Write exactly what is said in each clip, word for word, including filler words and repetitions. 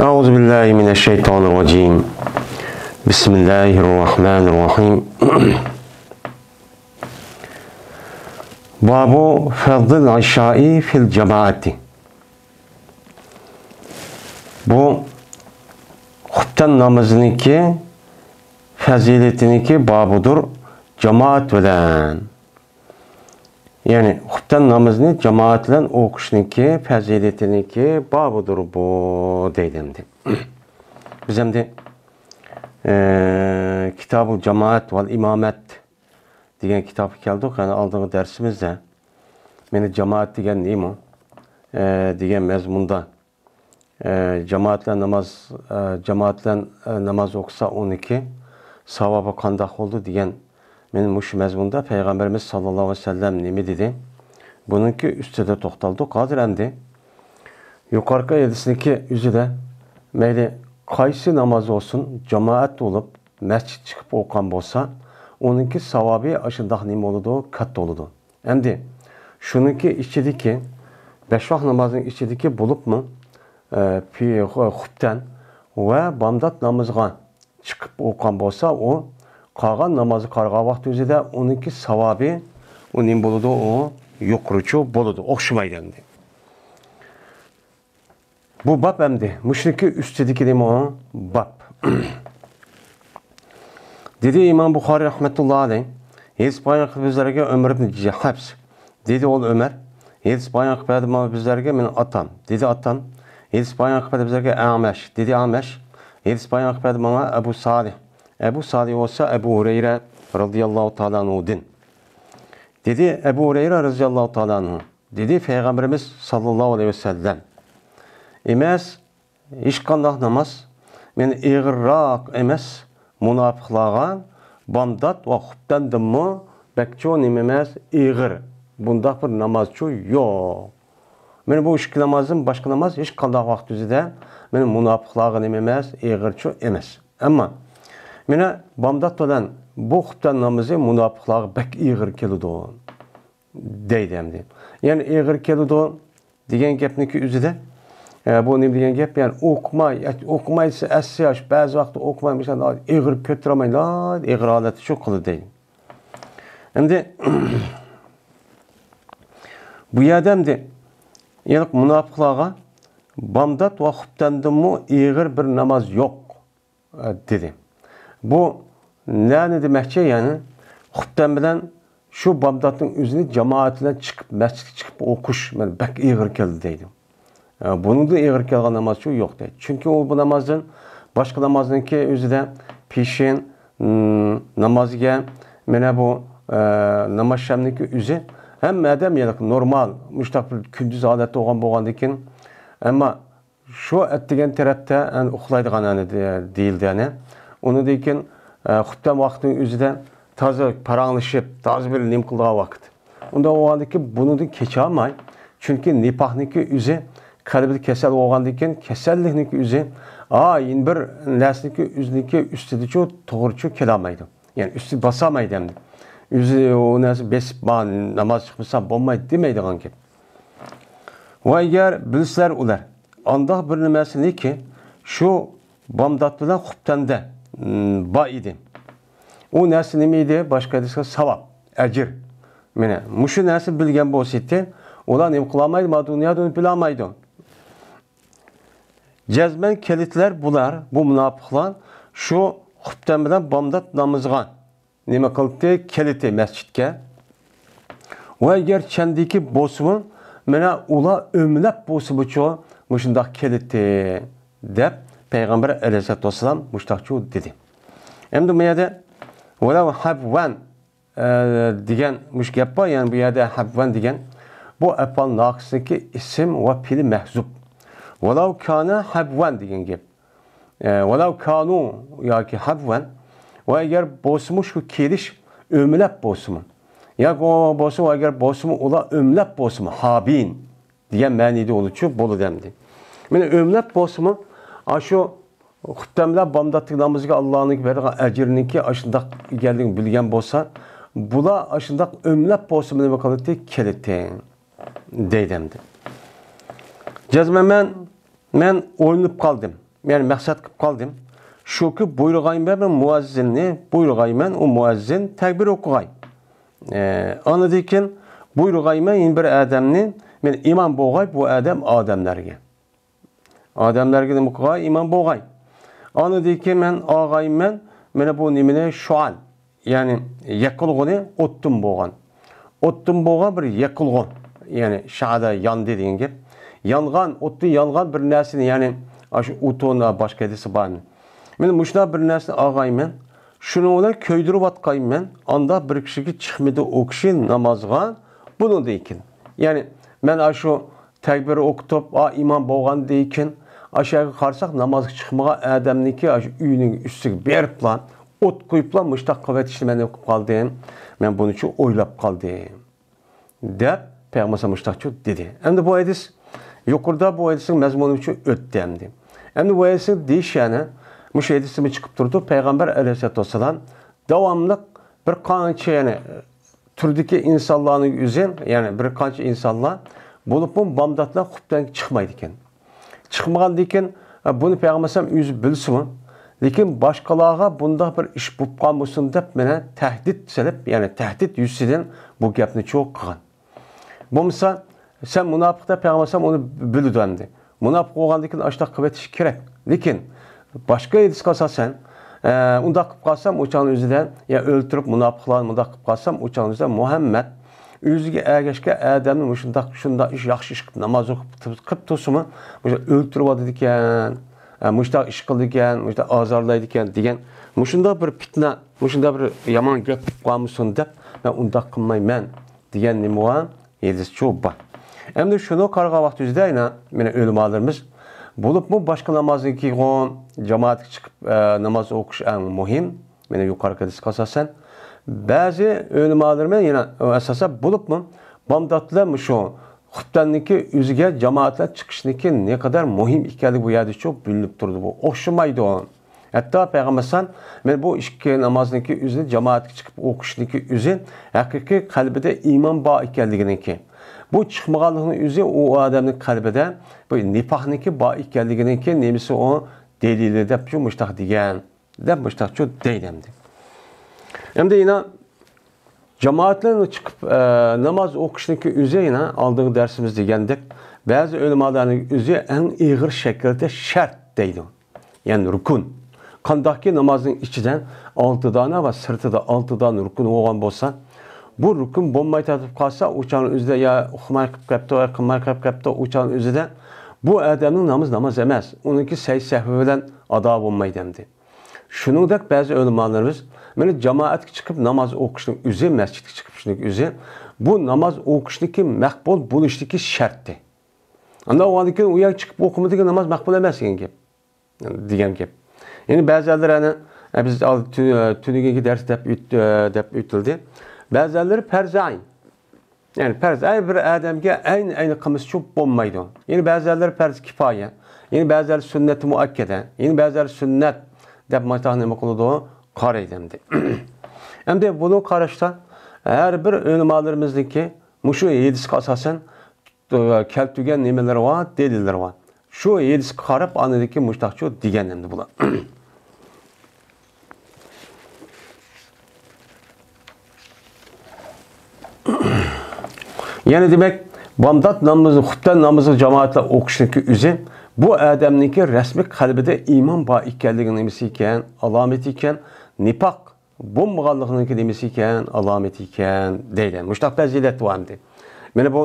أعوذ بالله من الشيطان الرجيم. بسم الله الرحمن الرحيم. باب فرض العشاء في الجماعة. بۇ خۇپتەن نامىزىنىڭكى پەزىلىتىنىڭكى بابىدۇر، جامائەت بىلەن. يەنى خۇپتەن نامىزىنى جامائەت بىلەن ئوقۇشنىڭكى پەزىلىتىنىڭكى بابىدۇر بۇ دەيدۇ ئەمدى. بىز ئەمدى، ئە، كىتابۇل جامائەت ۋەل ئىمامەت دېگەن كىتابقا كەلدۇق. يەنى ئالدىنقى دەرسىمىزدە مېنى جامائەت دېگەن نېمە، ئە، دېگەن مەزمۇندا، ئە، جامائەت بىلەن ناماز، ئە، جامائەت بىلەن، ئە، ناماز ئوقۇسا ئۇنىڭكى ساۋابى قانداق بولىدۇ دېگەن، مېنى مۇشۇ مەزمۇندا پەيغەمبىرىمىز ساللاللاھۇ ئەلەيھى ۋەسەللەم نېمە دېدى؟ بۇنىڭكى ئۈستىدە توختالدۇق. ھازىر ئەمدى يۇقىرىقى ھەدىسنىڭكى ئۆزىدە مەيلى قايسى ناماز بولسۇن، جامائەت بولۇپ، مەسچىت چىقىپ ئوقۇغان بولسا، ئۇنىڭكى ساۋابى ئاشۇنداق نېمە بولىدۇ؟ كاتتا بولىدۇ. ئەمدى شۇنىڭكى ئىچىدىكى، بەش ۋاق نامازنىڭ ئىچىدىكى بولۇپمۇ، ئە، پى-، خۇ-، خۇپتەن ۋە بامدات نامىزىغا چىقىپ ئوقۇغان بولسا، ئۇ قالغان نامازغا قارىغان ۋاقتى ئۆزىدە ئۇنىڭكى ساۋابى، ئۇ نېمە بولىدۇ؟ ئۇ يۇقىرىچۇ بولىدۇ، ئوخشىمايدۇ ئەمدى. بۇ باب ئەمدى مۇشۇنىڭكى ئۈستىدىكى نېمە ئۇ؟ باب. دېدى ئىمام بۇخارىي رەھمەتۇللا ئەلەيھ، ھېدىس بايان قىلىپ بىزلەرگە ئۆمەر ئىبن ھەپس. دېدى ئوغلى ئۆمەر، ھېدىس بايان قىلىپ بەردى ماڭا بىزلەرگە مېنىڭ ئاتام. دېدى ئاتام، ھېدىس بايان قىلىپ بەردى بىزلەرگە ئەمەش. دېدى ئەمەش، ھېدىس بايان قىلىپ بەردى ماڭا ئەبۇ سالىھ. ئەبۇ سالىھ بولسا ئەبۇ ھۇرەيرە رازىياللاھۇ تائالا ئەنھۇدىن. دېدى ئەبۇ ھۇرەيرە رازىياللاھۇ تائالا ئەنھۇ، دېدى پەيغەمبىرىمىز ساللاللاھۇ ئەلەيھى ۋەسەللەم، ئەمەس، ھېچقانداق ناماز مېنى ئېغىرراق ئەمەس، مۇناپىقلارغا بامدات ۋە خۇپتەندىنمۇ بەكچۇ نېمە ئەمەس، ئېغىر. بۇنداق بىر نامازچۇ يوق. مېنى بۇ ئىككى نامازدىن باشقا ناماز ھېچقانداق ۋاقىت ئۆزىدە مېنى مۇناپىقلارغا نېمە ئەمەس، ئېغىرچۇ ئەمەس. ئەمما مېنى بامدات بىلەن بۇ خۇپتەن نامىزى مۇناپىقلارغا بەك ئېغىر كېلىدۇ. دەيدۇ ئەمدى. يەنى ئېغىر كېلىدۇ دېگەن گەپنىڭكى ئۆزىدە، ئە، بۇ نېمە دېگەن گەپ؟ يەنى ئوقۇماي، ئوقۇماي دېسە ئەسسى ياش، بەزى ۋاقىتتا ئوقۇماي، مىسال، ئېغىر كۆتۈرەلمەيلا، ئېغىر ھالەتتە شۇ قىلىدۇ دەيدۇ. ئەمدى بۇ يەردە ئەمدى يەنى مۇناپىقلارغا بامدات ۋە خۇپتەندىنمۇ ئېغىر بىر ناماز يوق. دېدى. بۇ نەنى دېمەكچى؟ يەنى خۇپتەن بىلەن شۇ بامداتنىڭ ئۆزىنى جامائەت بىلەن چىقىپ، مەسچىتكە چىقىپ ئوقۇش مانا بەك ئېغىر كەلدى دەيدۇ. بۇنىڭدىن ئېغىر كەلگەن نامازچۇ يوق دەيدۇ. چۈنكى ئۇ بۇ نامازدىن، باشقا نامازنىڭكى ئۆزىدە پېشىن، نامازگە، مانا بۇ، ناماز شەمنىڭكى ئۆزى ھەممە ئادەم يەنى نورمال، مۇشۇنداق بىر كۈندۈز ھالەتتە بولغان بولغاندىكىن، ئەمما شۇ ئەتىگەن تەرەپتە ئەنە ئۇخلايدىغان ئەنە دېيىلدى ئەنە. ئۇنىڭدىن كېيىن، ئە، خۇپتەن ۋاقتىنىڭ ئۆزىدە تازا پاراڭلىشىپ، تازا بىر نېمە قىلىدىغان ۋاقىت. ئۇنداق بولغاندىن كېيىن بۇنىڭدىن كېچەلمەي، چۈنكى نىپاقنىڭكى ئۆزى قەلبىدە كېسەل بولغاندىن كېيىن، كېسەللىكنىڭكى ئۆزى، ئا، يەنە بىر نەرسىنىڭكى ئۆزىنىڭكى ئۈستىدىچۇ توغرىچۇ كېلەلمەيدۇ. يەنى ئۈستىگە باسالمايدۇ ئەمدى. ئۆزى ئۇ نەرسە بېسىپ، ما، ناماز چىقمىسا بولمايدۇ دېمەيدىغان گەپ. ۋە ئەگەر بىلسىلەر ئۇلار ئانداق بىر نېمەسىنىكى شۇ بامدات بىلەن خۇپتەندە، م، بار ئىدى. ئۇ نەرسە نېمە ئىدى؟ باشقا ھەدىسكە ساۋاب، ئەجىر. مانا مۇشۇ نەرسە بىلگەن بولسىدى، ئۇلار نېمە قىلالمايدۇ؟ ما دۇنيادا ئۇنى بىلالمايدۇ. جەزمەن كېلىتلەر بۇلار، بۇ مۇناپىقلار شۇ خۇپتەن بىلەن بامدات نامىزىغا نېمە قىلدى؟ كېلىتى مەسچىتكە. ۋە ئەگەر چەندىكى بولسىمۇ، مانا ئۇلار ئۆمىلەپ بولسىمۇچۇ مۇشۇنداق كېلىتى، دەپ پەيغەمبەر ئەلەيھىسسالاتۇ ۋەسسالام مۇشۇنداقچۇ دېدى. ئەمدى بۇ يەردە ۋەلەۋ ھەبۋەن، ئە، دېگەن مۇشۇ گەپ بار، يەنى بۇ يەردە ھەبۋەن دېگەن بۇ ئەپئال ناقىسنىڭكى ئىسىم ۋە پېئىلى مەھزۇپ. ۋەلەۋ كانە ھەبۋەن دېگەن گەپ. ئە، ۋەلەۋ كانۇ ياكى ھەبۋەن. ۋە ئەگەر بولسىمۇ شۇ كېلىش ئۆمىلەپ بولسىمۇ. ياكى بولسا، ۋە ئەگەر بولسىمۇ ئۇلار ئۆمىلەپ بولسىمۇ، ھابىن دېگەن مەنىدە بولىدۇ، بولىدۇ ئەمدى. مانا ئۆمىلەپ بولسىمۇ، ئاشۇ خۇپتەن بىلەن بامداتلىق نامىزىغا ئاللانىڭ بەرگەن ئەجرىنىڭكى ئاشۇنداق ئىكەنلىكىنى بىلگەن بولسا، بۇلار ئاشۇنداق ئۆمىلەپ بولسىمۇ نېمە قىلىدۇ؟ كېلىدۇ. دەيدۇ ئەمدى. جەزمەن مەن مەن ئويلىنىپ قالدىم. يەنى مەقسەت قىلىپ قالدىم. شۇكى بۇيرۇغايمەن مەن مۇئەززىننى، بۇيرۇغايمەن ئۇ مۇئەززىن تەكبىر ئوقۇغاي. ئە، ئاندىن كېيىن بۇيرۇغايمەن يەنە بىر ئادەمنى، مەن ئىمام بولغاي بۇ ئادەم ئادەملەرگە. ئادەملەرگە نېمە قىلغاي؟ ئىمام بولغاي. ئاندىن كېيىن مەن ئاغايمەن، مانا بۇ نېمىنى شۇئەل، يەنى يېقىلغۇنى ئوتتىن بولغان. ئوتتىن بولغان بىر يېقىلغۇ، يەنى شەئەلە ياندى دېگەن گەپ. يانغان، ئوتتىن يانغان بىر نەرسىنى، يەنى ئاشۇ ئوتۇن، باشقا ھەدىسى بار. مەن مۇشۇنداق بىر نەرسىنى ئاغايمەن، شۇنىڭ بىلەن كۆيدۈرۈۋاتقايمەن، ئاندا بىر كىشىگە چىقمىدى ئۇ كىشى نامازغا بۇنىڭدىن كېيىن. يەنى مەن ئاشۇ تەكبىر ئوقۇتۇپ، ئا، ئىمام بولغاندىن كېيىن، ئاشۇ يەرگە قارىساق، نامازغا چىقمىغان ئادەمنىڭكى ئاشۇ ئۆيىنىڭ ئۈستىگە بېرىپلا، ئوت قويۇپلا، مۇشتاق قىلىۋېتىشنى مەن نېمە قىلىپ قالدىم؟ مەن بۇنىچۇ ئويلاپ قالدىم، دەپ پەيغەمبەر مۇشتاقچۇ دېدى. ئەمدى بۇ ھەدىس يۇقىرىدا بۇ ھەدىسنىڭ مەزمۇنى ئۈچۈن ئۆتتى ئەمدى. ئەمدى بۇ ھەدىسنىڭ دېيىشى يەنى، مۇشۇ ھەدىستىنمۇ چىقىپ تۇرىدۇ، پەيغەمبەر ئەلەيھىسسالاتۇ ۋەسسالام داۋاملىق بىر قانچە، يەنى، تۈردىكى ئىنسانلارنىڭ ئۆزى، يەنى بىر قانچە ئىنسانلار، بولۇپمۇ بامداتلار خۇپتەنگە چىقمايدىكەن. چىقمىغاندىكىن، بۇنى پەيغەمبەر ئەلەيھىسسالام ئۆزى بىلسىمۇ، لېكىن باشقىلارغا بۇنداق بىر ئىش بولۇپ قالمىسۇن دەپ، مانا تەھدىت سېلىپ، يەنى تەھدىت يۈزىسىدىن بۇ گەپنى چوق قىلغان. بولمىسا، سەن مۇناپىق دەپ پەيغەمبەر ئەلەيھىسسالام ئۇنى بىلىدۇ ئەمدى. مۇناپىق بولغاندىن كېيىن ئاشۇنداق قىلىۋېتىش كېرەك. لېكىن باشقا ھەدىسكە ئاساسەن، ئە، ئۇنداق قىلىپ قالسام، ئۇ چاغنىڭ ئۆزىدە، يا ئۆلتۈرۈپ مۇناپىقلارنى مۇنداق قىلىپ قالسام، ئۇ چاغنىڭ ئۆزىدە مۇھەممەد ئۆزىگە ئەگەشكەن ئادەمنى مۇشۇنداق، شۇنداق ئىش، ياخشى ئىش قىلىپ، ناماز ئوقۇپ، قىلىپ تۇرسىمۇ، مۇشۇ ئۆلتۈرۈۋاتىدىكەن، ئە، مۇشۇنداق ئىش قىلىدىكەن، مۇشۇنداق ئازارلايدىكەن دېگەن، مۇشۇنداق بىر پىتنە، مۇشۇنداق بىر يامان گەپ بولۇپ قالمىسۇن دەپ، مەن ئۇنداق قىلمايمەن دېگەن نېمە بار؟ ھەدىسچۇ بار. ئەمدى شۇنى قارىغان ۋاقتىمىزدا يەنە، مانا، ئۆلىمالىرىمىز بولۇپمۇ باشقا نامازنىڭكىغۇ جامائەتكە چىقىپ، ئە، ناماز ئوقۇش ئەڭ مۇھىم. مانا يۇقىرىقى ھەدىسكە ئاساسەن، بەزى ئۆلىمالىرىمىز يەنە ئاساسەن بولۇپمۇ بامداتلار مۇشۇ خۇپتەننىڭكى ئۆزىگە جامائەتلەر چىقىشنىڭكى نەقەدەر مۇھىم ئىكەنلىكى بۇ يەردىچۇ بىلىنىپ تۇرىدۇ. بۇ ئوخشىمايدۇ. ھەتتا پەيغەمبەر ئەلەيھىسسالام، مانا بۇ ئىككى نامازنىڭكى ئۆزىنى جامائەتكە چىقىپ ئوقۇشنىڭكى ئۆزى ھەقىقىي قەلبىدە ئىمان بار ئىكەنلىكىنىڭكى. بۇ چىقمىغانلىقنىڭ ئۆزى ئۇ ئادەمنىڭ قەلبىدە بۇ نىپاقنىڭكى بار ئىكەنلىكىنىڭكى نېمىسى ئۇ دەلىلى دەپ شۇ مۇشتاق دېگەن. دەپ مۇشتاقچۇ دەيدۇ ئەمدى. ئەمدى يەنە جامائەتلەرنى چىقىپ، ئە، ناماز ئوقۇشنىڭكى ئۆزى يەنە ئالدىنقى دەرسىمىز دېگەندەك، بەزى ئۆلىمالارنىڭ ئۆزى ئەڭ ئېغىر شەكىلدە شەرت دەيدۇ. يەنى رۇكۇن. قانداقكى نامازنىڭ ئىچىدە ئالتە دانە ۋە سىرتىدا ئالتە دانە رۇكۇن بولغان بولسا، بۇ رۇكۇن بولماي تارتىپ قالسا، ئۇ چاغنىڭ ئۆزىدە يا ئۇخلىماي قىلىپ كەپتۇ، يا قىلماي قىلىپ كەپتۇ، ئۇ چاغنىڭ ئۆزىدە بۇ ئادەمنىڭ نامىزى ناماز ئەمەس، ئۇنىڭكى سەي سەھۋى بىلەن ئادا بولمايدۇ ئەمدى. شۇنىڭدەك بەزى ئۆلىمالىرىمىز، مانا جامائەتكە چىقىپ ناماز ئوقۇشنىڭ ئۆزى، مەسچىتكە چىقىشنىڭ ئۆزى، بۇ ناماز ئوقۇشنىڭكى مەقبۇل بولۇشتىكى شەرتى. ئانداق بولغاندىن كېيىن ئۇ يەرگە چىقىپ ئوقۇمىدىكى ناماز مەقبۇل ئەمەس دېگەن گەپ. دېگەن گەپ. يەنى بەزىلەر ئەنە، ئە، بىز ئالدى تۈ-، تۈنۈگۈنكى دەرس دەپ ئۆت-، ئە، دەپ ئۆتۈلدى. بەزىلەر پەرز ئەين. يەنى پەرز ئەين بىر ئادەمگە ئەين ئەينى قىلمىسىچۇ بولمايدۇ. يەنى بەزىلەر پەرز كىپايە. يەنى بەزىلەر سۈننەت مۇئەككەدە. يەنى بەزىلەر سۈننەت دەپ مانا نېمە قىلىدۇ؟ قارايدۇ ئەمدى. ئەمدى بۇنى قاراشتا ھەر بىر ئۆلىمالىرىمىزنىڭكى مۇشۇ ھەدىسكە ئاساسەن كەلتۈرگەن نېمىلىرى بار، دەلىللىرى بار. شۇ ھەدىسكە قاراپ، ئاندىن كېيىن مۇشتاقچۇ دېگەن ئەمدى بۇلار. يەنى دېمەك، بامدات نامىزى، خۇپتەن نامىزى جامائەتلەر ئوقۇشنىڭكى ئۆزى بۇ ئادەمنىڭكى رەسمىي قەلبىدە ئىمان بار ئىكەنلىكىنىڭ نېمىسى ئىكەن، ئالامىتى ئىكەن، نىپاق بولمىغانلىقىنىڭكى نېمىسى ئىكەن، ئالامىتى ئىكەن دەيدۇ. مۇشۇنداق پەزىلەت بار ئەمدى. مانا بۇ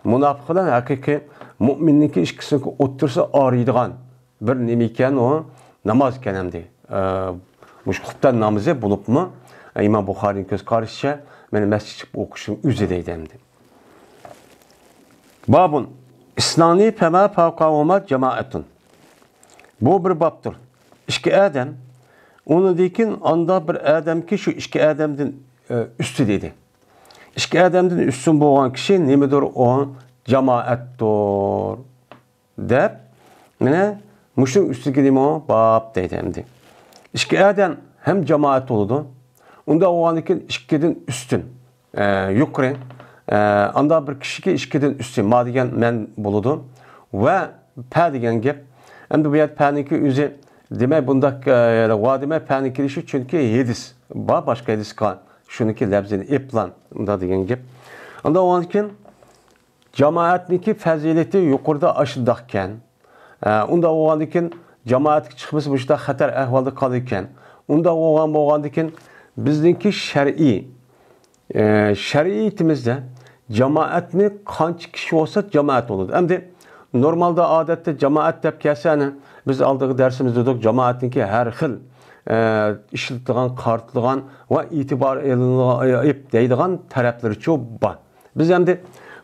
مۇناپىق بىلەن ھەقىقىي مۇئمىننىڭكى ئىككىسىنىڭكى ئوتتۇرىسى ئايرىيدىغان بىر نېمە ئىكەن، ئۇ ناماز ئىكەن ئەمدى. ئە، مۇشۇ خۇپتەن نامىزى بولۇپمۇ، ئىمام بۇخارىنىڭ كۆز قارىشىچە، مانا مەسچىتكە چىقىپ ئوقۇشنىڭ ئۆزى دەيدۇ ئەمدى. بابۇن، ئىسنانى پەما فاۋقاھۇما جامائەتۇن. بۇ بىر بابتۇر. ئىككى ئادەم، ئۇنىڭدىن كېيىن ئاندا بىر ئادەمكى شۇ ئىككى ئادەمدىن، ئە، ئۈستى دېدى. ئىككى ئادەمدىن ئۈستۈن بولغان كىشى نېمىدۇر؟ ئۇ جامائەتتۇر. دەپ، مانا مۇشۇ ئۈستىگە نېمە باب دەيدۇ ئەمدى. ئىككى ئادەم ھەم جامائەت بولىدۇ. ئۇنداق بولغاندىن كېيىن ئىككىدىن ئۈستۈن، ئە، يۇقىرى، ئە، ئاندا بىر كىشىكى ئىككىدىن ئۈستۈن، ما دېگەن مەن بولىدۇ. ۋە پە دېگەن گەپ، ئەمدى بۇ يەردە پەنىڭكى ئۆزى دېمەي بۇنداق، ئە، ۋا دېمەي پەنىڭ كېلىشى، چۈنكى ھەدىس بار، باشقا ھەدىسكە شۇنىڭكى لەپزىنى ئېپلان، مۇنداق دېگەن گەپ. ئاندىن ئاندىن كېيىن جامائەتنىڭكى پەزىلىتى يۇقىرىدا ئاشۇنداقكەن. ئە، ئۇنداق بولغاندىن كېيىن جامائەتكە چىقمىسا مۇشۇنداق خەتەر ئەھۋالدا قالىدىكەن. ئۇنداق بولغان، بولغاندىن كېيىن بىزنىڭكى شەرئىي، ئە، شەرىئىتىمىزدە جامائەتنى قانچە كىشى بولسا جامائەت بولىدۇ. ئەمدى نورمالدا ئادەتتە جامائەت دەپ كەلسە، ئەنە بىز ئالدىقى دەرسىمىزدە دېدۇق، جامائەتنىڭكى ھەر خىل، ئە، ئىشلىتىدىغان، قارىتىدىغان ۋە ئېتىبار ئېلىنىدىغان، ئېپ دەيدىغان تەرەپلىرىچۇ بار. بىز ئەمدى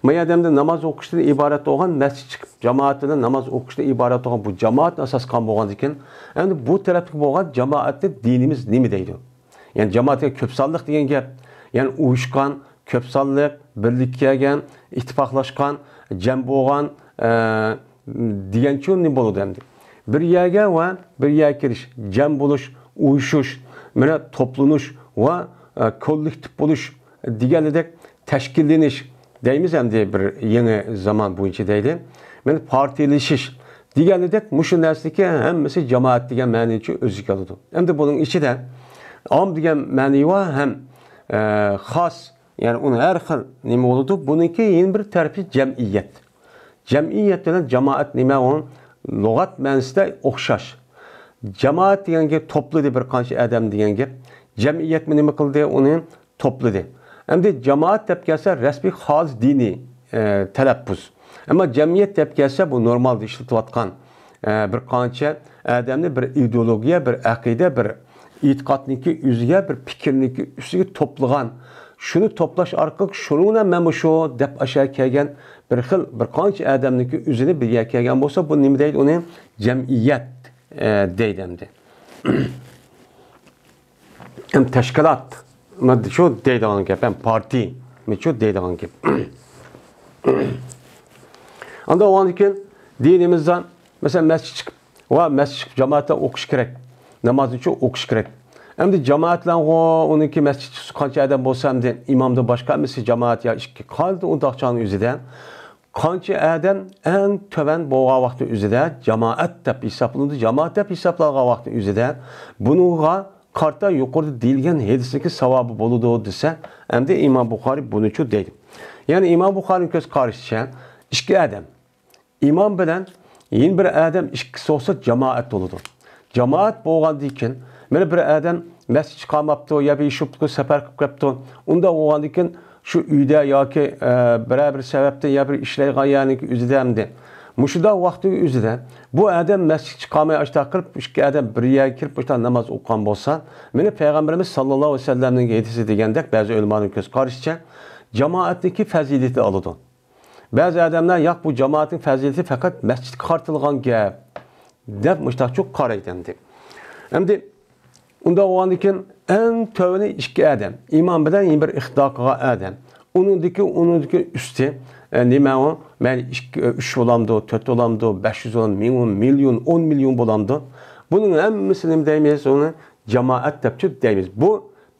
ما يەردە ئەمدى ناماز ئوقۇشتىن ئىبارەت بولغان مەسچىت چىقىپ، جامائەت بىلەن ناماز ئوقۇشتىن ئىبارەت بولغان بۇ جامائەتنى ئاساس قىلغان بولغاندىكىن، ئەمدى بۇ تەرەپتىكى بولغان جامائەتنى دىنىمىز نېمە دەيدۇ؟ يەنى جامائەتكە كۆپ سانلىق دېگەن گەپ، يەنى ئۇيۇشقان، كۆپ سانلىق، بىرلىككە كەلگەن، ئىتتىپاقلاشقان، جەم بولغان، ئە، دېگەنچۇ نېمە بولىدۇ ئەمدى؟ بىر يەرگە ۋە بىر يەرگە كېلىش، جەم بولۇش، ئۇيۇشۇش، مانا توپلىنىش ۋە، ئە، كوللېكتىپ بولۇش دېگەنلىدەك تەشكىللىنىش دەيمىز ئەمدى بىر يېڭى زامان بويىچە دەيلى. مانا پارتىيىلىشىش دېگەنلىدەك مۇشۇ نەرسىدىكى ھەممىسى جامائەت دېگەن مەنىنى ئۆزىگە ئالىدۇ. ئەمدى بۇنىڭ ئىچىدە ئام دېگەن مەنى بار ھەم، ئە، خاس، يەنى ئۇنىڭ ھەر خىل نېمە بولىدۇ. بۇنىڭكى يەنە بىر تەرىپى جەمئىيەت. جەمئىيەت بىلەن جامائەت نېمە؟ ئۇ لۇغەت مەنىسىدە ئوخشاش. جامائەت دېگەن گەپ توپلىدى بىر قانچە ئادەم دېگەن گەپ. جەمئىيەتمۇ نېمە قىلدى؟ ئۇنى توپلىدى. ئەمدى جامائەت دەپ كەلسە رەسمىي خالىس دىنىي، ئە، تەلەپپۇز. ئەمما جەمئىيەت دەپ كەلسە بۇ نورمالدا ئىشلىتىۋاتقان، ئە، بىر قانچە ئادەمنى بىر ئىدېئولوگىيە، بىر ئەقىدە، بىر ئېتىقادنىڭكى ئۆزىگە، بىر پىكىرنىڭكى ئۈستىگە توپلىغان، شۇنى توپلاش ئارقىلىق شۇنىڭ بىلەن مەن مۇشۇ دەپ ئاشۇ يەرگە كەلگەن بىر خىل، بىر قانچە ئادەمنىڭكى ئۆزىنى بىر يەرگە كەلگەن بولسا، بۇ نېمە دەيدۇ ئۇنى؟ جەمئىيەت، ئە، دەيدۇ ئەمدى. ھەم تەشكىلات، مانا شۇ دەيدىغان گەپ، ھەم پارتىي، مانا شۇ دەيدىغان گەپ. ئاندىن ئۇنىڭدىن كېيىن دىنىمىزدا، مەسىلەن، مەسچىت چىقىپ، ۋە مەسچىت چىقىپ جامائەتتە ئوقۇش كېرەك، نامازنىچۇ ئوقۇش كېرەك. ئەمدى جامائەت بىلەنغۇ ئۇنىڭكى مەسچىت چىقسا قانچە ئادەم بولسا، ئەمدى ئىمامدىن باشقا ھەممىسى جامائەت يا ئىككى، قالدى ئۇنداق چاغنىڭ ئۆزىدە. قانچە ئادەم ئەڭ تۆۋەن بولغان ۋاقىتنىڭ ئۆزىدە جامائەت دەپ ھېسابلىنىدۇ، جامائەت دەپ ھېسابلانغان ۋاقىتنىڭ ئۆزىدە بۇنىڭغا قارىتا يۇقىرىدا دېيىلگەن ھەدىسنىڭكى ساۋابى بولىدۇ دېسە، ئەمدى ئىمام بۇخارى بۇنىچۇ دەيدۇ. يەنى ئىمام بۇخارىنىڭ كۆز قارىشىچە ئىككى ئادەم، ئىمام بىلەن يەنە بىر ئادەم ئىككىسى بولسا جامائەت بولىدۇ. جامائەت بولغاندىن كېيىن، مانا بىر ئادەم مەسچىت چىقالماپتۇ، يا بىر ئىش بوپتۇ، سەپەر قىلىپ كەپتۇ. ئۇنداق بولغاندىن كېيىن شۇ ئۆيدە ياكى، ئە، بىرەر بىر سەۋەبتىن يا بىر ئىشلەيدىغان يەرنىڭ ئۆزىدە ئەمدى مۇشۇنداق ۋاقىتنىڭ ئۆزىدە بۇ ئادەم مەسچىتكە چىقالماي ئاشۇنداق قىلىپ، ئىككى ئادەم بىر يەرگە كىرىپ ئاشۇنداق ناماز ئوقۇغان بولسا، مانا پەيغەمبىرىمىز ساللاللاھۇ ئەلەيھى ۋەسەللەمنىڭ ھەدىسى دېگەندەك بەزى ئۆلىمانىڭ كۆز قارىشىچە جامائەتنىڭكى پەزىلىتى ئالىدۇ. بەزى ئادەملەر، ياق، بۇ جامائەتنىڭ پەزىلىتى پەقەت مەسچىتكە قارىتىلغان گەپ، دەپ مۇشتاقچۇ قارايدۇ ئەمدى. ئەمدى ئۇنداق بولغاندىن كېيىن، ئەڭ تۆۋىنى ئىككى ئادەم، ئىمام بىلەن يەنە بىر ئىقتىدا قىلغان ئادەم. ئۇنىڭدىكى، ئۇنىڭدىكى ئۈستى، ئە، نېمە ئۇ؟ مەيلى ئىككى، ئۈچ بولامدۇ، تۆت بولامدۇ، بەش يۈز بولامدۇ، مىڭ، مىليون، ئون مىليون بولامدۇ؟ بۇنىڭ ھەممىسى نېمە دەيمىز؟ ئۇنى جامائەت دەپچۇ دەيمىز. بۇ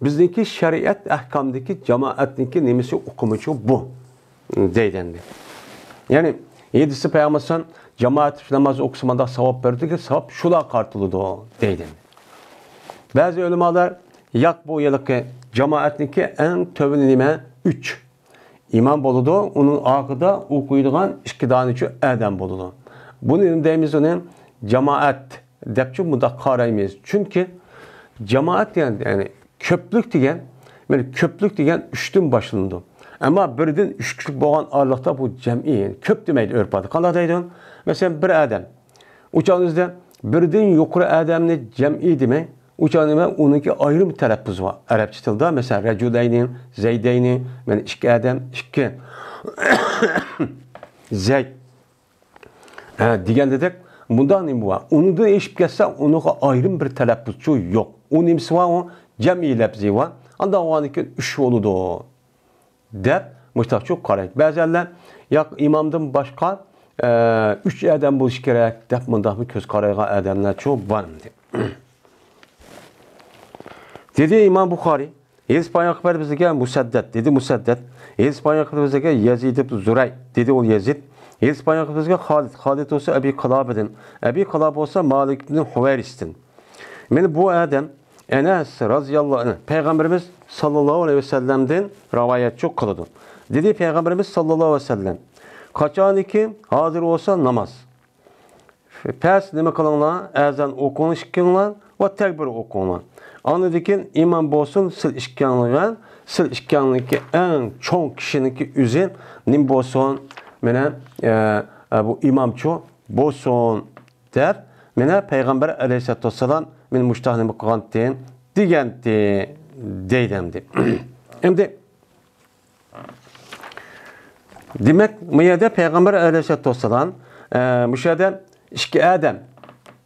بىزنىڭكى شەرىئەت ئەھكامدىكى جامائەتنىڭكى نېمىسى، ئۇقۇمىچۇ بۇ، دەيدۇ ئەمدى. يەنى ھەدىستە پەيغەمبەر ئەلەيھىسسالام جامائەت ناماز ئوقۇسا مانداق ساۋاب بېرىدۇ، ساۋاب شۇلارغا قارىتىلىدۇ، دەيدۇ. بەزى ئۆلىمالار، ياق، بۇ ھېلىقى جامائەتنىڭكى ئەڭ تۆۋىنى نېمە؟ ئۈچ. ئىمام بولىدۇ، ئۇنىڭ ئارقىدا ئوقۇيدىغان ئىككى دانىچۇ ئادەم بولىدۇ. بۇنى نېمە دەيمىز ئۇنى؟ جامائەت دەپچۇ مۇنداق قارايمىز. چۈنكى جامائەت دېگەن، يەنى كۆپلۈك دېگەن، مانا كۆپلۈك دېگەن ئۈچتىن باشلىنىدۇ. ئەمما بىردىن ئۈچلۈك بولغان ئارىلىقتا بۇ جەمئىي، يەنى كۆپ دېمەيدۇ ئۆرپ ئادەتتە. قانداق دەيدۇ؟ مەسىلەن، بىر ئادەم. ئۇ چاغنىڭىزدا بىردىن يۇقىرى ئادەمنى جەمئىي دېمەي، ئۇ چاغنىڭ ئۇنىڭكى ئايرىم تەلەپپۇزى بار. ئەرەبچە تىلدا، مەسىلەن، رەجۇلەينى، زەيدەينى، مانا ئىككى ئادەم، ئىككى. زەيد. ھە، دېگەندەك، مۇنداق نېمە بار؟ ئۇنىڭدىن ئېشىپ كەتسە، ئۇنىڭغا ئايرىم بىر تەلەپپۇزچۇ يوق. ئۇ نېمىسى بار؟ ئۇ جەمئىي لەپزى بار. ئانداق بولغاندىن كېيىن ئۈچ بولىدۇ، دەپ مۇشتاقچۇ قارايدۇ. بەزەنلەر، ياق، ئىمامدىن باشقا، ئە، ئۈچ ئادەم بولۇشى كېرەك، دەپ مۇنداقمۇ كۆز قارايدىغان ئادەملەرچۇ بار ئەمدى. دېدى ئىمام بۇخارىي، ھەدىس بايان قىلىپ بەرگەن بىزگە مۇسەددەد، دېدى مۇسەددەد. ھەدىس بايان قىلىپ بەرگەن يەزىد ئىبن زۇرەي، دېدى ئۇ يەزىد. ھەدىس بايان قىلىپ بىزگە خالىد، خالىد بولسا ئەبى قىلابىدىن، ئەبى قىلابە بولسا مالىك ئىبن ھۇۋەيرىستىن. مانا بۇ ئادەم ئەنەس رازىياللاھۇ ئەنھۇ پەيغەمبىرىمىز ساللاللاھۇ ئەلەيھى ۋەسەللەمدىن رىۋايەتچى قىلىدۇ. دېدى پەيغەمبىرىمىز ساللاللاھۇ ئەلەيھى ۋەسەللەم، قاچانكى ھازىر بولسا ناماز. پەس نېمە قىلىڭلار؟ ئەزان ئوقۇڭلار ئىككىڭلار ۋە تەكبىر ئوقۇڭلار. ئاندىن كېيىن ئىمام بولسۇن سىل ئىككىڭلارغا، سىل ئىككىڭلارنىڭكى ئەڭ چوڭ كىشىنىڭكى ئۆزى نېمە بولسۇن؟ مانا، ئە، ئە، بۇ ئىمامچۇ بولسۇن دەپ، مانا پەيغەمبەر ئەلەيھىسسالاتۇ ۋەسسالام مانا مۇشتاق نېمە قىلغانتى، دېگەنتى، دەيدۇ ئەمدى. ئەمدى دېمەك، بۇ يەردە پەيغەمبەر ئەلەيھىسسالاتۇ ۋەسسالام، ئە، مۇشۇ يەردە ئىككى ئادەم،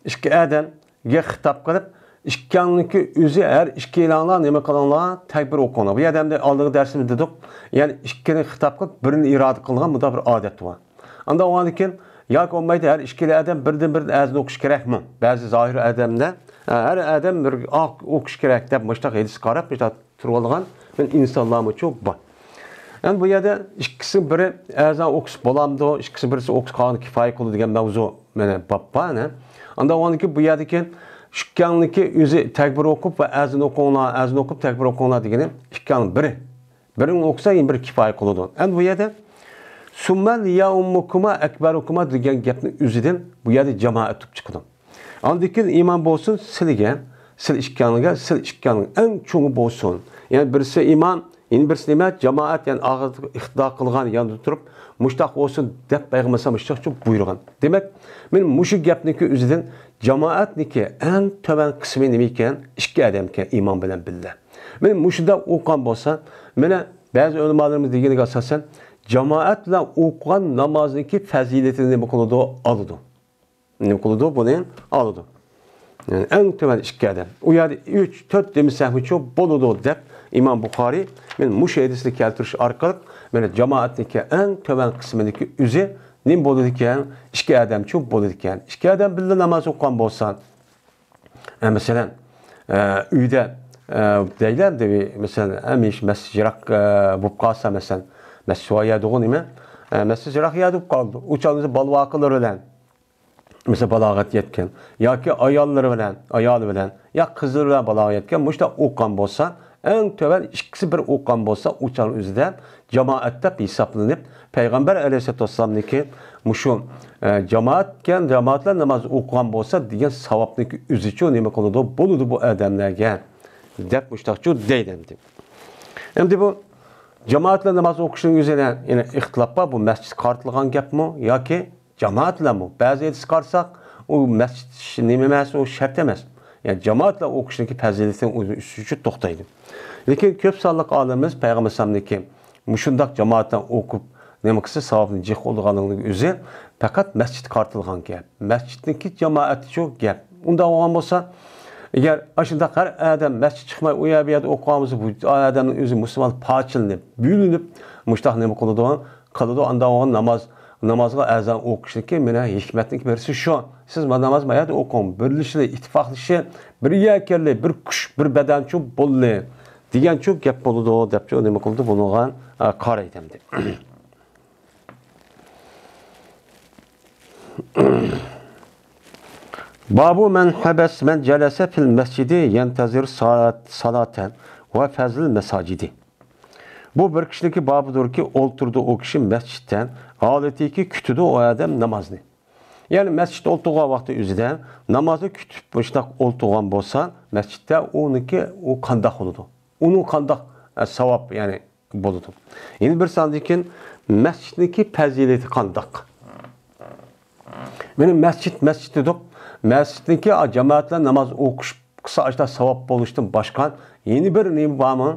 ئىككى ئادەمگە خىتاب قىلىپ، ئىككىڭلارنىڭكى ئۆزى ھەر ئىككىلەڭلار نېمە قىلىڭلار، تەكبىر ئوقۇڭلار. بۇ يەردە ئەمدى ئالدىنقى دەرسىمىزدە دېدۇق، يەنى ئىككىنى خىتاب قىلىپ، بىرىنى ئىرادە قىلغان مۇنداق بىر ئادەت بار. ئاندىن ئۇنىڭدىن كېيىن ياكى بولمايدۇ، ھەر ئىككىلا ئادەم بىردىن بىردىن ئەزان ئوقۇش كېرەكمۇ؟ بەزى زاھىر ئادەملەر، ئە، ھەر ئادەم بىر ئوق-، ئوقۇش كېرەك دەپ مۇشتاق ھەدىسكە قاراپ، مۇشتاق تۇرۇۋالغان، مەن ئىنسانلارمۇچۇ بار. ئەمدى بۇ يەردە ئىككىسى بىرى ئەزان ئوقۇسا بولامدۇ، ئىككىسى بىرسى ئوقۇسا قالغان كۇپايە قىلىدۇ دېگەن مەۋزۇ مانا بار، ھە. ئاندىن ئۇنىڭدىن كېيىن بۇ يەردىكى ئىككىڭلىكى ئۆزى تەكبىر ئوقۇپ ۋە ئەزان ئوقۇڭلار، ئەزان ئوقۇپ تەكبىر ئوقۇڭلار دېگىنى ئىككىڭ بىرى. بىرىڭ ئوقۇسا يەنە بىر كۇپايە قىلىدۇ. ئەمدى بۇ يەردە سۇممە لىيەئۇممۇكۇما ئەكبەرۇكۇما دېگەن گەپنىڭ ئۆزىدىن بۇ يەردە جامائەت تۇرۇپ چىقىدۇ. ئاندىن كېيىن ئىمام بولسۇن سىلىگە، سىل ئىككىڭلىگە، سىل ئىككىڭلىڭ ئەڭ چوڭى بولسۇن. يەنى بىرسى ئىمام، يەنە بىرسى نېمە؟ جامائەت، يەنى ئاخىرىدا ئىقتىدا قىلغان ياندا تۇرۇپ، مۇشتاق بولسۇن دەپ پەيغەمبەر ئەلەيھىسسالام مۇشتاقچە بۇيرۇغان. دېمەك، مانا مۇشۇ گەپنىڭكى ئۆزىدىن جامائەتنىڭكى ئەڭ تۆۋەن قىسمى نېمە ئىكەن؟ ئىككى ئادەم ئىكەن، ئىمام بىلەن بىللە. مانا مۇشۇنداق ئوقۇغان بولسا، مانا بەزى ئۆلىمالىرىمىز دېگىنىگە ئاساسەن، جامائەت بىلەن ئوقۇغان نامازنىڭكى پەزىلىتىنى نېمە قىلىدۇ؟ ئالىدۇ. نېمە قىلىدۇ؟ بۇنى ئالىدۇ. يەنى ئەڭ تۆۋەن ئىككى ئادەم. ئۇ يەردە ئۈچ، تۆت دېمىسەكمۇچۇ بولىدۇ دەپ ئىمام بۇخارىي مانا مۇشۇ ھەدىسنى كەلتۈرۈش ئارقىلىق مانا جامائەتنىڭكى ئەڭ تۆۋەن قىسمىنىڭكى ئۆزى نېمە بولىدىكەن؟ ئىككى ئادەمچۇ بولىدىكەن. ئىككى ئادەم بىللە ناماز ئوقۇغان بولسا، ئە، مەسىلەن، ئە، ئۆيدە، ئە، دەيلى ئەمدى، مەسىلەن، ھەمىشە مەسچىت يىراق، ئە، بولۇپ قالسا، مەسىلەن، مەسچىت شۇ يەردىغۇ نېمە؟ ئە، مەسچىت يىراق يەردە بولۇپ قالدى. ئۇ چاغدا بالا-ۋاقىلىرى بىلەن، مەسىلەن، بالاغەت يەتكەن ياكى ئاياللىرى بىلەن، ئايالى بىلەن يا قىزلىرى بىلەن بالاغەت يەتكەن، مۇشۇنداق ئوقۇغان بولسا، ئەڭ تۆۋەن ئىككىسى بىر ئوقۇغان بولسا، ئۇ چاغنىڭ ئۆزىدە جامائەت دەپ ھېسابلىنىپ، پەيغەمبەر ئەلەيھىسسالاتۇ ۋەسسالامنىڭكى مۇشۇ، ئە، جامائەتكەن، جامائەت بىلەن ناماز ئوقۇغان بولسا دېگەن ساۋابنىڭكى ئۆزىچۇ نېمە قىلىدۇ؟ بولىدۇ بۇ ئادەملەرگە دەپ مۇشۇنداقچۇ دەيدۇ ئەمدى. ئەمدى بۇ جامائەت بىلەن ناماز ئوقۇشنىڭ ئۆزىدە يەنە ئىختىلاپ بار. بۇ مەسچىتكە قارىتىلغان گەپمۇ ياكى جامائەت بىلەنمۇ؟ بەزى ھەدىسكە قارىساق، ئۇ مەسچىت نېمە ئەمەس، ئۇ شەرت ئەمەس. يەنى جامائەت بىلەن ئوقۇشنىڭكى پەزىلىتىنىڭ ئۆزى ئۈستىچە توختايدۇ. لېكىن كۆپ سانلىق ئالىمىمىز پەيغەمبەر ئەلەيھىسسالامنىڭكى مۇشۇنداق جامائەتتە ئوقۇپ، نېمە قىلسا، ساۋابنى جىق قىلىدىغانلىقىنىڭ ئۆزى پەقەت مەسچىتكە قارىتىلغان گەپ. مەسچىتنىڭكى جامائەتچۇ گەپ. ئۇنداق بولغان بولسا، ئەگەر ئاشۇنداق ھەر ئادەم مەسچىت چىقماي ئۇ يەر بۇ يەردە ئوقۇغان بولسا، بۇ ئادەمنىڭ ئۆزى مۇسۇلمان پارچىلىنىپ، بۆلۈنۈپ، مۇشۇنداق نېمە قىلىدۇ؟ قىلىدۇ. ئانداق بولغان ناماز، نامازغا ئەزان ئوقۇشنىڭكى مانا ھېكمەتنىڭكى بىرسى شۇ. سىز مانا ناماز ما يەردە ئوقۇڭ، بىرلىشىلى، ئىتتىپاقلىشىپ، بىر يەرگە كەللى، بىر كۈچ، بىر بەدەنچۇ بوللى دېگەنچۇ گەپ بولىدۇ دەپچۇ نېمە قىلىدۇ؟ بۇنىڭغا، ئە، قارايدۇ ئەمدى. بابۇ مەن ھەبەس، مەن جەلەسە فىل مەسجىدى يەنتەزىر سالات-، سالاتەن ۋە فەزىل مەساجىدى. بۇ بىر كىشىنىڭكى بابىدۇركى، ئولتۇرىدۇ ئۇ كىشى مەسچىتتە، ھالىتىكى كۈتىدۇ ئۇ ئادەم نامازنى. يەنى مەسچىتتە ئولتۇرغان ۋاقتى ئۆزىدە نامازنى كۈتۈپ مۇشۇنداق ئولتۇرغان بولسا، مەسچىتتە ئۇنىڭكى ئۇ قانداق بولىدۇ؟ ئۇنىڭ قانداق، ئە، ساۋاب، يەنى بولىدۇ. يەنە بىر ساندىن كېيىن مەسچىتنىڭكى پەزىلىتى قانداق؟ مانا مەسچىت، مەسچىت دېدۇق. مەسچىتنىڭكى، ئا، جامائەت بىلەن ناماز ئوقۇش قىلسا ئاشۇنداق ساۋاب بولۇشتىن باشقا يەنە بىر نېمە بارمۇ؟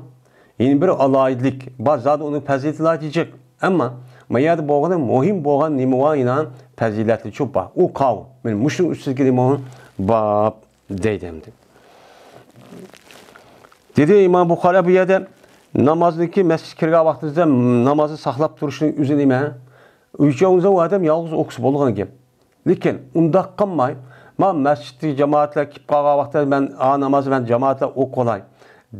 يەنە بىر ئالاھىدىلىك بار. زادى ئۇنىڭ پەزىلىتى ناھايىتى جىق. ئەمما ما يەردە بولغىنى مۇھىم بولغان نېمە بار؟ يەنە پەزىلەتلىرى شۇ بار. ئۇ قاۋۇ. مانا مۇشۇنىڭ ئۈستىدىكى نېمە بار؟ دەيدۇ ئەمدى. دېدى ئىمام بۇخارى، بۇ يەردە نامازنىڭكى مەسچىتكە كىرگەن ۋاقتىمىزدا نامازنى ساقلاپ تۇرۇشنىڭ ئۆزى نېمە؟ ئۆلچەۋىمىزدە ئۇ ئادەم يالغۇز ئوقۇسا بولىدىغان گەپ. لېكىن ئۇنداق قىلماي، ما مەسچىتتىكى جامائەتلەر كېلىپ قالغان ۋاقىتتا مەن، ئا، نامازنى مەن جامائەتلەر ئوقۇۋالاي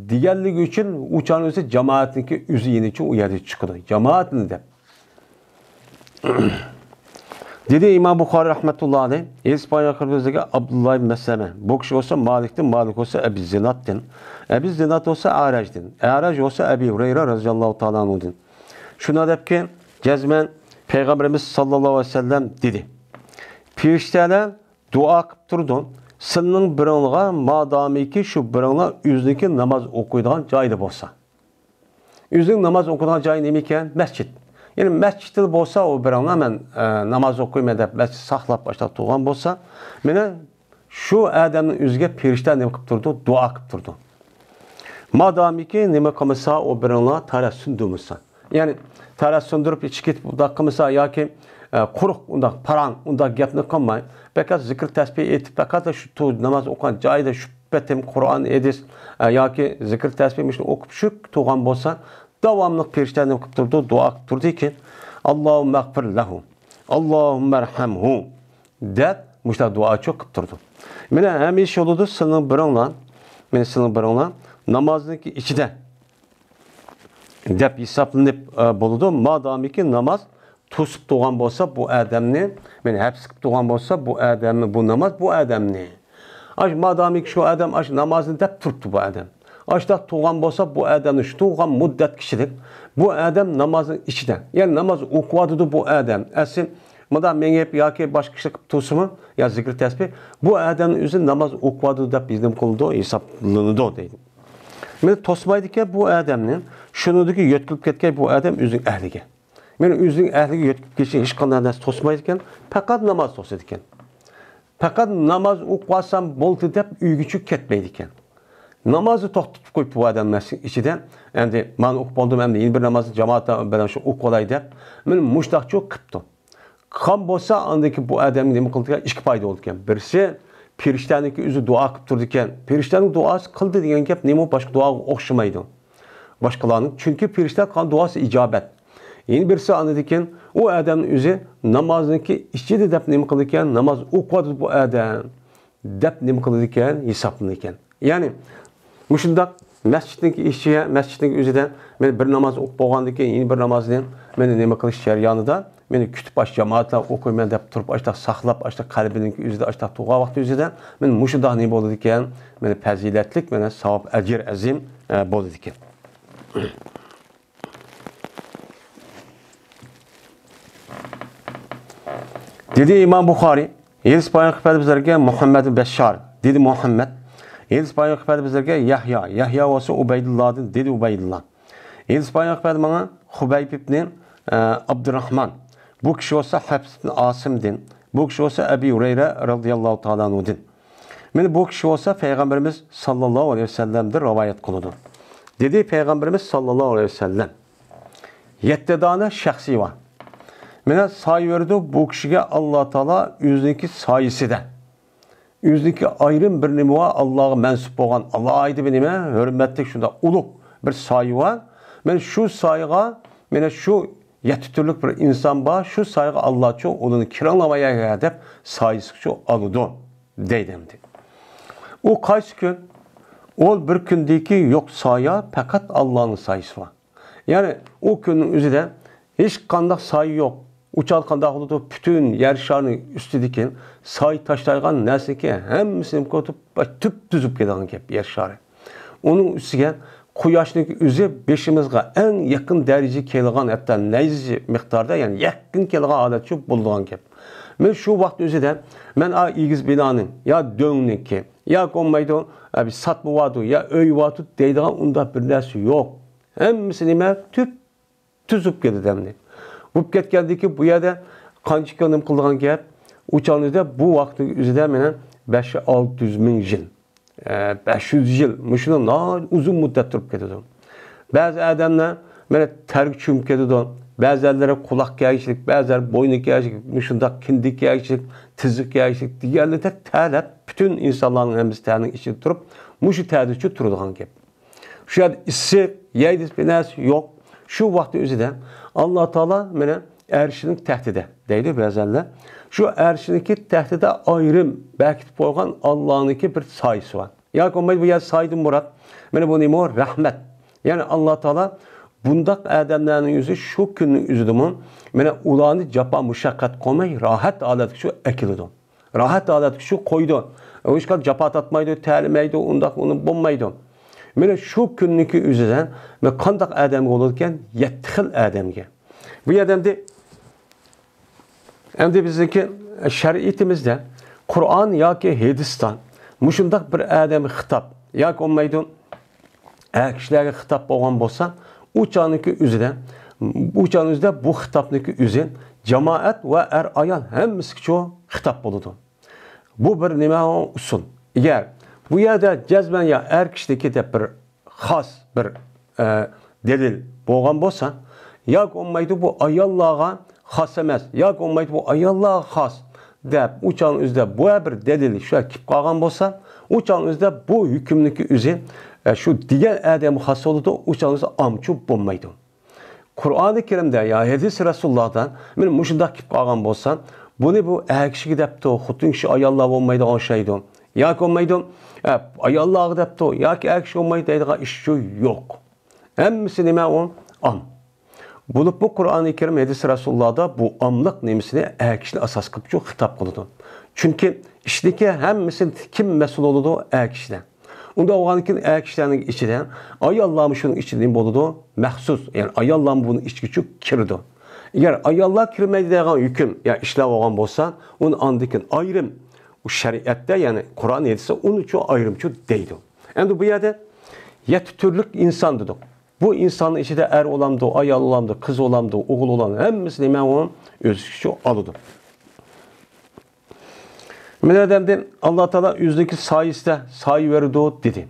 دېگەنلىكى ئۈچۈن ئۇ چاغنىڭ ئۆزى جامائەتنىڭكى ئۆزى يېنىچۇ ئۇ يەردە چىقىدۇ. جامائەتنى دەپ. دېدى ئىمام بۇخارىي رەھمەتۇللا ئەلەيھ، ھەدىس بايان قىلىپ بىزگە ئابدۇللا ئىبن مەسلەمە، بۇ كىشى بولسا مالىكتىن، مالىك بولسا ئەبى زىنادتىن، ئەبى زىناد بولسا ئەرەجدىن، ئەرەج بولسا ئەبى ھۇرەيرە رەزىياللاھۇ تائالا ئەنھۇدىن. شۇنداق دەپكى، جەزمەن پەيغەمبىرىمىز ساللاللاھۇ ئەلەيھى ۋەسەللەم دېدى، پېرىشتەلەر دۇئا قىلىپ تۇرىدۇ، سىلىنىڭ بىرىڭلارغا مادامىكى شۇ بىرىڭلار ئۆزىنىڭكى ناماز ئوقۇيدىغان جايىدا بولسا. ئۆزىنىڭ ناماز ئوقۇيدىغان جايى نېمىكەن؟ مەسچىت. يەنى مەسچىتتە بولسا ئۇ بىرىڭلار مەن، ئە، ناماز ئوقۇيمەن دەپ مەسچىت ساقلاپ ئاشۇنداق تۇرغان بولسا، مانا شۇ ئادەمنىڭ ئۆزىگە پېرىشتە نېمە قىلىپ تۇرىدۇ؟ دۇئا قىلىپ تۇرىدۇ. مادامىكى نېمە قىلمىسا، ئۇ بىرىڭلار تەرەت سۇندۇرمىسا. يەنى تەرەت سۇندۇرۇپ ئىچىگە كېتىپ ئۇنداق قىلمىسا ياكى، ئە، قۇرۇق ئۇنداق پاراڭ، ئۇنداق گەپنى قىلماي، پەقەت زىكىر تەسبىھ ئېيتىپ، پەقەتلا شۇ تو-، ناماز ئوقۇغان جايىدا شۇ پېتىم قۇرئان، ھەدىس، ئە، ياكى زىكىر تەسبىھ مۇشۇنى ئوقۇپ شۇ تۇرغان بولسا، داۋاملىق پېرىشتە نېمە قىلىپ تۇرىدۇ؟ دۇئا قىلىپ تۇرىدىكەن. «ئاللاھۇممەغفىر لەھۇ. ئاللاھۇممەرھەمھۇ» دەپ مۇشۇنداق دۇئاچۇ قىلىپ تۇرىدۇ. مانا ھەمىشە بولىدۇ سىلىنىڭ بىرىڭلار، مانا سىلىنىڭ بىرىڭلار نامازنىڭكى ئىچىدە دەپ ھېسابلىنىپ، ئە، بولىدۇ. مادامىكى ناماز توسۇپ تۇرغان بولسا بۇ ئادەمنى، مانا ھەپس قىلىپ تۇرغان بولسا بۇ ئادەمنى، بۇ ناماز بۇ ئادەمنى. ئاش مادامىكى شۇ ئادەم ئاش نامازنى دەپ تۇرۇپتۇ بۇ ئادەم. ئاشۇنداق تۇرغان بولسا بۇ ئادەمنى شۇ تۇرغان مۇددەت ئىچىدە بۇ ئادەم نامازنىڭ ئىچىدە، يەنى ناماز ئوقۇۋاتىدۇ بۇ ئادەم. ئەسلى مۇنداق مېڭىپ ياكى باشقا ئىشلار قىلىپ تۇرسىمۇ، يا زىكىر تەسبىھ، بۇ ئادەمنىڭ ئۆزى ناماز ئوقۇۋاتىدۇ دەپ نېمە قىلىدۇ، ھېسابلىنىدۇ دەيدۇ. مانا توسمايدىكەن بۇ ئادەمنى، شۇنىڭدىكى يۆتكىلىپ كەتكەن بۇ ئادەم ئۆزىنىڭ ئەھلىگە. مانا ئۆزىنىڭ ئەھلىگە يۆتكىلىپ كېتىشى ھېچقانداق نەرسە توسمايدىكەن، پەقەت ناماز توسىدىكەن. پەقەت ناماز ئوقۇۋالسام بولدى دەپ ئۆيگىچۇ كەتمەيدىكەن. نامازنى توختىتىپ قويۇپتۇ بۇ ئادەم مەسچىت ئىچىدە. ئەمدى مانا ئوقۇپ بولدۇم، ئەمدى يەنە بىر نامازنى جامائەت بىلەن شۇ ئوقۇۋالاي دەپ، مانا مۇشۇنداقچۇ قىپتۇ. قىلغان بولسا، ئاندىن كېيىن بۇ ئادەمگە نېمە قىلىدىكەن؟ ئىككى پايدا بولىدىكەن. بىرسى، پېرىشتەنىڭكى ئۆزى دۇئا قىلىپ تۇرىدىكەن. پېرىشتەنىڭ دۇئاسى قىلدى دېگەن گەپ نېمە؟ باشقا دۇئاغا ئوخشىمايدۇ. باشقىلارنىڭ، چۈنكى پېرىشتە قىلغان دۇئاسى ئىجابەت. يەنە بىرسى ئاندىن كېيىن ئۇ ئادەمنىڭ ئۆزى نامازنىڭكى ئىچىدە دەپ نېمە قىلىدىكەن؟ ناماز ئوقۇۋاتىدۇ بۇ ئادەم دەپ نېمە قىلىدىكەن؟ ھېسابلىنىدىكەن. يەنى مۇشۇنداق مەسچىتنىڭكى ئىچىگە، مەسچىتنىڭكى ئۆزىدە مانا بىر ناماز ئوقۇپ بولغاندىن كېيىن يەنە بىر نامازنى مانا نېمە قىلىش جەريانىدا مانا كۈتۈپ ئاش جامائەتلەر ئوقۇيمەن دەپ تۇرۇپ ئاشتاق ساقلاپ، ئاشتاق قەلبىنىڭكى ئۆزىدە ئاشتاق تۇرغان ۋاقتى ئۆزىدە مانا مۇشۇنداق نېمە بولىدىكەن؟ مانا پەزىلەتلىك، مانا ساۋاب ئەجىر ئەزىم، ئە، بولىدىكەن. دېدى ئىمام بۇخارىي، ھەدىس بايان قىلىپ بەردى بىزلەرگە مۇھەممەد بىن بەششار. دېدى مۇھەممەد، ھەدىس بايان قىلىپ بەردى بىزلەرگە يەھيا. يەھيا بولسا ئۇبەيدۇللادىن، دېدى ئۇبەيدۇللا. ھەدىس بايان قىلىپ بەردى ماڭا خۇبەيب ئىبنى، ئە، ئابدۇراخمان. بۇ كىشى بولسا ھەپس ئىبنى ئاسىمدىن. بۇ كىشى بولسا ئەبى ھۇرەيرە رازىياللاھۇ تائالا ئەنھۇدىن. مانا بۇ كىشى بولسا پەيغەمبىرىمىز ساللاللاھۇ ئەلەيھى ۋەسەللەمدىن رىۋايەت قىلىدۇ. دېدى پەيغەمبىرىمىز ساللاللاھۇ ئەلەيھى ۋەسەللەم. يەتتە دانە شەخسى بار. مانا سايە بېرىدۇ بۇ كىشىگە ئاللا تائالا ئۆزىنىڭكى سايىسىدە. ئۆزىنىڭكى ئايرىم بىر نېمە بار، ئاللاغا مەنسۇپ بولغان ئالاھىدە بىر نېمە، ھۆرمەتلىك شۇنداق ئۇلۇغ بىر سايە بار. مانا شۇ سايىغا، مانا شۇ يەتتە تۈرلۈك بىر ئىنسان بار، شۇ سايىغا ئاللاچۇ ئۇلىنى كىرىڭلار دەپ سايىسىچۇ ئالىدۇ دەيدۇ ئەمدى. ئۇ قايسى كۈن؟ ئۇ بىر كۈندىكى يوق سايە، پەقەت ئاللانىڭ سايىسى بار. يەنى ئۇ كۈننىڭ ئۆزىدە ھېچقانداق سايە يوق. ئۇچان قانداق بولىدۇ؟ پۈتۈن يەر شارىنىڭ ئۈستىدىكى سايە تاشلايدىغان نەرسىنىڭكى ھەممىسىنى نېمە قىلىۋېتىپ، تۈپ تۈزۈپ كېلىدىغان گەپ يەر شارى. ئۇنىڭ ئۈستىگە قۇياشنىڭ ئۆزى بېشىمىزغا ئەڭ يېقىن دەرىجىگە كېلىدىغان، ھەتتا نەيزە مىقداردا، يەنى يېقىن كېلىدىغان ھالەتچۇ بولىدىغان گەپ. مەن شۇ ۋاقىت ئۆزىدە، مەن ئا ئېگىز بىنانىڭ يا دۆڭنىڭكى يا بولمايدۇ، ئا، بىر ساتما بارىدۇ يا ئۆي بارىدۇ دەيدىغان ئۇنداق بىر نەرسە يوق. ھەممىسى نېمە؟ تۈپ تۈزۈپ كېتىدۇ ئەمدى. بولۇپ كەتكەندىن كېيىن بۇ يەردە قانچە كىلو نېمە قىلىدىغان گەپ؟ ئۇ چاغنىڭ ئۆزىدە، بۇ ۋاقىتنىڭ ئۆزىدە مانا بەش ئالتە يۈز مىڭ يىل، ئە، بەش يۈز يىل، مۇشۇنداق ناھايىتى ئۇزۇن مۇددەت تۇرۇپ كېتىدۇ. بەزى ئادەملەر مانا تەرگە چۆمۈپ كېتىدۇ. بەزىلەرگە قۇلاق كەلگۈچىلىك، بەزىلەر بوينى كەلگۈچىلىك، مۇشۇنداق كىندىك كەلگۈچىلىك، تىزىق كەلگۈچىلىك دېگەنلىكتە تەرلەپ، پۈتۈن ئىنسانلارنىڭ ھەممىسى تەرنىڭ ئىچىدە تۇرۇپ، مۇشۇ تەردىچۇ تۇرىدىغان گەپ. شۇ يەردە ئىسسىق، يەيدىغان بىر نەرسە يوق. شۇ ۋاقىتنىڭ ئۆزىدە ئاللا تائالا مانا ئەرشىنىڭ تەختىدە دەيدۇ بەزەنلەر. شۇ ئەرشىنىڭكى تەختىدە ئايرىم بەركىتىپ قويغان ئاللانىڭكى بىر سايىسى بار. ياكى بولمايدۇ بۇ يەردە سايىدىن مۇراد مانا بۇ نېمە؟ رەھمەت. يەنى ئاللا تائالا بۇنداق ئادەملەرنىڭ ئۆزى شۇ كۈننىڭ ئۆزىدىمۇ، مانا، ئۇلارنى جاپا مۇشەققەت قىلماي، راھەت ھالەتكە شۇ ئەكېلىدۇ. راھەت ھالەتكە شۇ قويىدۇ. ئۇ ھېچقانداق جاپا تارتمايدۇ، تەلىمەيدۇ، ئۇنداق ئۇنى بولمايدۇ. مانا شۇ كۈننىكى ئۆزىدە مانا قانداق ئادەمگە بولىدىكەن؟ يەتتە خىل ئادەمگە. بۇ يەردە ئەمدى، ئەمدى بىزنىڭكى شەرىئىتىمىزدە قۇرئان ياكى ھەدىستە مۇشۇنداق بىر ئادەمگە خىتاب ياكى بولمايدۇ، ئەر كىشىلەرگە خىتاب بولغان بولسا، ئۇ چاغنىڭكى ئۆزىدە، ئۇ چاغنىڭ ئۆزىدە بۇ خىتابنىڭكى ئۆزى جامائەت ۋە ئەر-ئايال ھەممىسىگىچۇ خىتاب بولىدۇ. بۇ بىر نېمە ئۇسۇل. ئەگەر بۇ يەردە جەزمەن يا ئەر كىشىنىڭكى دەپ بىر خاس بىر، ئە، دەلىل بولغان بولسا، ياكى بولمايدۇ بۇ ئاياللارغا خاس ئەمەس، ياكى بولمايدۇ بۇ ئاياللارغا خاس دەپ، ئۇ چاغنىڭ ئۆزىدە بۇ بىر دەلىل شۇ كېلىپ قالغان بولسا، ئۇ چاغنىڭ ئۆزىدە بۇ ھۆكۈمنىڭكى ئۆزى، ئە، شۇ دېگەن ئادەمگە خاس بولىدۇ، ئۇ چاغنىڭ ئۆزىدە ئامچۇ بولمايدۇ. قۇرئانى كەرىمدە يا ھەدىس رەسۇلۇللاھدا مانا مۇشۇنداق كېلىپ قالغان بولسا، بۇنى بۇ ئەر كىشىگە دەپتۇ، خوتۇن كىشى ئاياللار بولمايدىغان ئوخشايدۇ. ياكى بولمايدۇ، ئە، ئاياللارغا دەپتۇ، ياكى ئەر كىشى بولمايدۇ دەيدىغان ئىش شۇ يوق. ھەممىسى نېمە ئۇ؟ ئام. بولۇپمۇ قۇرئانى كەرىم، ھەدىس رەسۇلۇللاھدا بۇ ئاملىق نېمىسىنى ئەر كىشىنى ئاساس قىلىپ شۇ خىتاب قىلىدۇ. چۈنكى ئىشنىڭكى ھەممىسىنى كىم مەسئۇل بولىدۇ؟ ئەر كىشىدە. ئۇنداق بولغاندىكىن ئەر كىشىلەرنىڭ ئىچىدە ئاياللارمۇ شۇنىڭ ئىچىدە نېمە بولىدۇ؟ مەخسۇس، يەنى ئاياللارمۇ بۇنىڭ ئىچىگىچۇ كىرىدۇ. ئەگەر ئاياللار كىرمەيدۇ دەيدىغان ھۆكۈم يا ئىشلار بولغان بولسا، ئۇنى ئاندىن كېيىن ئايرىم، ئۇ شەرىئەتتە، يەنى قۇرئان ھەدىستە ئۇنىچۇ ئايرىمچۇ دەيدۇ. ئەمدى بۇ يەردە يەتتە تۈرلۈك ئىنسان دېدۇق. بۇ ئىنساننىڭ ئىچىدە ئەر بولامدۇ، ئايال بولامدۇ، قىز بولامدۇ، ئوغۇل بولامدۇ، ھەممىسى نېمە ئۇ ئۆز ئىچىگە ئالىدۇ. مانا ئادەمدىن ئاللا تائالا ئۆزىنىڭكى سايىسىدە سايە بېرىدۇ دېدى.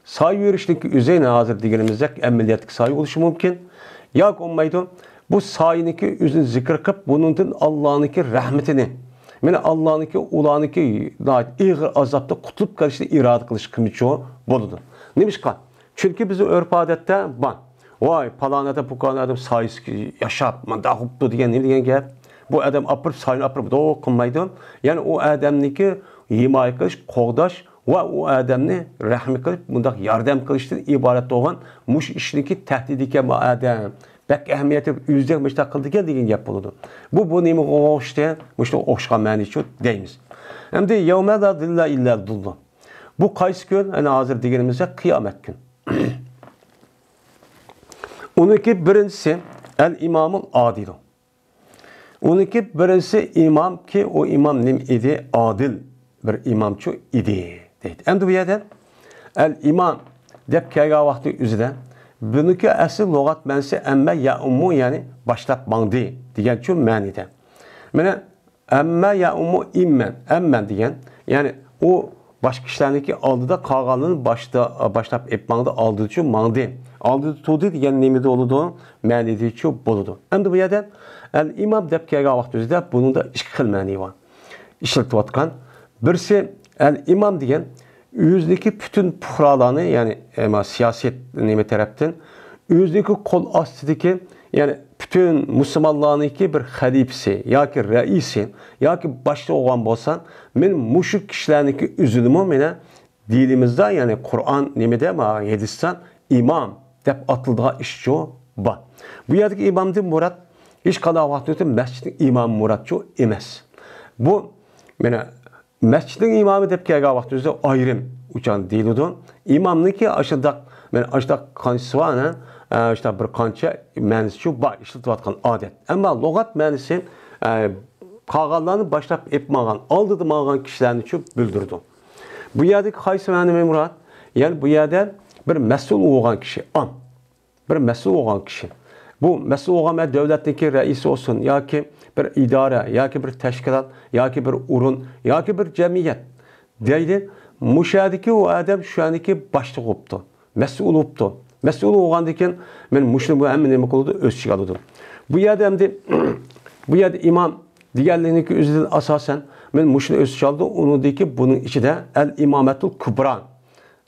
سايە بېرىشنىڭكى ئۆزى ھازىر دېگىنىمىزدەك ئەمەلىيەتتىكى سايە بولۇشى مۇمكىن. ياكى بولمايدۇ. بۇ سايىنىڭكى ئۆزىنى زىكىر قىلىپ، بۇنىڭدىن ئاللانىڭكى رەھمىتىنى، مانا ئاللانىڭكى ئۇلارنىڭكى ناھايىتى ئېغىر ئازابتا قۇتۇلۇپ قېلىشىنى ئىرادە قىلىش قىمىچۇ بولىدۇ. نېمىشقا؟ چۈنكى بىزنىڭ ئۆرپ-ئادەتتە بار. ۋاي، پالان ئادەم، پۇلان ئادەم سايىسىدا ياشاپ، مۇنداق بوپتۇ دېگەن نېمە دېگەن گەپ؟ بۇ ئادەم ئاپىرىپ، سايىنى ئاپىرىپ دوق قىلمايدۇ. يەنى ئۇ ئادەمنىڭكى ھىمايە قىلىش، قوغداش ۋە ئۇ ئادەمنى رەھمى قىلىپ، مۇنداق ياردەم قىلىشتىن ئىبارەت بولغان مۇشۇ ئىشنىڭكى تەھدىتى ئىكەن بۇ ئادەم. بەك ئەھمىيەتلىك، ئۆزىدەك مۇشۇنداق قىلىدىكەن دېگەن گەپ بولىدۇ. بۇ، بۇ نېمىگە ئوخشىتى؟ مۇشۇنىڭغا ئوخشىغان مەنىچۇ دەيمىز. ئەمدى يەۋمە لا زىللە ئىللا زىللۇ. بۇ قايسى كۈن؟ ئەنە ھازىر دېگىنىمىزدەك قىيامەت كۈن. ئۇنىڭكى بىرىنچىسى ئەل ئىمامۇل ئادىلۇ. ئۇنىڭكى بىرىنچىسى ئىمامكى، ئۇ ئىمام نېمە ئىدى؟ ئادىل بىر ئىمامچۇ ئىدى دەيدۇ. ئەمدى بۇ يەردە ئەل ئىمام دەپ كەلگەن ۋاقتى ئۆزىدە بۇنىڭكى ئەسلى لۇغەت مەنىسى ئەممە يەئۇممۇ، يەنى باشلاپ ماڭدى دېگەنچۇ مەنىدە. مانا ئەممە يەئۇممۇ ئىممەن، ئەممەن دېگەن، يەنى ئۇ باشقا كىشىلەرنىڭكى ئالدىدا قالغانلىرىنى باشتا، باشلاپ ئېلىپ ماڭدى، ئالدىدىچۇ ماڭدى. ئالدىدا تۇردى دېگەن نېمىدە بولىدۇ؟ مەنىدىچۇ بولىدۇ. ئەمدى بۇ يەردە ئەل ئىمام دەپ كەلگەن ۋاقتى ئۆزىدە بۇنىڭدا ئىككى خىل مەنى بار. ئىشلىتىۋاتقان. بىرسى ئەل ئىمام دېگەن ئۆزىنىڭكى پۈتۈن پۇقرالارنى، يەنى، ئەما، سىياسەت نېمە تەرەپتىن ئۆزىنىڭكى قول ئاستىدىكى، يەنى پۈتۈن مۇسۇلمانلارنىڭكى بىر خەلىپىسى ياكى رەئىسى ياكى باشلىقى بولغان بولسا، مەن مۇشۇ كىشىلەرنىڭكى ئۆزىنىمۇ مانا دىنىمىزدا، يەنى قۇرئان نېمىدە، ما، ھەدىستە ئىمام دەپ ئاتىلىدىغان ئىشچۇ بار. بۇ يەردىكى ئىمامدىن مۇراد ھېچقانداق ۋاقىتتا مەسچىتنىڭ ئىمامى مۇرادچۇ ئەمەس. بۇ، مانا، مەسچىتنىڭ ئىمامى دەپ كەلگەن ۋاقتىمىزدا ئايرىم ئۇچان دېيىلىدۇ. ئىمامنىڭكى ئاشۇنداق، مانا، ئاشۇنداق قانچىسى بار، ئە، ئاشۇنداق بىر قانچە مەنىسىچۇ بار ئىشلىتىۋاتقان ئادەت. ئەمما لۇغەت مەنىسى، ئە، قالغانلارنى باشلاپ ئېلىپ ماڭغان، ئالدىدا ماڭغان كىشىلەرنىچۇ بىلدۈرىدۇ. بۇ يەردىكى قايسى مەنىمۇ مۇراد؟ يەنى بۇ يەردە بىر مەسئۇل بولغان كىشى، ئام. بىر مەسئۇل بولغان كىشى. بۇ مەسئۇل بولغان دۆلەتنىڭكى رەئىسى بولسۇن ياكى بىر ئىدارە ياكى بىر تەشكىلات ياكى بىر ئورۇن ياكى بىر جەمئىيەت دەيلى، مۇشۇ يەردىكى ئۇ ئادەم شۇ يەرنىڭكى باشلىقى بوپتۇ، مەسئۇل بوپتۇ. مەسئۇل بولغاندىن كېيىن مەن مۇشۇنى بۇ ھەممە نېمە قىلىدۇ، ئۆز ئىچىگە ئالىدۇ. بۇ يەردە ئەمدى، بۇ يەردە ئىمام دېگەنلىكنىڭكى ئۆزىدىن ئاساسەن مەن مۇشۇنى ئۆز ئىچىگە ئالىدۇ، ئۇنىڭدىكى بۇنىڭ ئىچىدە ئەل ئىمامەتۇل كۇبرا،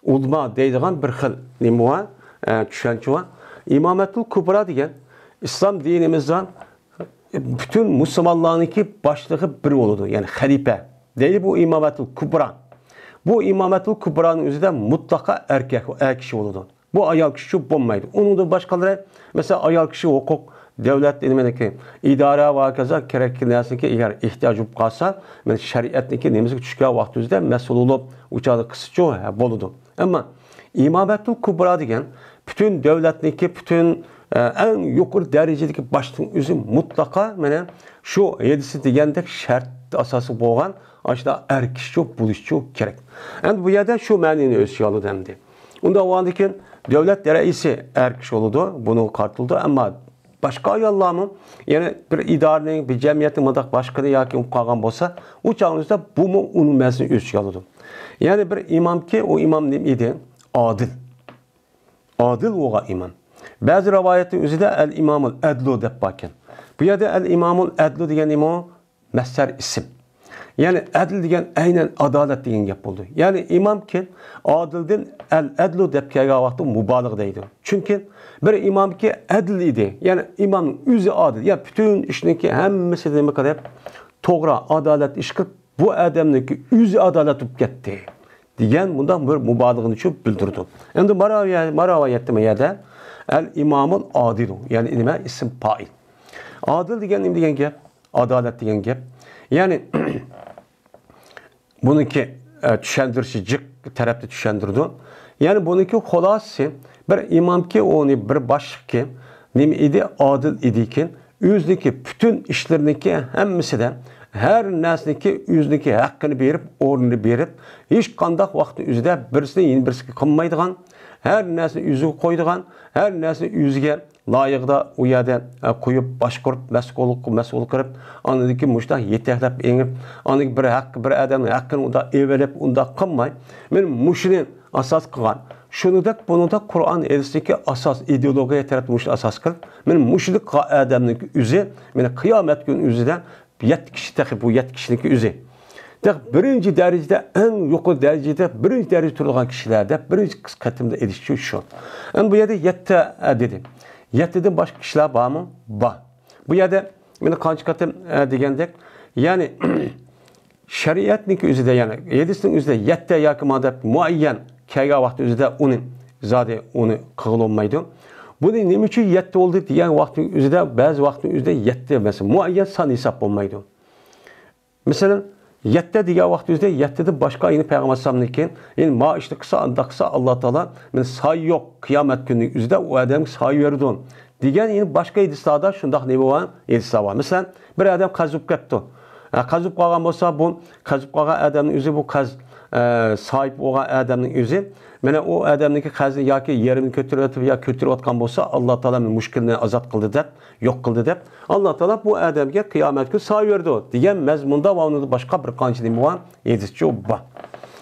ئۇلما دەيدىغان بىر خىل نېمە بار، ئە، چۈشەنچە بار. ئىمامەتۇل كۇبرا دېگەن ئىسلام دىنىمىزدا پۈتۈن مۇسۇلمانلارنىڭكى باشلىقى بىر بولىدۇ، يەنى خەلىپە دەيدۇ بۇ ئىمامەتۇل كۇبرا. بۇ ئىمامەتۇل كۇبرانىڭ ئۆزىدە مۇتلەقا ئەركەك، ئەر كىشى بولىدۇ. بۇ ئايال كىشى بولمايدۇ. ئۇنىڭدىن باشقىلىرى، مەسىلەن، ئايال كىشى ھوقۇق، دۆلەت نېمىنىڭكى، ئىدارە ۋە ھاكازا كېرەكلىك نەرسىنىڭكى ئەگەر ئېھتىياجى بولۇپ قالسا، مەن شەرىئەتنىڭكى نېمىسىگە چۈشكەن ۋاقتىمىزدا مەسئۇل بولۇپ، ئۇ چاغدا قىلسىچۇ، ھە، بولىدۇ. ئەمما ئىمامەتۇل كۇبرا دېگەن پۈتۈن دۆلەتنىڭكى، پۈتۈن، ئە، ئەڭ يۇقىرى دەرىجىدىكى باشلىقنىڭ ئۆزى مۇتلەقا مانا شۇ ھەدىستە دېگەندەك شەرت ئاساسى بولغان ئاشۇنداق ئەر كىشىچۇ بولۇشچۇ كېرەك. ئەمدى بۇ يەردە شۇ مەنىنى ئۆز ئىچىگە ئالىدۇ ئەمدى. ئۇنداق بولغاندىن كېيىن دۆلەت رەئىسى ئەر كىشى بولىدۇ، بۇنىڭغا قارىتىلىدۇ. ئەمما باشقا ئاياللارمۇ، يەنى بىر ئىدارىنىڭ، بىر جەمئىيەتنىڭ مۇنداق باشلىقى ياكى بولۇپ قالغان بولسا، ئۇ چاغنىڭ ئۆزىدە بۇمۇ ئۇنىڭ مەنىسىنى ئۆز ئىچىگە ئالىدۇ. يەنى بىر ئىمامكى، ئۇ ئىمام نېمە ئىدى؟ ئادىل. ئادىل بولغان ئىمام. بەزى رىۋايەتنىڭ ئۆزىدە ئەل ئىمامۇل ئەدلۇ دەپ باركەن. بۇ يەردە ئەل ئىمامۇل ئەدلۇ دېگەن نېمە ئۇ؟ مەسدەر ئىسىم. يەنى ئەدىل دېگەن ئەينەن ئادالەت دېگەن گەپ بولىدۇ. يەنى ئىمامكى ئادىلدىن ئەل ئەدلۇ دەپ كەلگەن ۋاقىتتا مۇبالىغە دەيدۇ. چۈنكى بىر ئىمامكى ئەدىل ئىدى. يەنى ئىمامنىڭ ئۆزى ئادىل. يا پۈتۈن ئىشنىڭكى ھەممىسىدە نېمە قىلىپ، توغرا، ئادالەت ئىش قىلىپ، بۇ ئادەمنىڭكى ئۆزى ئادالەت بولۇپ كەتتى دېگەن مۇنداق بىر مۇبالىغىنى شۇ بىلدۈرىدۇ. ئەمدى ماراۋىيە-، ماراۋايەتتە ما يەردە ئەل ئىمامۇل ئادىلۇ، يەنى نېمە؟ ئىسىم پائىل. ئادىل دېگەن نېمە دېگەن گەپ؟ ئادالەت دېگەن گەپ. يەنى بۇنىڭكى، ئە، چۈشەندۈرۈشى جىق تەرەپتە چۈشەندۈرىدۇ. يەنى بۇنىڭكى خۇلاسىسى، بىر ئىمامكى، ئۇنى بىر باشلىقكى نېمە ئىدى؟ ئادىل ئىدىكى، ئۆزىنىڭكى پۈتۈن ئىشلىرىنىڭكى ھەممىسىدە ھەر نەرسىنىڭكى ئۆزىنىڭكى ھەققىنى بېرىپ، ئورنىنى بېرىپ، ھېچقانداق ۋاقىتنىڭ ئۆزىدە بىرسىنى يەنە بىرسىگە قىلمايدىغان، ھەر نەرسىنى ئۆزىگە قويىدىغان، ھەر نەرسىنى ئۆزىگە لايىقىدا ئۇ يەردە، ئە، قويۇپ، باشقۇرۇپ، مەسئۇل، مەسئۇل قىلىپ، ئاندىن كېيىن مۇشۇنداق يېتەكلەپ ئېڭىپ، ئاندىن كېيىن بىر ھەق، بىر ئادەمنىڭ ھەققىنى ئۇنداق ئېلىۋېلىپ، ئۇنداق قىلماي، مانا مۇشۇنى ئاساس قىلغان. شۇنىڭدەك بۇنىڭدا قۇرئان ھەدىستىكى ئاساس، ئىدېئولوگىيە تەرەپتە مۇشۇنى ئاساس قىلىپ، مانا مۇشۇنداق ئادەمنىڭ ئۆزى، مانا قىيامەت كۈنى ئۆزىدە يەتتە كىشى تېخى بۇ يەتتە كىشىنىڭكى ئۆزى. تېخى بىرىنچى دەرىجىدە، ئەڭ يۇقىرى دەرىجىدە، بىرىنچى دەرىجىدە تۇرىدىغان كىشىلەر دەپ بىرىنچى قېتىمدا ئېيتىشى شۇ. ئەمدى بۇ يەردە يەتتە، ئە، دېدى. يەتتىدىن باشقا كىشىلەر بارمۇ؟ بار. بۇ يەردە مانا قانچە قېتىم، ئە، دېگەندەك، يەنى شەرىئەتنىڭكى ئۆزىدە، يەنى ھەدىسنىڭ ئۆزىدە يەتتە ياكى مانا دەپ مۇئەييەن كەلگەن ۋاقىت ئۆزىدە ئۇنى زادى ئۇنى قىلغىلى بولمايدۇ. بۇنى نېمە ئۈچۈن يەتتە بولدى دېگەن ۋاقىتنىڭ ئۆزىدە، بەزى ۋاقىتنىڭ ئۆزىدە يەتتە، مەسىلەن، مۇئەييەن سان ھېساب بولمايدۇ. مەسىلەن، يەتتە دېگەن ۋاقىت ئۆزىدە يەتتىدىن باشقا يەنە پەيغەمبەر ئەلەيھىسسالامنىڭكى، يەنى ما ئىشنى قىلسا، ئانداق قىلسا، ئاللا تائالا مېنى سايە يوق، قىيامەت كۈنى ئۆزىدە ئۇ ئادەمگە سايە بېرىدۇ دېگەن يەنە باشقا ھەدىسلەردە شۇنداق نېمە بار؟ ھەدىسلەر بار. مەسىلەن، بىر ئادەم قەرز بولۇپ كەپتۇ. ھە، قەرز بولۇپ قالغان بولسا، بۇ قەرز بولۇپ قالغان ئادەمنىڭ ئۆزى، بۇ قەرز، ئە، ساھىب بولغان ئادەمنىڭ ئۆزى، مانا ئۇ ئادەمنىڭكى قەرزىنى ياكى يېرىمىنى كۆتۈرۈۋېتىپ يا كۆتۈرۈۋاتقان بولسا، ئاللا تائالا مېنى مۇشۇ كۈننى ئازاد قىلدى دەپ، يوق قىلدى دەپ، ئاللا تائالا بۇ ئادەمگە قىيامەت كۈنى سايە بېرىدۇ دېگەن مەزمۇندا ۋە ئۇنىڭدا باشقا بىر قانچە نېمە بار؟ ھەدىسچۇ بار.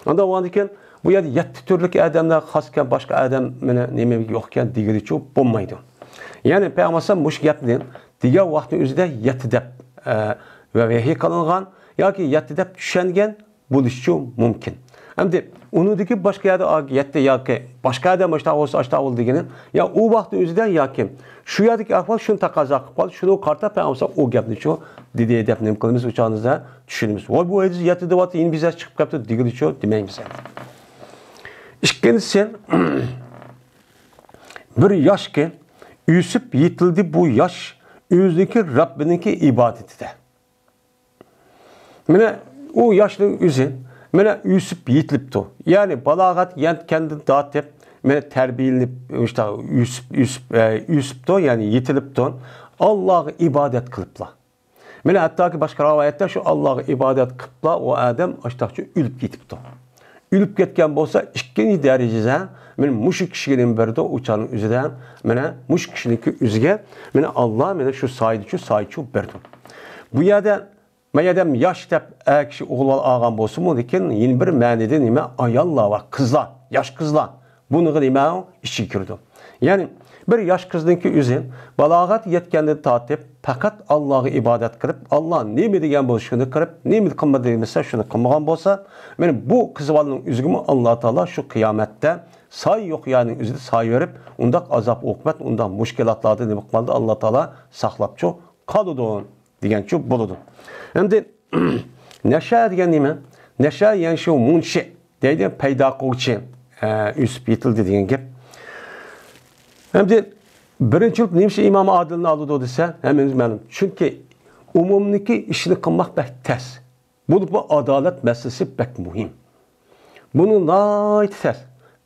ئانداق بولغاندىن كېيىن بۇ يەردە يەتتە تۈرلۈك ئادەملەر خاس ئىكەن، باشقا ئادەم مانا نېمە يوق ئىكەن دېگىلىچۇ بولمايدۇ. يەنى پەيغەمبەر ئەلەيھىسسالام مۇشۇ گەپنى دېگەن ۋاقىتنىڭ ئۆزىدە يەتتە دەپ، ئە، ۋە ۋەھىي قىلىنغان ياكى يەتتە دەپ چۈشەنگەن بولۇشىچۇ مۇمكىن. ئەمدى ئۇنىڭدىكى باشقا يەردە ئا-، يەتتە ياكى باشقا ئادەم ئاشتاق بولسا، ئاشتاق بولدى دېگىنى، يا ئۇ ۋاقىتنىڭ ئۆزىدە ياكى شۇ يەردىكى ئەھۋال شۇنى تەقەززا قىلىپ قالدى، شۇنىڭغا قارىتا پەيغەمبەر ئەلەيھىسسالام ئۇ گەپنىچۇ دېدى دەپ نېمە قىلىمىز، ئۇ چاغىمىزدا چۈشىنىمىز. ۋاي، بۇ ھەدىس يەتتە دەۋاتتى، يەنە بىزە چىقىپ كەپتۇ دېگىلىچۇ دېمەيمىز ئەمدى. ئىككىنچىسى، بىر ياشكى ئۆسۈپ يېتىلدى، بۇ ياش ئۆزىنىڭكى رەببىنىڭكى ئىبادىتىدە. مانا ئۇ ياشنىڭ ئۆزى مانا ئۆسۈپ يېتىلىپتۇ. يەنى بالاغەت يەتكەندىن تارتىپ، مانا تەربىيەلىنىپ، مۇشۇنداق ئۆسۈپ، ئۆسۈپ، ئە، ئۆسۈپتۇ، يەنى يېتىلىپتۇ. ئاللاغا ئىبادەت قىلىپلا. مانا ھەتتاكى باشقا رىۋايەتتە شۇ ئاللاغا ئىبادەت قىلىپلا ئۇ ئادەم ئاشتاقچە ئۆلۈپ كېتىپتۇ. ئۆلۈپ كەتكەن بولسا، ئىككىنچى دەرىجىدە مانا مۇشۇ كىشىگە نېمە بېرىدۇ؟ ئۇ چاغنىڭ ئۆزىدە مانا مۇشۇ كىشىنىڭكى ئۆزىگە مانا ئاللا مانا شۇ سايىدىچۇ، سايىچۇ بېرىدۇ. بۇ يەردە ما ئادەم ياش دەپ ئەر كىشى ئوغۇل بالا ئالغان بولسىمۇ، لېكىن يەنە بىر مەنىدە نېمە؟ ئاياللار ۋە قىزلار، ياش قىزلار. بۇنىڭغا نېمە؟ ئىچىگە كىرىدۇ. يەنى بىر ياش قىزنىڭكى ئۆزى بالاغەت يەتكەندىن تارتىپ پەقەت ئاللاغا ئىبادەت قىلىپ، ئاللا نېمە دېگەن بولسا شۇنى قىلىپ، نېمە قىلما دېمىسە شۇنى قىلمىغان بولسا، مانا بۇ قىز بالىنىڭ ئۆزىگىمۇ ئاللا تائالا شۇ قىيامەتتە سايە يوق يەرنىڭ ئۆزىدە سايە بېرىپ، ئۇنداق ئازاب ئوقۇبەت، ئۇنداق مۇشكىلاتلاردىن نېمە قىلىدۇ؟ ئاللا تائالا ساقلاپچۇ قالىدۇ دېگەنچۇ بولىدۇ. ئەمدى نەشە دېگەن نېمە؟ نەشە يەنى شۇ مۇنشى دەيدۇ، پەيدا قىلغۇچى، ئە، ئۆسۈپ يېتىلدى دېگەن گەپ. ئەمدى بىرىنچى بولۇپ نېمە ئۈچۈن ئىمام ئادىلنى ئالىدۇ دېسە، ھەممىمىز مەلۇم. چۈنكى ئومۇمنىڭكى ئىشىنى قىلماق بەك تەس. بولۇپمۇ ئادالەت مەسىلىسى بەك مۇھىم. بۇنى ناھايىتى تەس،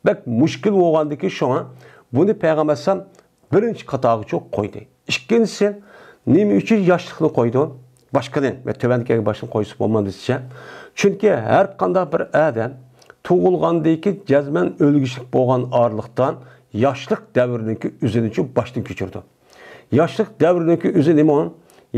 بەك مۈشكۈل بولغاندىكىن شۇڭا بۇنى پەيغەمبەر ئەلەيھىسسالام بىرىنچى قاتارغىچۇ قويدى. ئىككىنچىسى، نېمە ئۈچۈن ياشلىقنى قويدۇ؟ باشقىنى، مەن تۆۋەندىكى باشقىنى قويسا بولمامدۇ دېسە، چۈنكى ھەر قانداق بىر ئادەم تۇغۇلغاندىن كېيىن جەزمەن ئۆلگۈچىلىك بولغان ئارىلىقتا ياشلىق دەۋرىنىڭكى ئۆزىنىچۇ باشتىن كەچۈرىدۇ. ياشلىق دەۋرىنىڭكى ئۆزى نېمە ئۇ؟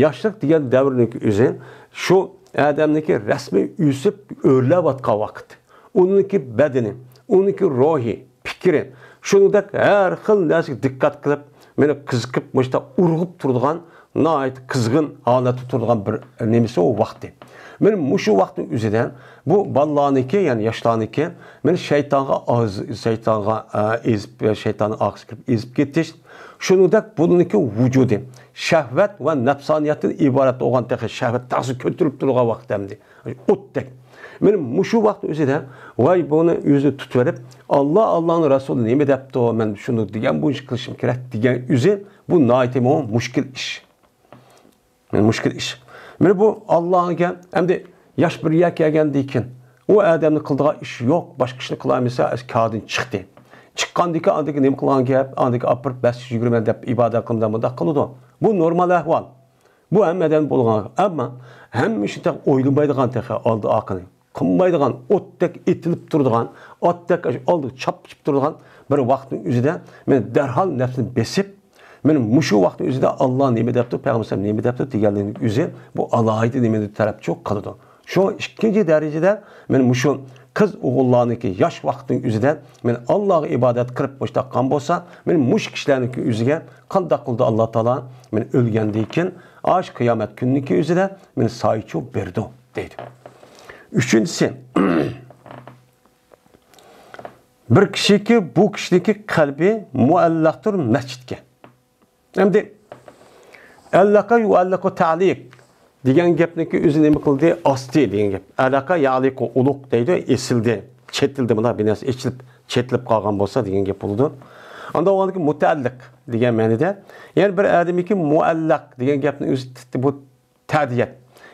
ياشلىق دېگەن دەۋرنىڭكى ئۆزى شۇ ئادەمنىڭكى رەسمىي ئۆسۈپ ئۆرلەۋاتقان ۋاقىت. ئۇنىڭكى بەدىنى، ئۇنىڭكى روھى، پىكرى، شۇنىڭدەك ھەر خىل نەرسىگە دىققەت قىلىپ، مېنى قىزىقىپ، مۇشۇنداق ئۇرغۇپ تۇرىدىغان، ناھايىتى قىزغىن ھالەتتە تۇرىدىغان بىر نېمىسى ئۇ ۋاقتى. مانا مۇشۇ ۋاقىتنىڭ ئۆزىدە بۇ بالىلارنىڭكى، يەنى ياشلارنىڭكى، مانا شەيتانغا ئاز-، شەيتانغا، ئە، ئېزىپ، شەيتاننىڭ ئارقىسىغا كىرىپ ئېزىپ كېتىش، شۇنىڭدەك بۇنىڭكى ۋۇجۇدى شەھۋەت ۋە نەپسانىيەتتىن ئىبارەت بولغان تېخى شەھۋەت تەخسە كۆتۈرۈپ تۇرغان ۋاقىت ئەمدى. ئوتتەك. مانا مۇشۇ ۋاقىتنىڭ ئۆزىدە، ۋاي، بۇنى ئۆزى تۇتۇۋېلىپ، ئاللا، ئاللانىڭ رەسۇلى نېمە دەپتۇ، مەن شۇنى دېگەن بويىچە قىلىشىم كېرەك دېگەن ئۆزى، بۇ ناھايىتى مۇشكىل ئىش. مانا مۇشكىل ئىش. مانا بۇ ئاللاغا ئەمدى ياش بىر يەرگە كەلگەندىن كېيىن، ئۇ ئادەمنىڭ قىلىدىغان ئىشى يوق، باشقا ئىشنى قىلالمىسا، كادىن چىقتى. چىققاندىن كېيىن ئاندىن كېيىن نېمە قىلغان گەپ؟ ئاندىن كېيىن ئاپىرىپ مەسچىتكە يۈگۈرىمەن دەپ ئىبادەت قىلىمەن، مۇنداق قىلىدۇ. بۇ نورمال ئەھۋال. بۇ ھەممە ئادەم بولغان. ئەمما ھەممە ئىشنى تېخى ئويلىمايدىغان، تېخى ئالدى ئارقىنى قىلمايدىغان، ئوتتەك ئېتىلىپ تۇرىدىغان، ئاتتەك ئالدىغا چاپچىپ تۇرىدىغان بىر ۋاقىتنىڭ ئۆزىدە مانا دەرھال نەپسىنى بېسىپ، مانا مۇشۇ ۋاقىتنىڭ ئۆزىدە ئاللا نېمە دەپتۇ، پەيغەمبەر نېمە دەپتۇ دېگەنلىكنىڭ ئۆزى بۇ ئالاھىدە نېمە تەرەپچۇ قىلىدۇ. شۇ ئىككىنچى دەرىجىدە مانا مۇشۇ قىز ئوغۇللارنىڭكى ياش ۋاقتىنىڭ ئۆزىدە مانا ئاللاغا ئىبادەت قىلىپ مۇشۇنداق قىلغان بولسا، مانا مۇشۇ كىشىلەرنىڭكى ئۆزىگە قانداق قىلدى ئاللا تائالا؟ مانا ئۆلگەندىن كېيىن ئاشۇ قىيامەت كۈنىنىڭكى ئۆزىدە مانا سايىچۇ بېرىدۇ دەيدۇ. ئۈچىنچىسى، بىر كىشىكى، بۇ كىشىنىڭكى قەلبى مۇئەللەقتۇر مەسچىتكە. ئەمدى ئەللەقە يۇئەللىقۇ تەلىق دېگەن گەپنىڭكى ئۆزى نېمە قىلدى؟ ئاستى دېگەن گەپ. ئەلەقە يەلىقۇ ئۇلۇق دەيدۇ، ئېسىلدى، چېتىلدى، مۇنداق بىر نەرسە ئېچىلىپ، چېتىلىپ قالغان بولسا دېگەن گەپ بولىدۇ. ئاندىن ئۇنىڭدىن مۇتەئەللىق دېگەن مەنىدە، يەنى بىر ئادەمنىڭكى مۇئەللەق دېگەن گەپنىڭ ئۆزى بۇ تەدىيەت.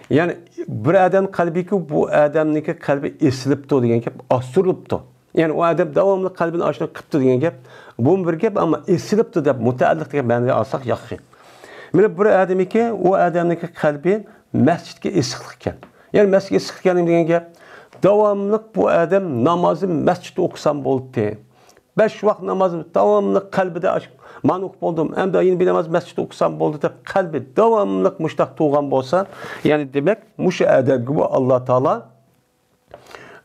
يەنى بىر ئادەم قەلبىكى، بۇ ئادەمنىڭكى قەلبى ئېسىلىپتۇ دېگەن گەپ، ئاستۇرۇلۇپتۇ. يەنى ئۇ ئادەم داۋاملىق قەلبىنى ئاشۇنداق قىپتۇ دېگەن گەپ، بۇمۇ بىر گەپ، ئەمما ئېسىلىپتۇ دەپ مۇتەئەللىق دېگەن مەنىگە ئالساق ياخشى. مانا بىر ئادەمنىڭكى، ئۇ ئادەمنىڭكى قەلبى مەسچىتكە ئېسىقلىق ئىكەن. يەنى مەسچىتكە ئېسىقلىق ئىكەن دېگەن گەپ، داۋاملىق بۇ ئادەم نامازنى مەسچىتتە ئوقۇسام بولدى. بەش ۋاق ناماز داۋاملىق قەلبىدە ئاش-، مانا ئوقۇپ بولدۇم، ئەمدى يەنە بىر ناماز مەسچىتتە ئوقۇسام بولدى دەپ قەلبى داۋاملىق مۇشتاق تۇرغان بولسا، يەنى دېمەك، مۇشۇ ئادەمگە بۇ ئاللا تائالا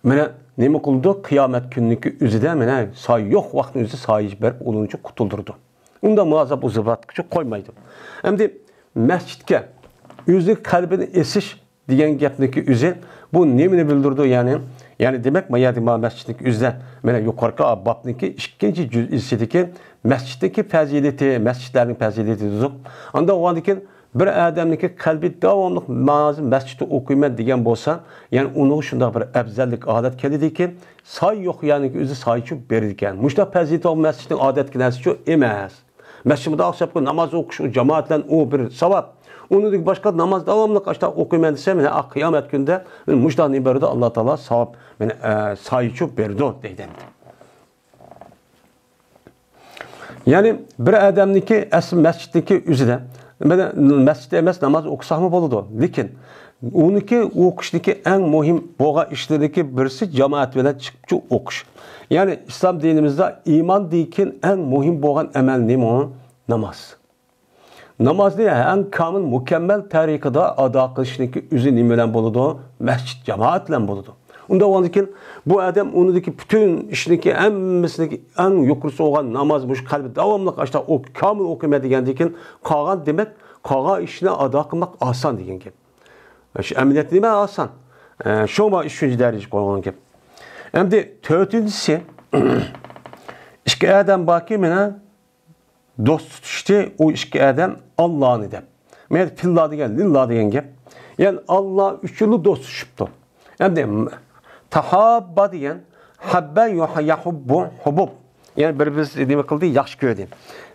مانا نېمە قىلىدۇ؟ قىيامەت كۈنىنىڭكى ئۆزىدە مانا سايە يوق ۋاقىتنىڭ ئۆزىدە سايە بېرىپ، ئۇنىڭچە قۇتۇلدۇرىدۇ. ئۇندا مۇئازاب ئۇزۇۋاتقۇچە قويمايدۇ. ئەمدى مەسچىتكە ئۆزىنىڭ قەلبىنى ئېسىش دېگەن گەپنىڭكى ئۆزى بۇ نېمىنى بىلدۈرىدۇ، يەنى؟ يەنى دېمەك، ما يەردە ما مەسچىتنىڭكى ئۆزىدە، مانا يۇقىرىقى بابنىڭكى ئىككىنچى جۈزئىسىدىكى مەسچىتنىڭكى پەزىلىتى، مەسچىتلەرنىڭ پەزىلىتى دېدۇق. ئاندىن ئۇنىڭدىن كېيىن بىر ئادەمنىڭكى قەلبى داۋاملىق نامازنى مەسچىتتە ئوقۇيمەن دېگەن بولسا، يەنى ئۇنىڭغا شۇنداق بىر ئەۋزەللىك ھالەت كېلىدىكى، سايە يوق يەرنىڭكى ئۆزى سايىچۇ بېرىدىكەن. مۇشۇنداق پەزىلىتى بولغان مەسچىتنىڭ ئادەتتىكى نەرسىچۇ ئەمەس. مەسچىتمۇ ئاخشاپقۇ ناماز ئوقۇش، ئۇ جامائەت بىلەن ئۇ بىر ساۋاب. ئۇنىڭدىن باشقا ناماز داۋاملىق ئاشتا ئوقۇيمەن دېسە، مانا قىيامەت كۈنىدە مۇشۇنداق نېمە بېرىدۇ؟ ئاللا تائالا ساۋاب، مانا، ئە، سايىچۇ بېرىدۇ دەيدۇ. يەنى بىر ئادەمنىڭكى ئەسلى مەسچىتنىڭكى ئۆزىدە، مانا مەسچىتتە ئەمەس ناماز ئوقۇساقمۇ بولىدۇ، لېكىن ئۇنىڭكى ئوقۇشنىڭكى ئەڭ مۇھىم بولغان ئىشلىرىنىڭكى بىرسى جامائەت بىلەن چىقىپ ئوقۇش. يەنى ئىسلام دىنىمىزدا ئىماندىن كېيىن ئەڭ مۇھىم بولغان ئەمەل نېمە؟ ناماز. نامازنى ئەڭ كامىل، مۇكەممەل تەرىقىدە ئادا قىلىشنىڭكى ئۆزى نېمە بىلەن بولىدۇ؟ مەسچىت، جامائەت بىلەن بولىدۇ. ئۇنداق بولغاندىكىن، بۇ ئادەم ئۇنىڭدىكى پۈتۈن ئىشنىڭكى ھەممىسىنىڭكى ئەڭ يۇقىرىسى بولغان ناماز، مۇشۇ قەلبى داۋاملىق ئاشتا ئوق-، كامىل ئوقۇيمەن دېگەندىن كېيىن، قالغان، دېمەك، قالغان ئىشنى ئادا قىلماق ئاسان دېگەن گەپ. شۇ ئەمەلىيەتتە نېمە ئاسان؟ ئە، شۇ ما ئۈچىنچى دەرىجىگە قويغان گەپ. ئەمدى تۆتىنچىسى، ئىككى ئادەم باركى، مانا، دوست تۇتۇشتى ئۇ ئىككى ئادەم ئاللانى دەپ. مەيلى فىللا دېگەن، لىللا دېگەن گەپ. يەنى ئاللا ئۈچۈنلا دوست تۇتۇشۇپتۇ. ئەمدى تاھاببا دېگەن، ھەببە يۇھ-، يەھۇببۇ، ھۇبۇب. يەنى بىر-بىرسى نېمە قىلدى؟ ياخشى كۆردى.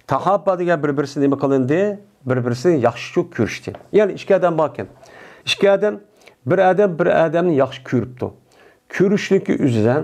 تاھابا دېگەن بىر-بىرسىنى نېمە قىلىندى؟ بىر-بىرسىنى ياخشىچۇ كۆرۈشتى. يەنى ئىككى ئادەم باركەن. ئىككى ئادەم، بىر ئادەم بىر ئادەمنى ياخشى كۆرۈپتۇ. كۆرۈشنىڭكى ئۆزىدە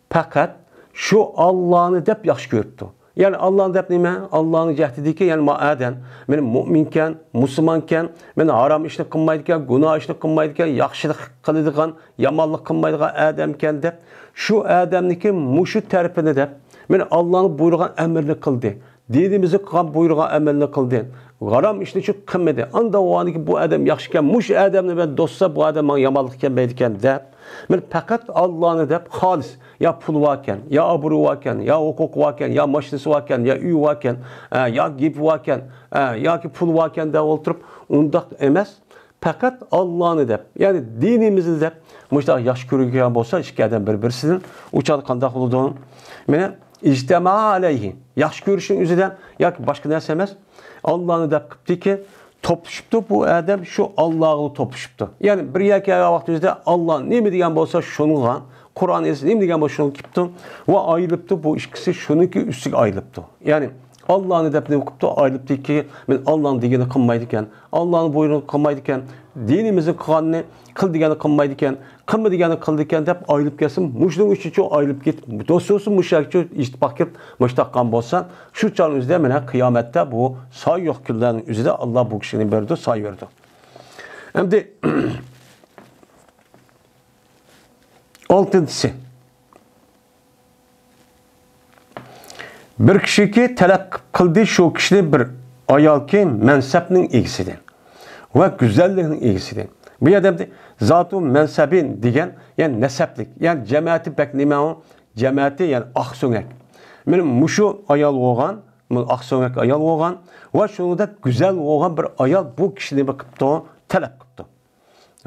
پەقەت شۇ ئاللانى دەپ ياخشى كۆرۈپتۇ. يەنى ئاللانى دەپ نېمە؟ ئاللانىڭ جەھىتىدىكى، يەنى ما ئادەم، مېنى مۇئمىنكەن، مۇسۇلمانكەن، مېنى ھارام ئىشنى قىلمايدىكەن، گۇناھ ئىشنى قىلمايدىكەن، ياخشىلىق قىلىدىغان، يامانلىق قىلمايدىغان ئادەمكەن دەپ، شۇ ئادەمنىڭكى مۇشۇ تەرىپىنى دەپ، مېنى ئاللانىڭ بۇيرۇغان ئەمرىنى قىلدى. دىنىمىزنى قىلغان بۇيرۇغان ئەمەلنى قىلدى. ھارام ئىشنى شۇ قىلمىدى. ئاندا ۋاقىتتىكى بۇ ئادەم ياخشىكەن، مۇشۇ ئادەمنى مەن دوستسا بۇ ئادەم ماڭا يامانلىق كەلمەيدىكەن دەپ، مەن پەقەت ئاللانى دەپ خالىس، يا پۇل باركەن، يا ئابرۇي باركەن، يا ھوقۇق باركەن، يا ماشىنىسى باركەن، يا ئۆي باركەن، ئە، يا گېپى باركەن، ئە، ياكى پۇل باركەن دەپ ئولتۇرۇپ، ئۇنداق ئەمەس. پەقەت ئاللانى دەپ، يەنى دىنىمىزنى دەپ، مۇشۇنداق ياخشى كۆرگەن بولسا، ئىككى ئادەم بىر-بىرسىدىن، ئۇ چاغدا قانداق بولىدۇ؟ مانا، ئىجتەمائا ئەلەيھى، ياخشى كۆرۈشنىڭ ئۆزىدە ياكى باشقا نەرسە ئەمەس، ئاللانى دەپ قىپتىكى، توپلىشىپتۇ، بۇ ئادەم شۇ ئاللاغا توپلىشىپتۇ. يەنى بىر يەرگە كەلگەن ۋاقتىمىزدا ئاللا نېمە دېگەن بولسا شۇنىڭغا، قۇرئان ھەدىس نېمە دېگەن بولسا شۇنىڭغا كېلىپتۇ ۋە ئايرىلىپتۇ، بۇ ئىككىسى شۇنىڭكى ئۈستىگە ئايرىلىپتۇ. يەنى ئاللانى دەپ نېمە قىپتۇ؟ ئايرىلىپتىكى، مەن ئاللانىڭ دېگىنىنى قىلمايدىكەن، ئاللانىڭ بۇيرۇقىنى قىلمايدىكەن، دىنىمىزنى قىلغاننى قىل دېگەننى قىلمايدىكەن، قىلما دېگەننى قىلىدىكەن دەپ ئايرىلىپ كەتسە، مۇشۇنىڭ ئۈچۈنچۇ ئايرىلىپ كېتىپ، دوستلۇقسىز مۇشۇ يەرگىچۇ ئىتتىپاق كېلىپ مۇشۇ تاققان بولسا، شۇ چاغنىڭ ئۆزىدە مانا قىيامەتتە بۇ سايە يوق كۈنلەرنىڭ ئۆزىدە ئاللا بۇ كىشىنى بېرىدۇ، سايە بېرىدۇ. ئەمدى ئالتىنچىسى. بىر كىشىكى تەلەپ قىلدى شۇ كىشىنى بىر ئايالكى مەنسەپنىڭ ئىگىسىدىن ۋە گۈزەللىكنىڭ ئىگىسىدىن. بۇ يەردە زاتۇ مەنسەبىن دېگەن، يەنى نەسەبلىك، يەنى جەمەتى بەك نېمە ئۇ؟ جەمەتى، يەنى ئاقسۆڭەك. مانا مۇشۇ ئايال بولغان، مانا ئاقسۆڭەك ئايال بولغان ۋە شۇنىڭدەك گۈزەل بولغان بىر ئايال بۇ كىشىنى نېمە قىپتۇ؟ تەلەپ قىپتۇ.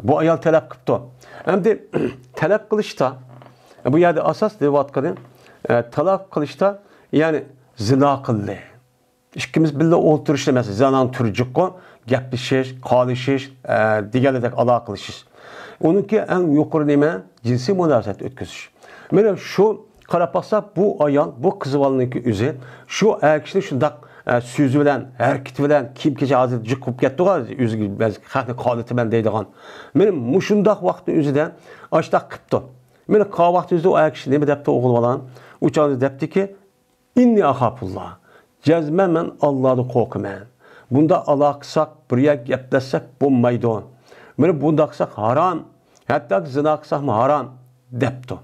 بۇ ئايال تەلەپ قىپتۇ. ئەمدى تەلەپ قىلىشتا، بۇ يەردە ئاساس دەۋاتقىنى، ئە، تەلەپ قىلىشتا، يەنى زىنا قىلدى. ئىككىمىز بىللە ئولتۇرۇشتا، مەسىلەن، زىنانىڭ تۈرى جىققۇ، گەپلىشىش، قالىشىش، ئە، دېگەنلەردەك ئالاقىلىشىش. ئۇنىڭكى ئەڭ يۇقىرى نېمە؟ جىنسىي مۇناسىۋەت ئۆتكۈزۈش. مانا شۇ قاراپ باقسا، بۇ ئايال، بۇ قىز بالىنىڭكى ئۆزى شۇ ئەر كىشىنى شۇنداق، ئە، سۆزى بىلەن، ھەرىكىتى بىلەن، كىيىم-كېچەك ھازىر جىق بولۇپ كەتتىغۇ، ئۆزىگە بەزى خەقنى قالىتىمەن دەيدىغان. مانا مۇشۇنداق ۋاقىتنىڭ ئۆزىدە ئاشۇنداق قىپتۇ. مانا قا ۋاقىتنىڭ ئۆزىدە ئۇ ئەر كىشى نېمە دەپتۇ، ئوغۇل بالام؟ ئۇ چاغدا دەپتىكى، ئىننى ئاخاپۇللا. جەزمەن مەن ئاللادىن قورقىمەن. بۇنداق ئالاقە قىلساق، بىر يەرگە گەپلەشسەك بولمايدۇ. مانا بۇنداق قىلساق ھارام. ھەتتاكى زىنا قىلساقمۇ ھارام، دەپتۇ.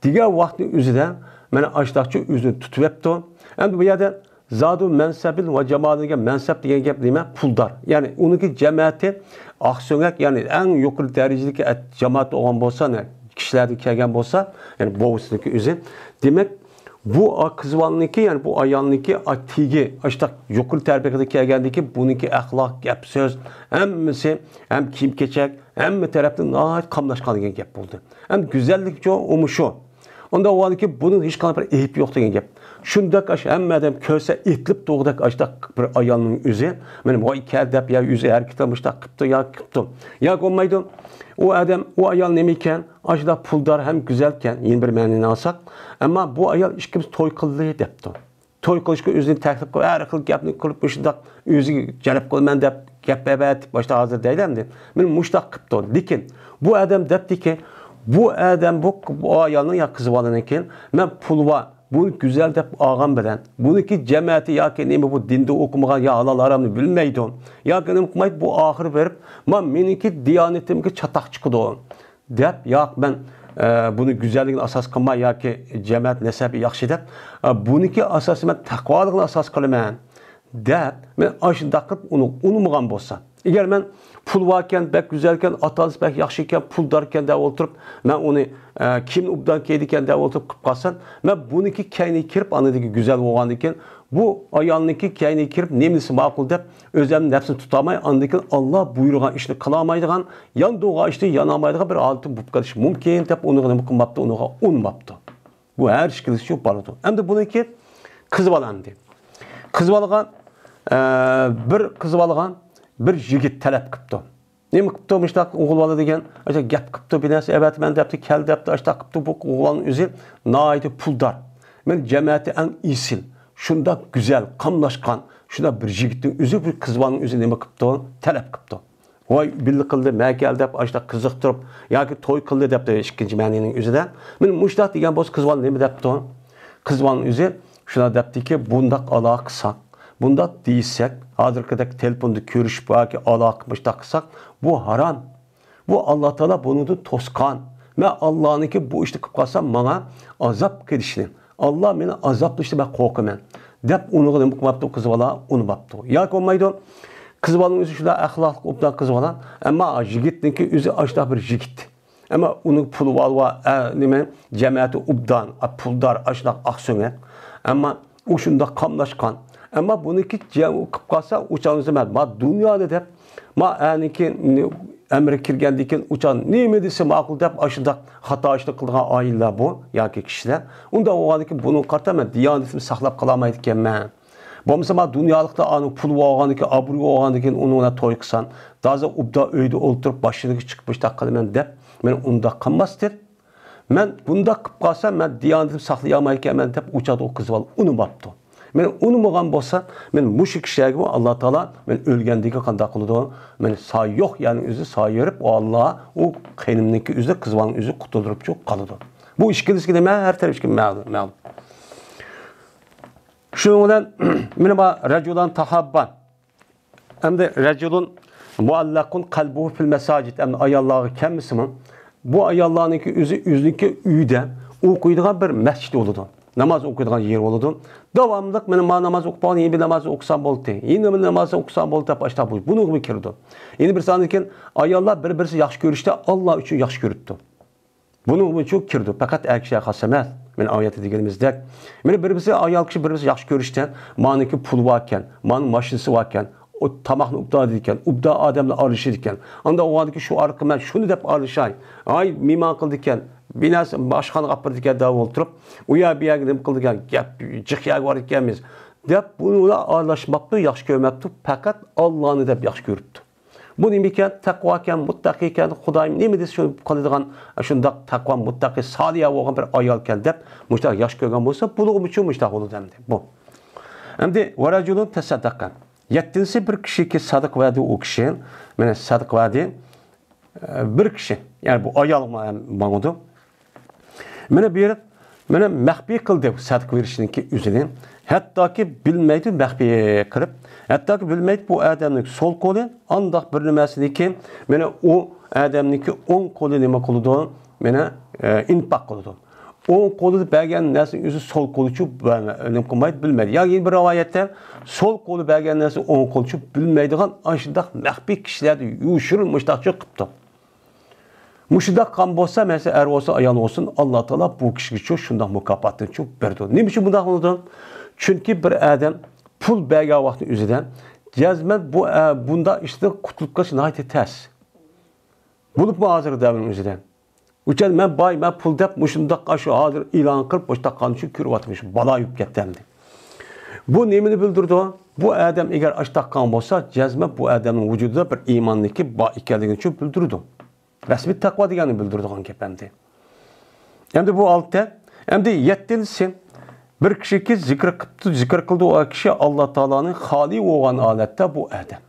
دېگەن ۋاقىتنىڭ ئۆزىدە مانا ئاشتاقچى ئۆزىنى تۇتۇۋەپتۇ. ئەمدى بۇ يەردە زادۇ مەنسەبىن ۋە جامالىن دېگەن مەنسەپ دېگەن گەپ نېمە؟ پۇلدار. يەنى ئۇنىڭكى جەمەتى ئاقسۆڭەك، يەنى ئەڭ يۇقىرى دەرىجىدىكى ئەت-، جامائەت بولغان بولسا، يەنى كىشىلەردىن كەلگەن بولسا، يەنى بوۋىسىنىڭكى ئۆزى. دېمەك، بۇ قىز بالىنىڭكى، يەنى بۇ ئايالنىڭكى تېگى، ئاشتاق يۇقىرى تەبىقىگە كەلگەندىكى بۇنىڭكى ئەخلاق، گەپ سۆز، ھەممىسى، ھەم كىيىم-كېچەك، ھەممە تەرەپتىن ناھايىتى قاملاشقان دېگەن گەپ بولدى. ھەم گۈزەللىكچۇ ئۇمۇ شۇ. ئۇنداق بولغاندىكىن بۇنىڭ ھېچقانداق بىر ئەيىبى يوق دېگەن گەپ. شۇنداق ئاشۇ ھەممە ئادەم كۆرسە ئېتىلىپ تۇرغۇدەك ئاشۇنداق بىر ئايالنىڭ ئۆزى، مانا ۋاي كەل دەپ يا ئۆزى ھەرىكەت قىلمىشتاق قىپتۇ يا قىپتۇ. يا بولمايدۇ. ئۇ ئادەم، ئۇ ئايال نېمە ئىكەن؟ ئاشۇنداق پۇلدار ھەم گۈزەلكەن، يەنە بىر مەنىنى ئالساق. ئەمما بۇ ئايال ئىككىمىز توي قىلدى دەپتۇ. توي قىلىشقا ئۆزىنى تەكلىپ قىلىپ، ھەر خىل گەپنى قىلىپ، مۇشۇنداق ئۆزىگە جەلپ قىلىمەن دەپ گەپ ئەۋەتىپ، باشتا ھازىر دەيدۇ ئەمدى. مانا مۇشۇنداق قىپتۇ. لېكىن بۇ ئادەم دەپتىكى، بۇ ئادەم بۇ، بۇ ئايالنىڭ يا قىز بالىنىڭكى، مەن پۇل بار، بۇنى گۈزەل دەپ ئالغان بىلەن، بۇنىڭكى جەمەتى ياكى نېمە بۇ دىندا ئوقۇمىغان يا ھالال ھارامنى بىلمەيدۇ، ياكى نېمە قىلمايدۇ، بۇ ئاخىرى بېرىپ، ما مېنىڭكى دىيانىتىمگە چاتاق چىقىدۇ. دەپ، ياق، مەن، ئە، بۇنى گۈزەللىكنى ئاساس قىلماي ياكى جەمەت نەسەبى ياخشى دەپ، ئە، بۇنىڭكى ئاساسى مەن تەقۋالىقنى ئاساس قىلىمەن، دەپ، مەن ئاشۇنداق قىلىپ ئۇنى ئۇنىمىغان بولسا. ئەگەر مەن پۇل باركەن، بەك گۈزەلكەن، ئاتا-ئانىسى بەك ياخشىكەن، پۇلداركەن دەپ ئولتۇرۇپ، مەن ئۇنى، ئە، كىيىمنى ئوبدان كىيىدىكەن دەپ ئولتۇرۇپ قىلىپ قالسام، مەن بۇنىڭكى كەينىگە كىرىپ، ئاندىكى گۈزەل بولغاندىكىن، بۇ ئايالنىڭكى كەينىگە كىرىپ، نېمىسى ماقۇل دەپ، ئۆزۈمنى نەپسىنى تۇتالماي، ئاندىن كېيىن ئاللا بۇيرۇغان ئىشنى قىلالمايدىغان، ياندۇرغان ئىشنى يانالمايدىغان بىر ھالىتىم بولۇپ قېلىشى مۇمكىن دەپ ئۇنىڭغا نېمە قىلماپتۇ، ئۇنىڭغا ئۇنىماپتۇ. بۇ ھەر ئىككىلىسى شۇ بارىدۇ. ئەمدى بۇنىڭكى قىز بالا ئەمدى. قىز بالىغا، ئە، بىر قىز بالىغا بىر يىگىت تەلەپ قىپتۇ. نېمە قىپتۇ مۇشۇنداق ئوغۇل بالا دېگەن، ئاشۇ گەپ قىپتۇ، بىر نەرسە ئەۋەتىمەن دەپتۇ، كەل دەپتۇ، ئاشۇنداق قىپتۇ. بۇ ئوغلاننىڭ ئۆزى ناھايىتى پۇلدار. مەن جەمەتى ئەڭ ئېسىل. شۇنداق گۈزەل، قاملاشقان، شۇنداق بىر يىگىتنىڭ ئۆزى، بىر قىز بالىنىڭ ئۆزى نېمە قىپتۇ؟ تەلەپ قىپتۇ. ۋاي، بىللە قىلدى، مەكەل دەپ، ئاشۇنداق قىزىقتۇرۇپ، ياكى توي قىلدى دەپتۇ، ئىككىنچى مەنىنىڭ ئۆزىدە. مانا مۇشۇنداق دېگەن بولسا، قىز بالا نېمە دەپتۇ؟ قىز بالىنىڭ ئۆزى شۇنداق دەپتىكى، بۇنداق ئالاقە قىلساق، بۇنداق دېيىشسەك، ھازىرقىدەك تېلېفوندا كۆرۈشۈپ ياكى ئالاقە مۇشۇنداق قىلساق، بۇ ھارام. بۇ ئاللا تائالا بۇنىڭدىن توسقان. مەن ئاللانىڭكى بۇ ئىشنى قىلىپ قالسام، ماڭا ئازاب كېلىشىنى، ئاللا مېنى ئازابلىشىنى مەن قورقىمەن، دەپ ئۇنىڭغا نېمە قىلماپتۇ؟ قىز بالا ئۇنىماپتۇ. ياكى بولمايدۇ، قىز بالىنىڭ ئۆزى شۇنداق ئەخلاقلىق، ئوبدان قىز بالا، ئەمما يىگىتنىڭكى ئۆزى ئاشۇنداق بىر يىگىت. ئەمما ئۇنىڭ پۇلى بار، ۋە، ئە، نېمە، جەمەتى ئوبدان، ئە، پۇلدار، ئاشۇنداق ئاقسۆڭەك. ئەمما ئۇ شۇنداق قاملاشقان. ئەمما بۇنىڭكى جە-، قىلىپ قالسا، ئۇ چاغدا مەن، ما دۇنيانى دەپ، ما ئەنىكى ئەمرى كىرگەندىن كېيىن ئۇ چاغ نېمە دېسە ماقۇل دەپ، ئاشۇنداق خاتا ئىشنى قىلىدىغان ئائىلىلەر بۇ ياكى كىشىلەر. ئۇنداق بولغاندىن كېيىن بۇنىڭغا قارىتا مەن دىيانىتىمنى ساقلاپ قالالمايدىكەنمەن. بولمىسا ما دۇنيالىقتا ئانىڭ پۇلى بولغاندىن كېيىن، ئابرۇيى بولغاندىن كېيىن ئۇنىڭ بىلەن توي قىلسام، تازا ئوبدان ئۆيدە ئولتۇرۇپ باشلىرىغا چىقىپ مۇشتاق قىلىمەن دەپ، مەن ئۇنداق قىلماستىن، مەن بۇنداق قىلىپ قالسام، مەن دىيانىتىمنى ساقلىيالمايدىكەنمەن دەپ، ئۇ چاغدا ئۇ قىز بالا ئۇنىماپتۇ. مەن ئۇنىمىغان بولسا، مەن مۇشۇ كىشىلەرگىمۇ ئاللا تائالا مەن ئۆلگەندىن كېيىن قانداق قىلىدۇ؟ مەن سايە يوق يەرنىڭ ئۆزى سايە بېرىپ، ئاللا ئۇ قېنىمنىڭكى ئۆزى، قىز بالىنىڭ ئۆزى قۇتۇلدۇرۇپچۇ قالىدۇ. بۇ ئىككىلىسىگە نېمە؟ ھەر تەرەپكە مەلۇم، مەلۇم. شۇنىڭ بىلەن مانا بۇ رەجۇلان تاھاببا. ئەمدى رەجۇلۇن مۇئەللەقۇن قەلبۇھۇ فىل مەساجىد. ئەمدى ئاياللارغا كەلمىسىمۇ، بۇ ئاياللارنىڭكى ئۆزى، ئۆزىنىڭكى ئۆيىدە ئوقۇيدىغان بىر مەسچىت بولىدۇ. ناماز ئوقۇيدىغان يېرى بولىدۇ. داۋاملىق مانا ما ناماز ئوقۇپ بولغان، يەنە بىر ناماز ئوقۇسام بولدى، يەنە بىر ناماز ئوقۇسام بولدى دەپ ئاشۇنداق بۇ، بۇنىڭغىمۇ كىرىدۇ. يەنە بىر ساندىن كېيىن ئاياللار بىر-بىرسى ياخشى كۆرۈشتە ئاللا ئۈچۈن ياخشى كۆرۈپتۇ. بۇنىڭغىمۇ كىرىدۇ. پەقەت ئەر كىشىلەرگە خاس ئەمەس. مانا ئايەتتە دېگىنىمىزدەك، مانا بىر-بىرسى، ئايال كىشى بىر-بىرسى ياخشى كۆرۈشتە، مانىڭكى پۇلى باركەن، مانىڭ ماشىنىسى باركەن، ئۇ تاماقنى ئوبدان يەيدىكەن، ئوبدان ئادەملەر ئارىلىشىدىكەن. ئاندىن ئۇ ئادەمدىكى شۇ ئارقا مەن شۇنى دەپ ئارىلىشاي. ئاي، مېھمان قىلىدىكەن، بىر نەرسە ئاشخانىغا ئاپىرىدىكەن دەپ ئولتۇرۇپ، ئۇ يەر بۇ يەرگە نېمە قىلىدىكەن، گەپ جىق يەرگە بارىدىكەنمىز دەپ، بۇنى ئۇلار ئارىلاشماپتۇ، ياخشى كۆرمەپتۇ، پەقەت ئاللانى دەپ ياخشى كۆرۈپتۇ. بۇ نېمىكەن؟ تەقۋاكەن، مۇتتەقىيكەن، خۇدايىم نېمە دېسە شۇنى قىلىدىغان، شۇنداق تەقۋا، مۇتتەقىي، سالىھا بولغان بىر ئايالكەن دەپ مۇشۇنداق ياخشى كۆرگەن بولسا، بۇلىغىمۇچۇ مۇشۇنداق بولىدۇ ئەمدى. بۇ. ئەمدى ۋەرەجۇلۇن تەسەددەقە. يەتتىنچىسى بىر كىشىكى سەدىقە بەردى ئۇ كىشى. مانا سەدىقە بەردى. ئە، بىر كىشى، يەنى بۇ ئايال ماڭىدۇ. مانا بېرىپ، مانا مەخپىي قىلدى سەدىقە بېرىشنىڭكى ئۆزىنى. ھەتتاكى بىلمەيدۇ مەخپىي قىلىپ. ھەتتاكى بىلمەيدۇ بۇ ئادەمنىڭ سول قولى، ئانداق بىر نېمىسىنىكى، مانا ئۇ ئادەمنىڭكى ئوڭ قولى نېمە قىلىدۇ؟ مانا، ئە، ئىنپاق قىلىدۇ. ئوڭ قولىدا بەرگەن نەرسىنى ئۆزى سول قولىچۇ بەرمە-، نېمە قىلمايدۇ، بىلمەيدۇ. ياكى يەنە بىر رىۋايەتتە، سول قولى بەرگەن نەرسىنى ئوڭ قولىچۇ بىلمەيدىغان ئاشۇنداق مەخپىي كىشىلەردە يوشۇرۇن مۇشۇنداقچۇ قىپتۇ. مۇشۇنداق قىلغان بولسا، مەسىلەن، ئەر بولسۇن، ئايال بولسۇن، ئاللا تائالا بۇ كىشىگىچۇ شۇنداق مۇكاپاتنىچۇ بېرىدۇ. نېمە ئۈچۈن بۇنداق بولىدۇ؟ چۈنكى بىر ئادەم پۇل بەرگەن ۋاقتى ئۆزىدە جەزمەن بۇ، ئە، بۇنداق ئىشتىن قۇتۇلۇپ قېلىش ناھايىتى تەس. بولۇپمۇ ھازىر دەۋرنىڭ ئۆزىدە. ئۇچان مەن باي، مەن پۇل دەپ مۇشۇنداق ئاشۇ ھازىر ئېلان قىلىپ مۇشۇنداق قىلغان ئۈچۈن كۆرۈۋاتىمىز، شۇ بالا يۈپ كەتتى ئەمدى. بۇ نېمىنى بىلدۈرىدۇ؟ بۇ ئادەم ئەگەر ئاشۇنداق قىلغان بولسا، جەزمەن بۇ ئادەمنىڭ ۋۇجۇدىدا بىر ئىماننىڭكى بار ئىكەنلىكىنى شۇ بىلدۈرىدۇ. رەسمىي تەقۋا دېگەننى بىلدۈرىدىغان گەپ ئەمدى. ئەمدى بۇ ئالتە، ئەمدى يەتتىنچىسى، بىر كىشىكى زىكىر قىپتۇ، زىكىر قىلدى ئۇ كىشى ئاللا تائالانى خالىي بولغان ھالەتتە بۇ ئادەم.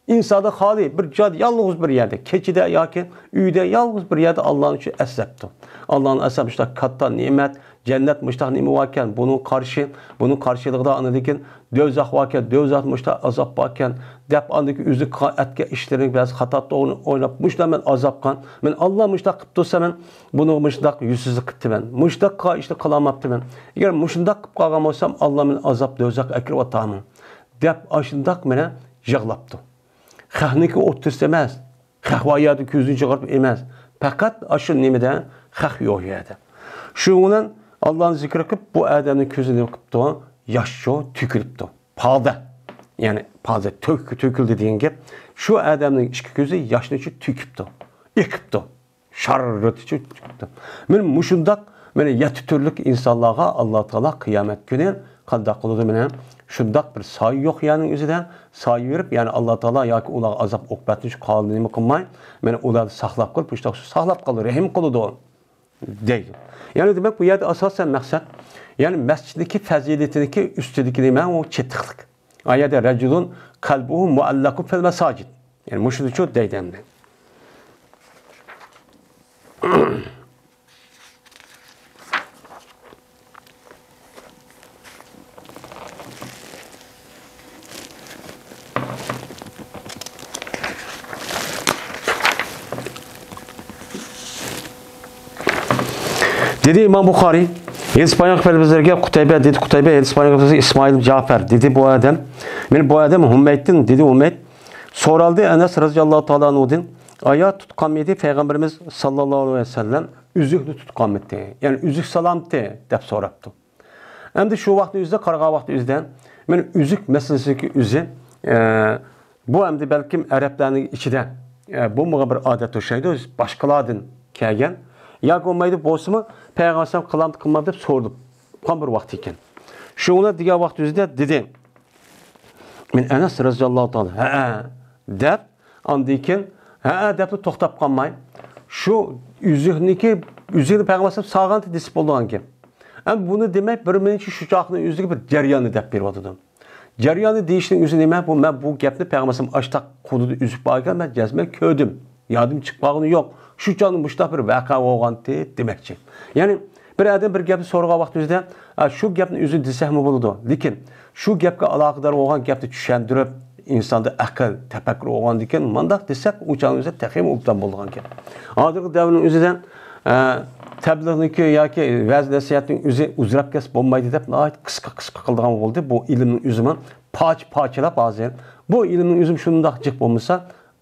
ئىنساندا خالىي بىر جايدا، يالغۇز بىر يەردە، كېچىدە ياكى ئۆيدە يالغۇز بىر يەردە ئاللانى شۇ ئەسلەپتۇ. ئاللانى ئەسلەپ، مۇشۇنداق كاتتا نېمەت، جەننەت مۇشۇنداق نېمە باركەن، بۇنىڭ قارشى، بۇنىڭ قارشىلىقىدا ئاندىن كېيىن دوزاخ باركەن، دوزاختا مۇشۇنداق ئازاب باركەن دەپ، ئاندىن كېيىن ئۆزى قىلغان ئەتكەن ئىشلىرىنى بەزى خاتا توغرىنى ئويلاپ، مۇشۇنداق مەن ئازاب قىلغان، مەن ئاللا مۇشۇنداق قىپتۇرسا، مەن بۇنىڭغا مۇشۇنداق يۈزسىزلىك قىپتىمەن، مۇشۇنداق قىلغان ئىشنى قىلالماپتىمەن. ئەگەر مۇشۇنداق قىلىپ قالغان بولسام، ئاللا مېنى ئازاب دوزاخقا ئەكىرىۋاتامۇ؟ دەپ ئاشۇنداق مانا يىغلاپتۇ. خەقنىڭكى ئوتتۇرىسىدا ئەمەس، خەق بار يەردە كۆزىنى چىقىرىپ ئەمەس، پەقەت ئاشۇ نېمىدە خەق يوق يەردە. شۇنىڭ بىلەن ئاللانى زىكىر قىلىپ، بۇ ئادەمنىڭ كۆزىنى نېمە قىپتۇ؟ ياشچۇ تۆكۈلۈپتۇ. پالدا، يەنى پالدا تۆك-، تۆكۈلدى دېگەن گەپ. شۇ ئادەمنىڭ ئىككى كۆزى ياشنىچۇ تۆكۈپتۇ، ئېقىپتۇ. شاررىتىچۇ چىقىپتۇ. مانا مۇشۇنداق، مانا يەتتە تۈرلۈك ئىنسانلارغا ئاللا تائالا قىيامەت كۈنى قانداق قىلىدۇ؟ مانا شۇنداق بىر سايە يوق يەرنىڭ ئۆزىدە سايە بېرىپ، يەنى ئاللا تائالا ياكى ئۇلارغا ئازاب ئوقۇبەتنى شۇ قالدى نېمە قىلماي، مانا ئۇلارنى ساقلاپ قىلىپ، مۇشۇنداق ساقلاپ قالىدۇ، رەھىم قىلىدۇ. دەيدۇ. يەنى دېمەك، بۇ يەردە ئاساسەن مەقسەت، يەنى مەسچىتنىڭكى پەزىلىتىنىڭكى ئۈستىدىكى نېمە؟ ئۇ چېتىقلىق. ئايەتتە رەجۇلۇن قەلبۇھۇ مۇئەللەقۇن فىل مەساجىد. يەنى مۇشۇنىچۇ دەيدۇ ئەمدى. دېدى ئىمام بۇخارىي، ھەدىس بايان قىلىپ بىزلەرگە قۇتەيبە، دېدى قۇتەيبە، ھەدىس بايان قىلىپ بىزلەرگە ئىسمائىل جەپەر، دېدى بۇ ئادەم. مېنى بۇ ئادەم ھۇمەيدتىن، دېدى ھۇمەيد. سورالدى ئەنەس رەزىياللاھۇ تائالا ئەنھۇدىن، ئايا تۇتقانمىدى پەيغەمبىرىمىز ساللاللاھۇ ئەلەيھى ۋەسەللەم ئۈزۈكنى تۇتقانمىدى؟ يەنى ئۈزۈك سالامتى دەپ سوراپتۇ. ئەمدى شۇ ۋاقىتنىڭ ئۆزىدە، قارىغان ۋاقىتنىڭ ئۆزىدە، مانا ئۈزۈك مەسىلىسىدىكى ئۆزى، ئە، بۇ ئەمدى بەلكىم ئەرەبلەرنىڭ ئىچىدە، ئە، بولمىغان بىر ئادەت ئوخشايدۇ، باشقىلاردىن كەلگەن. ياكى بولمايدۇ، بولسىمۇ پەيغەمبەر ئەلەيھىسسالام قىلامدۇ قىلمامدۇ دەپ سورىلىپ قالغان بىر ۋاقىت ئىكەن. شۇڭا دېگەن ۋاقىت ئۆزىدە دېدى، مەن ئەنەس رەزىياللاھۇ تائالا، ھەئە، دەپ، ئاندىن كېيىن، ھەئە دەپلا توختاپ قالماي، شۇ ئۈزۈكنىكى، ئۈزۈكنى پەيغەمبەر ئەلەيھىسسالام سالغانتى دېسە بولىدىغانكەن. ئەمما بۇنى دېمەي، بىر مېنىڭچە شۇ چاغنىڭ ئۆزىگە بىر جەرياننى دەپ بېرىۋاتىدۇ. جەرياننى دېيىشنىڭ ئۆزى نېمە؟ بۇ، مەن بۇ گەپنى پەيغەمبەر ئەلەيھىسسالام ئاشتاق قۇدۇدا ئۈزۈك باركەن، مەن جەزمەن كۆردۈم. يادىم چىقىپ قالغىنى يوق. شۇ چاغدا مۇشۇنداق بىر ۋەقە بولغانتى دېمەكچى. يەنى بىر ئادەم بىر گەپنى سورىغان ۋاقتىمىزدا، ئا، شۇ گەپنى ئۆزى دېسەكمۇ بولىدۇ. لېكىن شۇ گەپكە ئالاقىدار بولغان گەپنى چۈشەندۈرۈپ، ئىنساندا ئەقىل، تەپەككۇر بولغاندىكىن، مانداق دېسەك، ئۇ چاغنىڭ ئۆزىدە تېخىمۇ ئوبدان بولىدىغانكەن. ھازىرقى دەۋرنىڭ ئۆزىدە، ئە، تەبلىغنىڭكى ياكى ۋەز نەسىھەتنىڭ ئۆزى ئۇزىراپ كەتسە بولمايدۇ دەپ، ناھايىتى قىسقا، قىسقا قىلىدىغان بولدى. بۇ ئىلىمنىڭ ئۆزىمۇ پارچە-پارچىلاپ ھازىر. بۇ ئىلىمنىڭ ئۆزىمۇ شۇنداق جىق بولمىسا،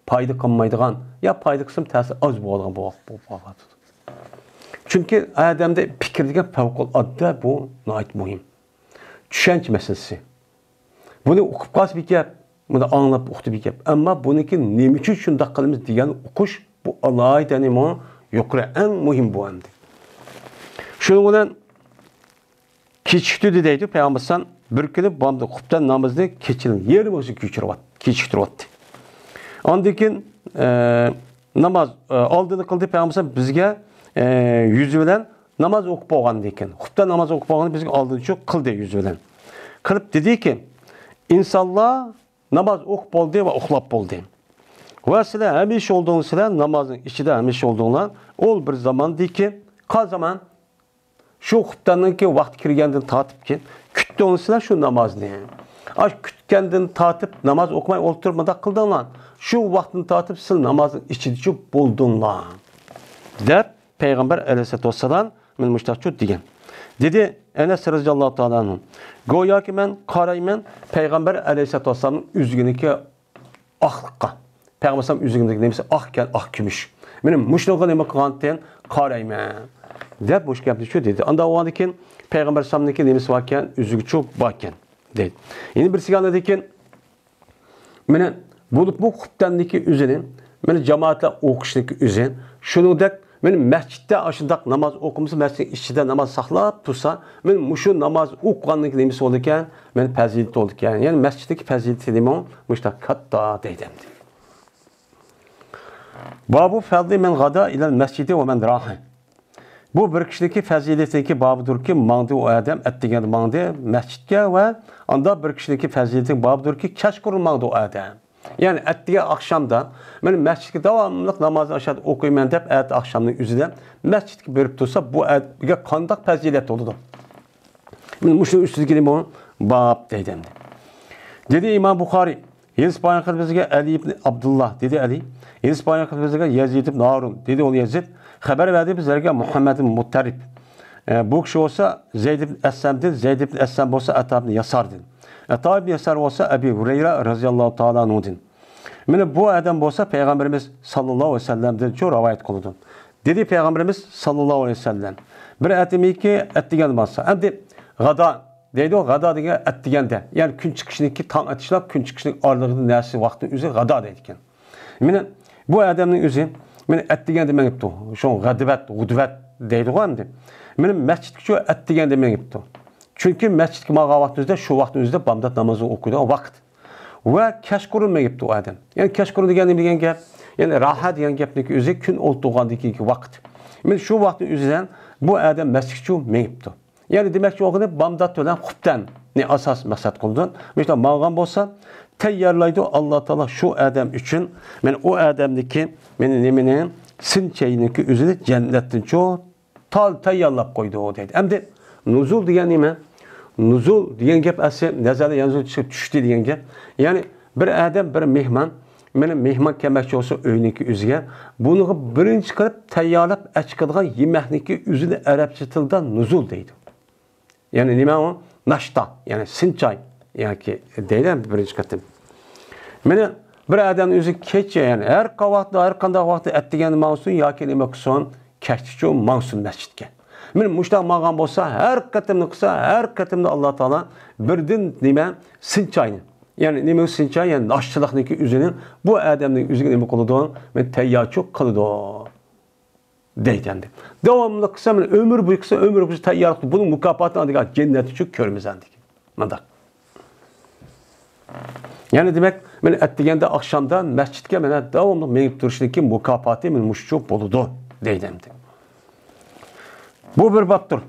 پايدا قىلمايدىغان، يا پايدا قىلسىمۇ تەسىرى ئاز بولىدىغان بولۇپ، بولۇپ قالىۋاتىدۇ. چۈنكى ئادەمدە پىكىر دېگەن پەۋقۇلئاددە، بۇ ناھايىتى مۇھىم. چۈشەنچە مەسىلىسى. بۇنى ئوقۇپ قالسا بىر گەپ، بۇنى ئاڭلاپ ئۇقتى بىر گەپ. ئەمما بۇنىڭكى نېمە ئۈچۈن شۇنداق قىلىمىز دېگەن ئۇقۇش، بۇ ئالاھىدە نېمە يۇقىرى، ئەڭ مۇھىم بۇ ئەمدى. شۇنىڭ بىلەن كېچىكتۈردى دەيدۇ پەيغەمبەر ئەلەيھىسسالام. بىر كۈنى بامدات خۇپتەن نامىزىنى كېچىنىڭ يېرىم ۋاقتىدا كېچىكتۈرۈۋەتتى. ئاندىن كېيىن، ئە، ناماز، ئە، ئالدىنى قىلدى پەيغەمبەر ئەلەيھىسسالام بىزگە، ئە، يۈزى بىلەن ناماز ئوقۇپ بولغاندىن كېيىن، خۇپتەن ناماز ئوقۇپ بولغاندىن كېيىن بىزگە ئالدىنچۇ قىلدى يۈزى بىلەن. قىلىپ دېدىكى، ئىنسانلار ناماز ئوقۇپ بولدى ۋە ئۇخلاپ بولدى. ۋە سىلەر ھەمىشە بولدۇڭلار، سىلەر نامازنىڭ ئىچىدە ھەمىشە بولدۇڭلار. ئول بىر زاماندىن كېيىن، قال زامان، شۇ خۇپتەننىڭكى ۋاقتى كىرگەندىن تارتىپ كېيىن، كۈتتۈڭلار شۇ نامازنى. ئاش كۈتكەندىن تارتىپ ناماز ئوقۇماي ئولتۇرۇپ مۇنداق قىلدىڭلار. شۇ ۋاقىتتىن تارتىپ سىلەر نامازنىڭ ئىچىدىچۇ بولدۇڭلار. دەپ پەيغەمبەر ئەلەيھىسسالاتۇ ۋەسسالام مانا مۇشۇنداقچۇ دېگەن. دېدى ئەنەس رەزىياللاھۇ تائالا ئەنھۇ، گوياكى مەن قارايمەن پەيغەمبەر ئەلەيھىسسالاتۇ ۋەسسالامنىڭ ئۆزىنىڭكى ئاقلىققا. پەيغەمبەر ئەلەيھىسسالام ئۆزىنىڭ نېمىسى ئاقكەن، ئاق كۈمۈش. مانا مۇشۇنىڭغا نېمە قىلغانتىن قارايمەن دەپ مۇشۇ گەپنى شۇ دېدى. ئاندىن بولغاندىن كېيىن پەيغەمبەر ئەلەيھىسسالامنىڭكى نېمىسى باركەن، ئۆزىگىچۇ باركەن دەيدۇ. يەنە بىرسىگە ئاندىن كېيىن مانا بولۇپمۇ خۇپتەندىكى ئۆزىنى، مانا جامائەتلەر ئوقۇشنىكى ئۆزى، شۇنىڭدەك مانا مەسچىتتە ئاشۇنداق ناماز ئوقۇمىسا، مەسچىتنىڭ ئىچىدە ناماز ساقلاپ تۇرسا، مانا مۇشۇ ناماز ئوقۇغاننىڭ نېمىسى بولىدىكەن؟ مانا پەزىلىتى بولىدىكەن. يەنى مەسچىتتىكى پەزىلىتى نېمە؟ مۇشۇنداق كاتتا دەيدۇ ئەمدى. بابۇ فەزلى مەن غادا ئىلەل مەسچىدى ۋە مەن راھە. بۇ بىر كىشىنىڭكى پەزىلىتىنىڭكى بابىدۇركى، ماڭدى ئۇ ئادەم، ئەتىگەندە ماڭدى مەسچىتكە ۋە ئاندا بىر كىشىنىڭكى پەزىلىتىنىڭكى بابىدۇركى، كەچقۇرۇن ماڭدى ئۇ ئادەم. يەنى ئەتىگەن ئاخشامدا مەن مەسچىتكە داۋاملىق نامازنى ئاشۇ يەردە ئوقۇيمەن دەپ، ئەتە ئاخشامنىڭ ئۆزىدە مەسچىتكە بېرىپ تۇرسا، بۇ ئادەمگە قانداق پەزىلەت بولىدۇ؟ مانا مۇشۇنىڭ ئۈستىدىكى نېمە؟ باب دەيدۇ ئەمدى. دېدى ئىمام بۇخارىي، ھەدىس بايان قىلدى بىزگە ئەلى ئىبن ئابدۇللا، دېدى ئەلى. ھەدىس بايان قىلدى بىزگە يەزىد ئىبن ھارۇن، دېدى ئۇل يەزىد. خەۋەر بەردى بىزلەرگە مۇھەممەد ئىبن مۇتتەرىپ. ئە، بۇ كىشى بولسا زەيد ئىبن ئەسلەمدىن، زەيد ئىبن ئەسلەم بولسا ئەتا ئىبن ياساردىن. ئەتا ئىبن ياسار بولسا ئەبى ھۇرەيرە رەزىياللاھۇ تائالا ئەنھۇدىن. مانا بۇ ئادەم بولسا پەيغەمبىرىمىز ساللاللاھۇ ئەلەيھى ۋەسەللەمدىنچۇ رىۋايەت قىلىدۇ. دېدى پەيغەمبىرىمىز ساللاللاھۇ ئەلەيھى ۋەسەللەم، بىر ئەتىمىكى ئەتىگەن بارسا، ئەمدى غادا دەيدۇ، غادا دېگەن ئەتىگەندە، يەنى كۈن چىقىشنىكى، تاڭ ئېتىشلا كۈن چىقىشنىڭ ئارىلىقىدا نەرسە ۋاقتىنىڭ ئۆزى غادا دەيدىكەن. مانا بۇ ئادەمنىڭ ئۆزى مانا ئەتىگەندە مېڭىپتۇ. شۇ غەدىۋەت، غۇدۋەت دەيدىغۇ ئەمدى. مانا مەسچىتكىچۇ ئەتىگەندە مېڭىپتۇ. چۈنكى مەسچىتكە ماڭغان ۋاقتىمىزدا شۇ ۋاقىتنىڭ ئۆزىدە بامدات نامازىنى ئوقۇيدىغان ۋاقىت. ۋە كەچقۇرۇن مېڭىپتۇ ئۇ ئادەم. يەنى كەچقۇرۇن دېگەن نېمە دېگەن گەپ؟ يەنى راھە دېگەن گەپنىڭكى ئۆزى كۈن ئولتۇرغاندىن كېيىنكى ۋاقىت. مانا شۇ ۋاقىتنىڭ ئۆزىدە بۇ ئادەم مەسچىتكىچۇ مېڭىپتۇ. يەنى دېمەكچى بولغىنى بامدات بىلەن خۇپتەننى ئاساس مەقسەت قىلىدۇ. مۇشۇنداق ماڭغان بولسا، تەييارلايدۇ ئاللا تائالا شۇ ئادەم ئۈچۈن. مانا ئۇ ئادەمنىڭكى، مانا نېمىنى، سىنچاينىڭكى ئۆزىنى جەننەتتىنچۇ تال تەييارلاپ قويدى دەيدۇ. ئەمدى نۇزۇل دېگەن نېمە؟ نۇزۇل دېگەن گەپ ئەسلى نەزەلە يەنزۇل چۈشۈپ چۈشتى دېگەن گەپ. يەنى بىر ئادەم، بىر مېھمان، مانا مېھمان كەلمەكچى بولسا ئۆينىڭكى ئۆزىگە، بۇنىڭغا بىرىنچى قىلىپ تەييارلاپ ئەچىقىدىغان يېمەكنىڭكى ئۆزىنى ئەرەبچە تىلدا نۇزۇل دەيدۇ. يەنى نېمە ئۇ؟ ناشتا، يەنى سىنچاي ياكى دەيدۇ بىرىنچى قېتىم. مانا بىر ئادەمنىڭ ئۆزى كېچە، يەنى ھەر قاۋاقتا، ھەر قانداق ۋاقىتتا ئەتىگەندە ماڭسۇن ياكى نېمە قىلسۇن، كەچتىچۇ ماڭسۇن مەسچىتكە. مانا مۇشۇنداق ماڭغان بولسا، ھەر قېتىمنى قىلسا، ھەر قېتىمدا ئاللا تائالا بىردىن نېمە؟ سىنچاينى. يەنى نېمە سىنچاي؟ يەنى ناشتىلىقنىڭكى ئۆزىنى بۇ ئادەمنىڭ ئۆزىگە نېمە قىلىدۇ؟ مانا تەييارچۇ قىلىدۇ. دەيدۇ ئەمدى. داۋاملىق قىلسا، مانا ئۆمۈر بويى قىلسا، ئۆمۈر بويى تەييارلىق، بۇنىڭ مۇكاپاتىنى ئالدىغا جەننەتتە چۈ كۆرىمىز ئەمدى. مۇنداق. يەنى دېمەك، مانا ئەتىگەندە، ئاخشامدا مەسچىتكە مانا داۋاملىق مېڭىپ تۇرۇشنىڭكى مۇكاپاتى مانا مۇشۇچۇ بولىدۇ، دەيدۇ ئەمدى. بۇ بىر بابتۇر.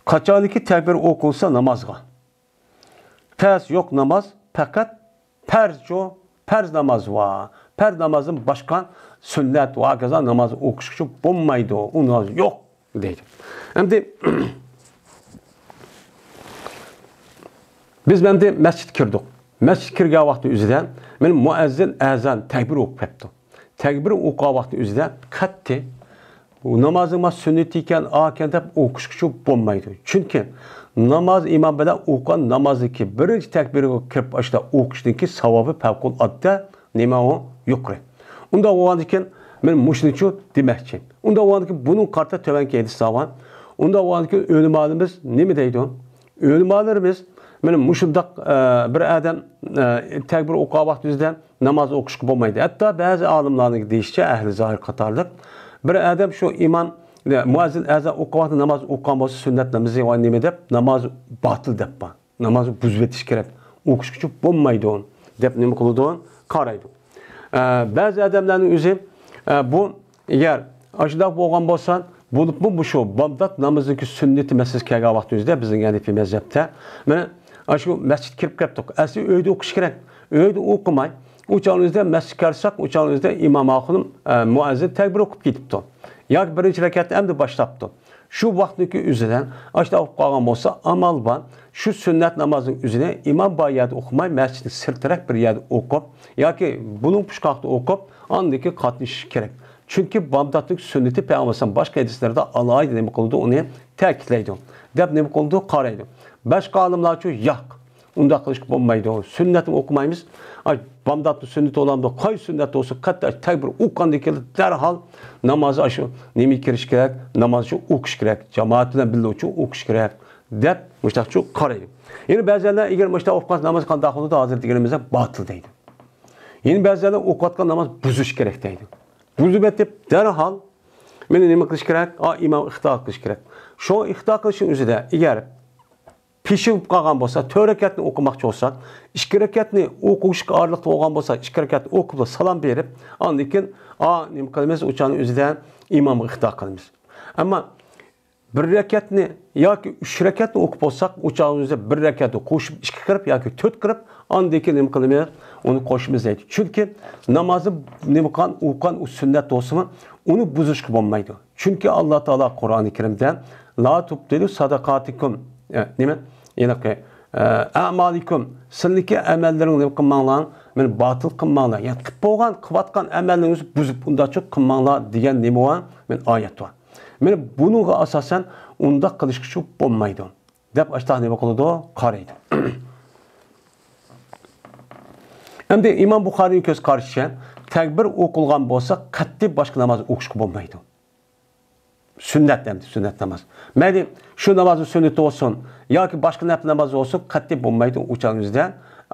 قاچانكى تەكبىر ئوقۇلسا نامازغا. پەس يوق ناماز، پەقەت پەرزچۇ، پەرز ناماز ۋا پەرز نامازدىن باشقا سۈننەت ۋە ھاكازا ناماز ئوقۇشقىچۇ بولمايدۇ، ئۇ ناماز يوق دەيدۇ. ئەمدى بىز ئەمدى مەسچىتكە كىردۇق. مەسچىتكە كىرگەن ۋاقتى ئۆزىدە مانا مۇئەززىن ئەزان تەكبىر ئوقۇپ كەپتۇ. تەكبىر ئوقۇغان ۋاقتى ئۆزىدە قەتئىي نامازنىڭ ما سۈننىتى ئىكەن، ئاكەن دەپ ئوقۇشقىچۇ بولمايدۇ. چۈنكى ناماز ئىمام بىلەن ئوقۇغان نامازدىكى بىرىنچى تەكبىرگە كىرىپ ئاشتا ئوقۇشنىڭكى ساۋابى پەۋقۇلئاددە نېمە ئۇ يۇقىرى. ئۇنداق بولغاندىكىن مەن مۇشۇنىچۇ دېمەكچى. ئۇنداق بولغاندىكىن بۇنىڭ قارىتا تۆۋەنكى ھەدىسلەر بار. ئۇنداق بولغاندىكىن ئۆلىمالىرىمىز نېمە دەيدۇ؟ ئۆلىمالىرىمىز مانا مۇشۇنداق، ئە، بىر ئادەم، ئە، تەكبىر ئوقۇغان ۋاقتى ئۆزىدە ناماز ئوقۇشقا بولمايدۇ. ھەتتا بەزى ئالىملارنىڭ دېيىشىچە، ئەھلى زاھىر قاتارلىق، بىر ئادەم شۇ ئىمام، مۇئەززىن ئەزان ئوقۇغان ۋاقتىدا ناماز ئوقۇغان بولسا، سۈننەت نامىزى ۋە نېمە دەپ، ناماز باتىل دەپ بار. نامازنى بۇزۇۋېتىش كېرەك. ئوقۇشقىچە بولمايدۇ دەپ نېمە قىلىدۇ؟ قارايدۇ. ئە، بەزى ئادەملەرنىڭ ئۆزى، ئە، بۇ ئەگەر ئاشۇنداق بولغان بولسا، بولۇپمۇ مۇشۇ بامدات نامىزىنىڭكى سۈننىتى مەسىلىسى كەلگەن ۋاقتىمىزدا بىزنىڭ ھەنىفىي مەزھەپتە، مانا، ئاشۇ مەسچىتكە كىرىپ كەپتۇق. ئەسلى ئۆيدە ئوقۇش كېرەك. ئۆيدە ئوقۇماي، ئۇ چاغنىڭىزدا مەسچىتكە كىرسەك، ئۇ چاغنىڭىزدا ئىمام ئاخۇنۇم، ئە، مۇئەززىن تەكبىر ئوقۇپ كېتىپتۇ. ياكى بىرىنچى رەكەتتە ئەمدى باشلاپتۇ. شۇ ۋاقىتنىڭكى ئۆزىدە ئاشۇنداق بولۇپ قالغان بولسا، ئامال بار، شۇ سۈننەت نامازنىڭ ئۆزىنى ئىمام بار يەردە ئوقۇماي، مەسچىتنىڭ سىرتىراق بىر يەردە ئوقۇپ ياكى بۇنىڭ پۇشقاقتا ئوقۇپ، ئاندىن كېيىن قاتنىشىش كېرەك. چۈنكى بامداتنىڭ سۈننىتى پەيغەمبەر ئەلەيھىسسالام باشقا ھەدىسلەردە ئالاھىدە نېمە قىلىدۇ، ئۇنى تەكىتلەيدۇ دەپ نېمە قىلىدۇ، قارايدۇ. باشقا ئالىملارچۇ ياق. ئۇنداق قىلىشقا بولمايدۇ. سۈننەتنى ئوقۇمايمىز. ئاي، بامداتنىڭ سۈننىتى بولامدۇ؟ قاي سۈننەت بولسۇن، قەتئىي تەكبىر ئوقۇغاندىن كېيىن دەرھال نامازى ئاشۇ نېمىگە كىرىش كېرەك، نامازچۇ ئوقۇش كېرەك، جامائەت بىلەن بىللە ئوقۇش كېرەك دەپ مۇشۇنداقچۇ قارايدۇ. يەنە بەزىلەر ئەگەر مۇشۇنداق ئوقۇغان ناماز قانداق بولىدۇ؟ ھازىر دېگىنىمىزدەك باتىل دەيدۇ. يەنە بەزىلەر ئوقۇۋاتقان ناماز بۇزۇش كېرەك دەيدۇ. بۇزۇۋېتىپ دەرھال مانا نېمە قىلىش كېرەك؟ ئا، ئىمام ئىقتىدا قىلىش كېرەك. شۇ ئىقتىدا قىلىشنىڭ ئۆزىدە ئەگەر پېشىن بولۇپ قالغان بولسا، تۆت رەكەتنى ئوقۇماقچى بولسا، ئىككى رەكەتنى ئوقۇشقا ئارىلىقتا بولغان بولسا، ئىككى رەكەتنى ئوقۇپلا سالام بېرىپ، ئاندىن كېيىن، ئا، نېمە قىلىمىز؟ ئۇ چاغنىڭ ئۆزىدە ئىمامغا ئىقتىدا قىلىمىز. ئەمما بىر رەكەتنى ياكى ئۈچ رەكەتنى ئوقۇپ بولساق، ئۇ چاغنىڭ ئۆزىدە بىر رەكەتنى قوشۇپ ئىككى قىلىپ ياكى تۆت قىلىپ، ئاندىن كېيىن نېمە قىلىمىز؟ ئۇنى قوشىمىز دەيدۇ. چۈنكى نامازنى نېمە قىلغان، ئوقۇغان ئۇ سۈننەت بولسىمۇ، ئۇنى بۇزۇشقا بولمايدۇ. چۈنكى ئاللا تائالا قۇرئانى كەرىمدە، «لا تۇبتىلۇ سادىقاتىكۇم»، ئە، نېمە؟ ھېلىقى، ئە، «ئەمالىكۇم»، سىلىكى ئەمەللىرىڭنى نېمە قىلماڭلار، مېنى باتىل قىلماڭلار. يەنى قىلىپ بولغان، قىلىۋاتقان ئەمەللىرىڭىزنى بۇزۇپ، ئۇنداقچۇ قىلماڭلار دېگەن نېمە بار؟ مېنى ئايەت بار. مېنى بۇنىڭغا ئاساسەن ئۇنداق قىلىشقىچۇ بولمايدۇ دەپ ئاشتاق نېمە قىلىدۇ؟ قارايدۇ. ئەمدى ئىمام بۇخارىينىڭ كۆز قارىشىچە، تەكبىر ئوقۇلغان بولسا، قەتئىي باشقا ناماز ئوقۇشقا بولمايدۇ. سۈننەت ئەمدى، سۈننەت ناماز. مەيلى شۇ نامازنىڭ سۈننىتى بولسۇن ياكى باشقا نەپلى ناماز بولسۇن، قەتئىي بولمايدۇ. ئۇ چاغنىڭ ئۆزىدە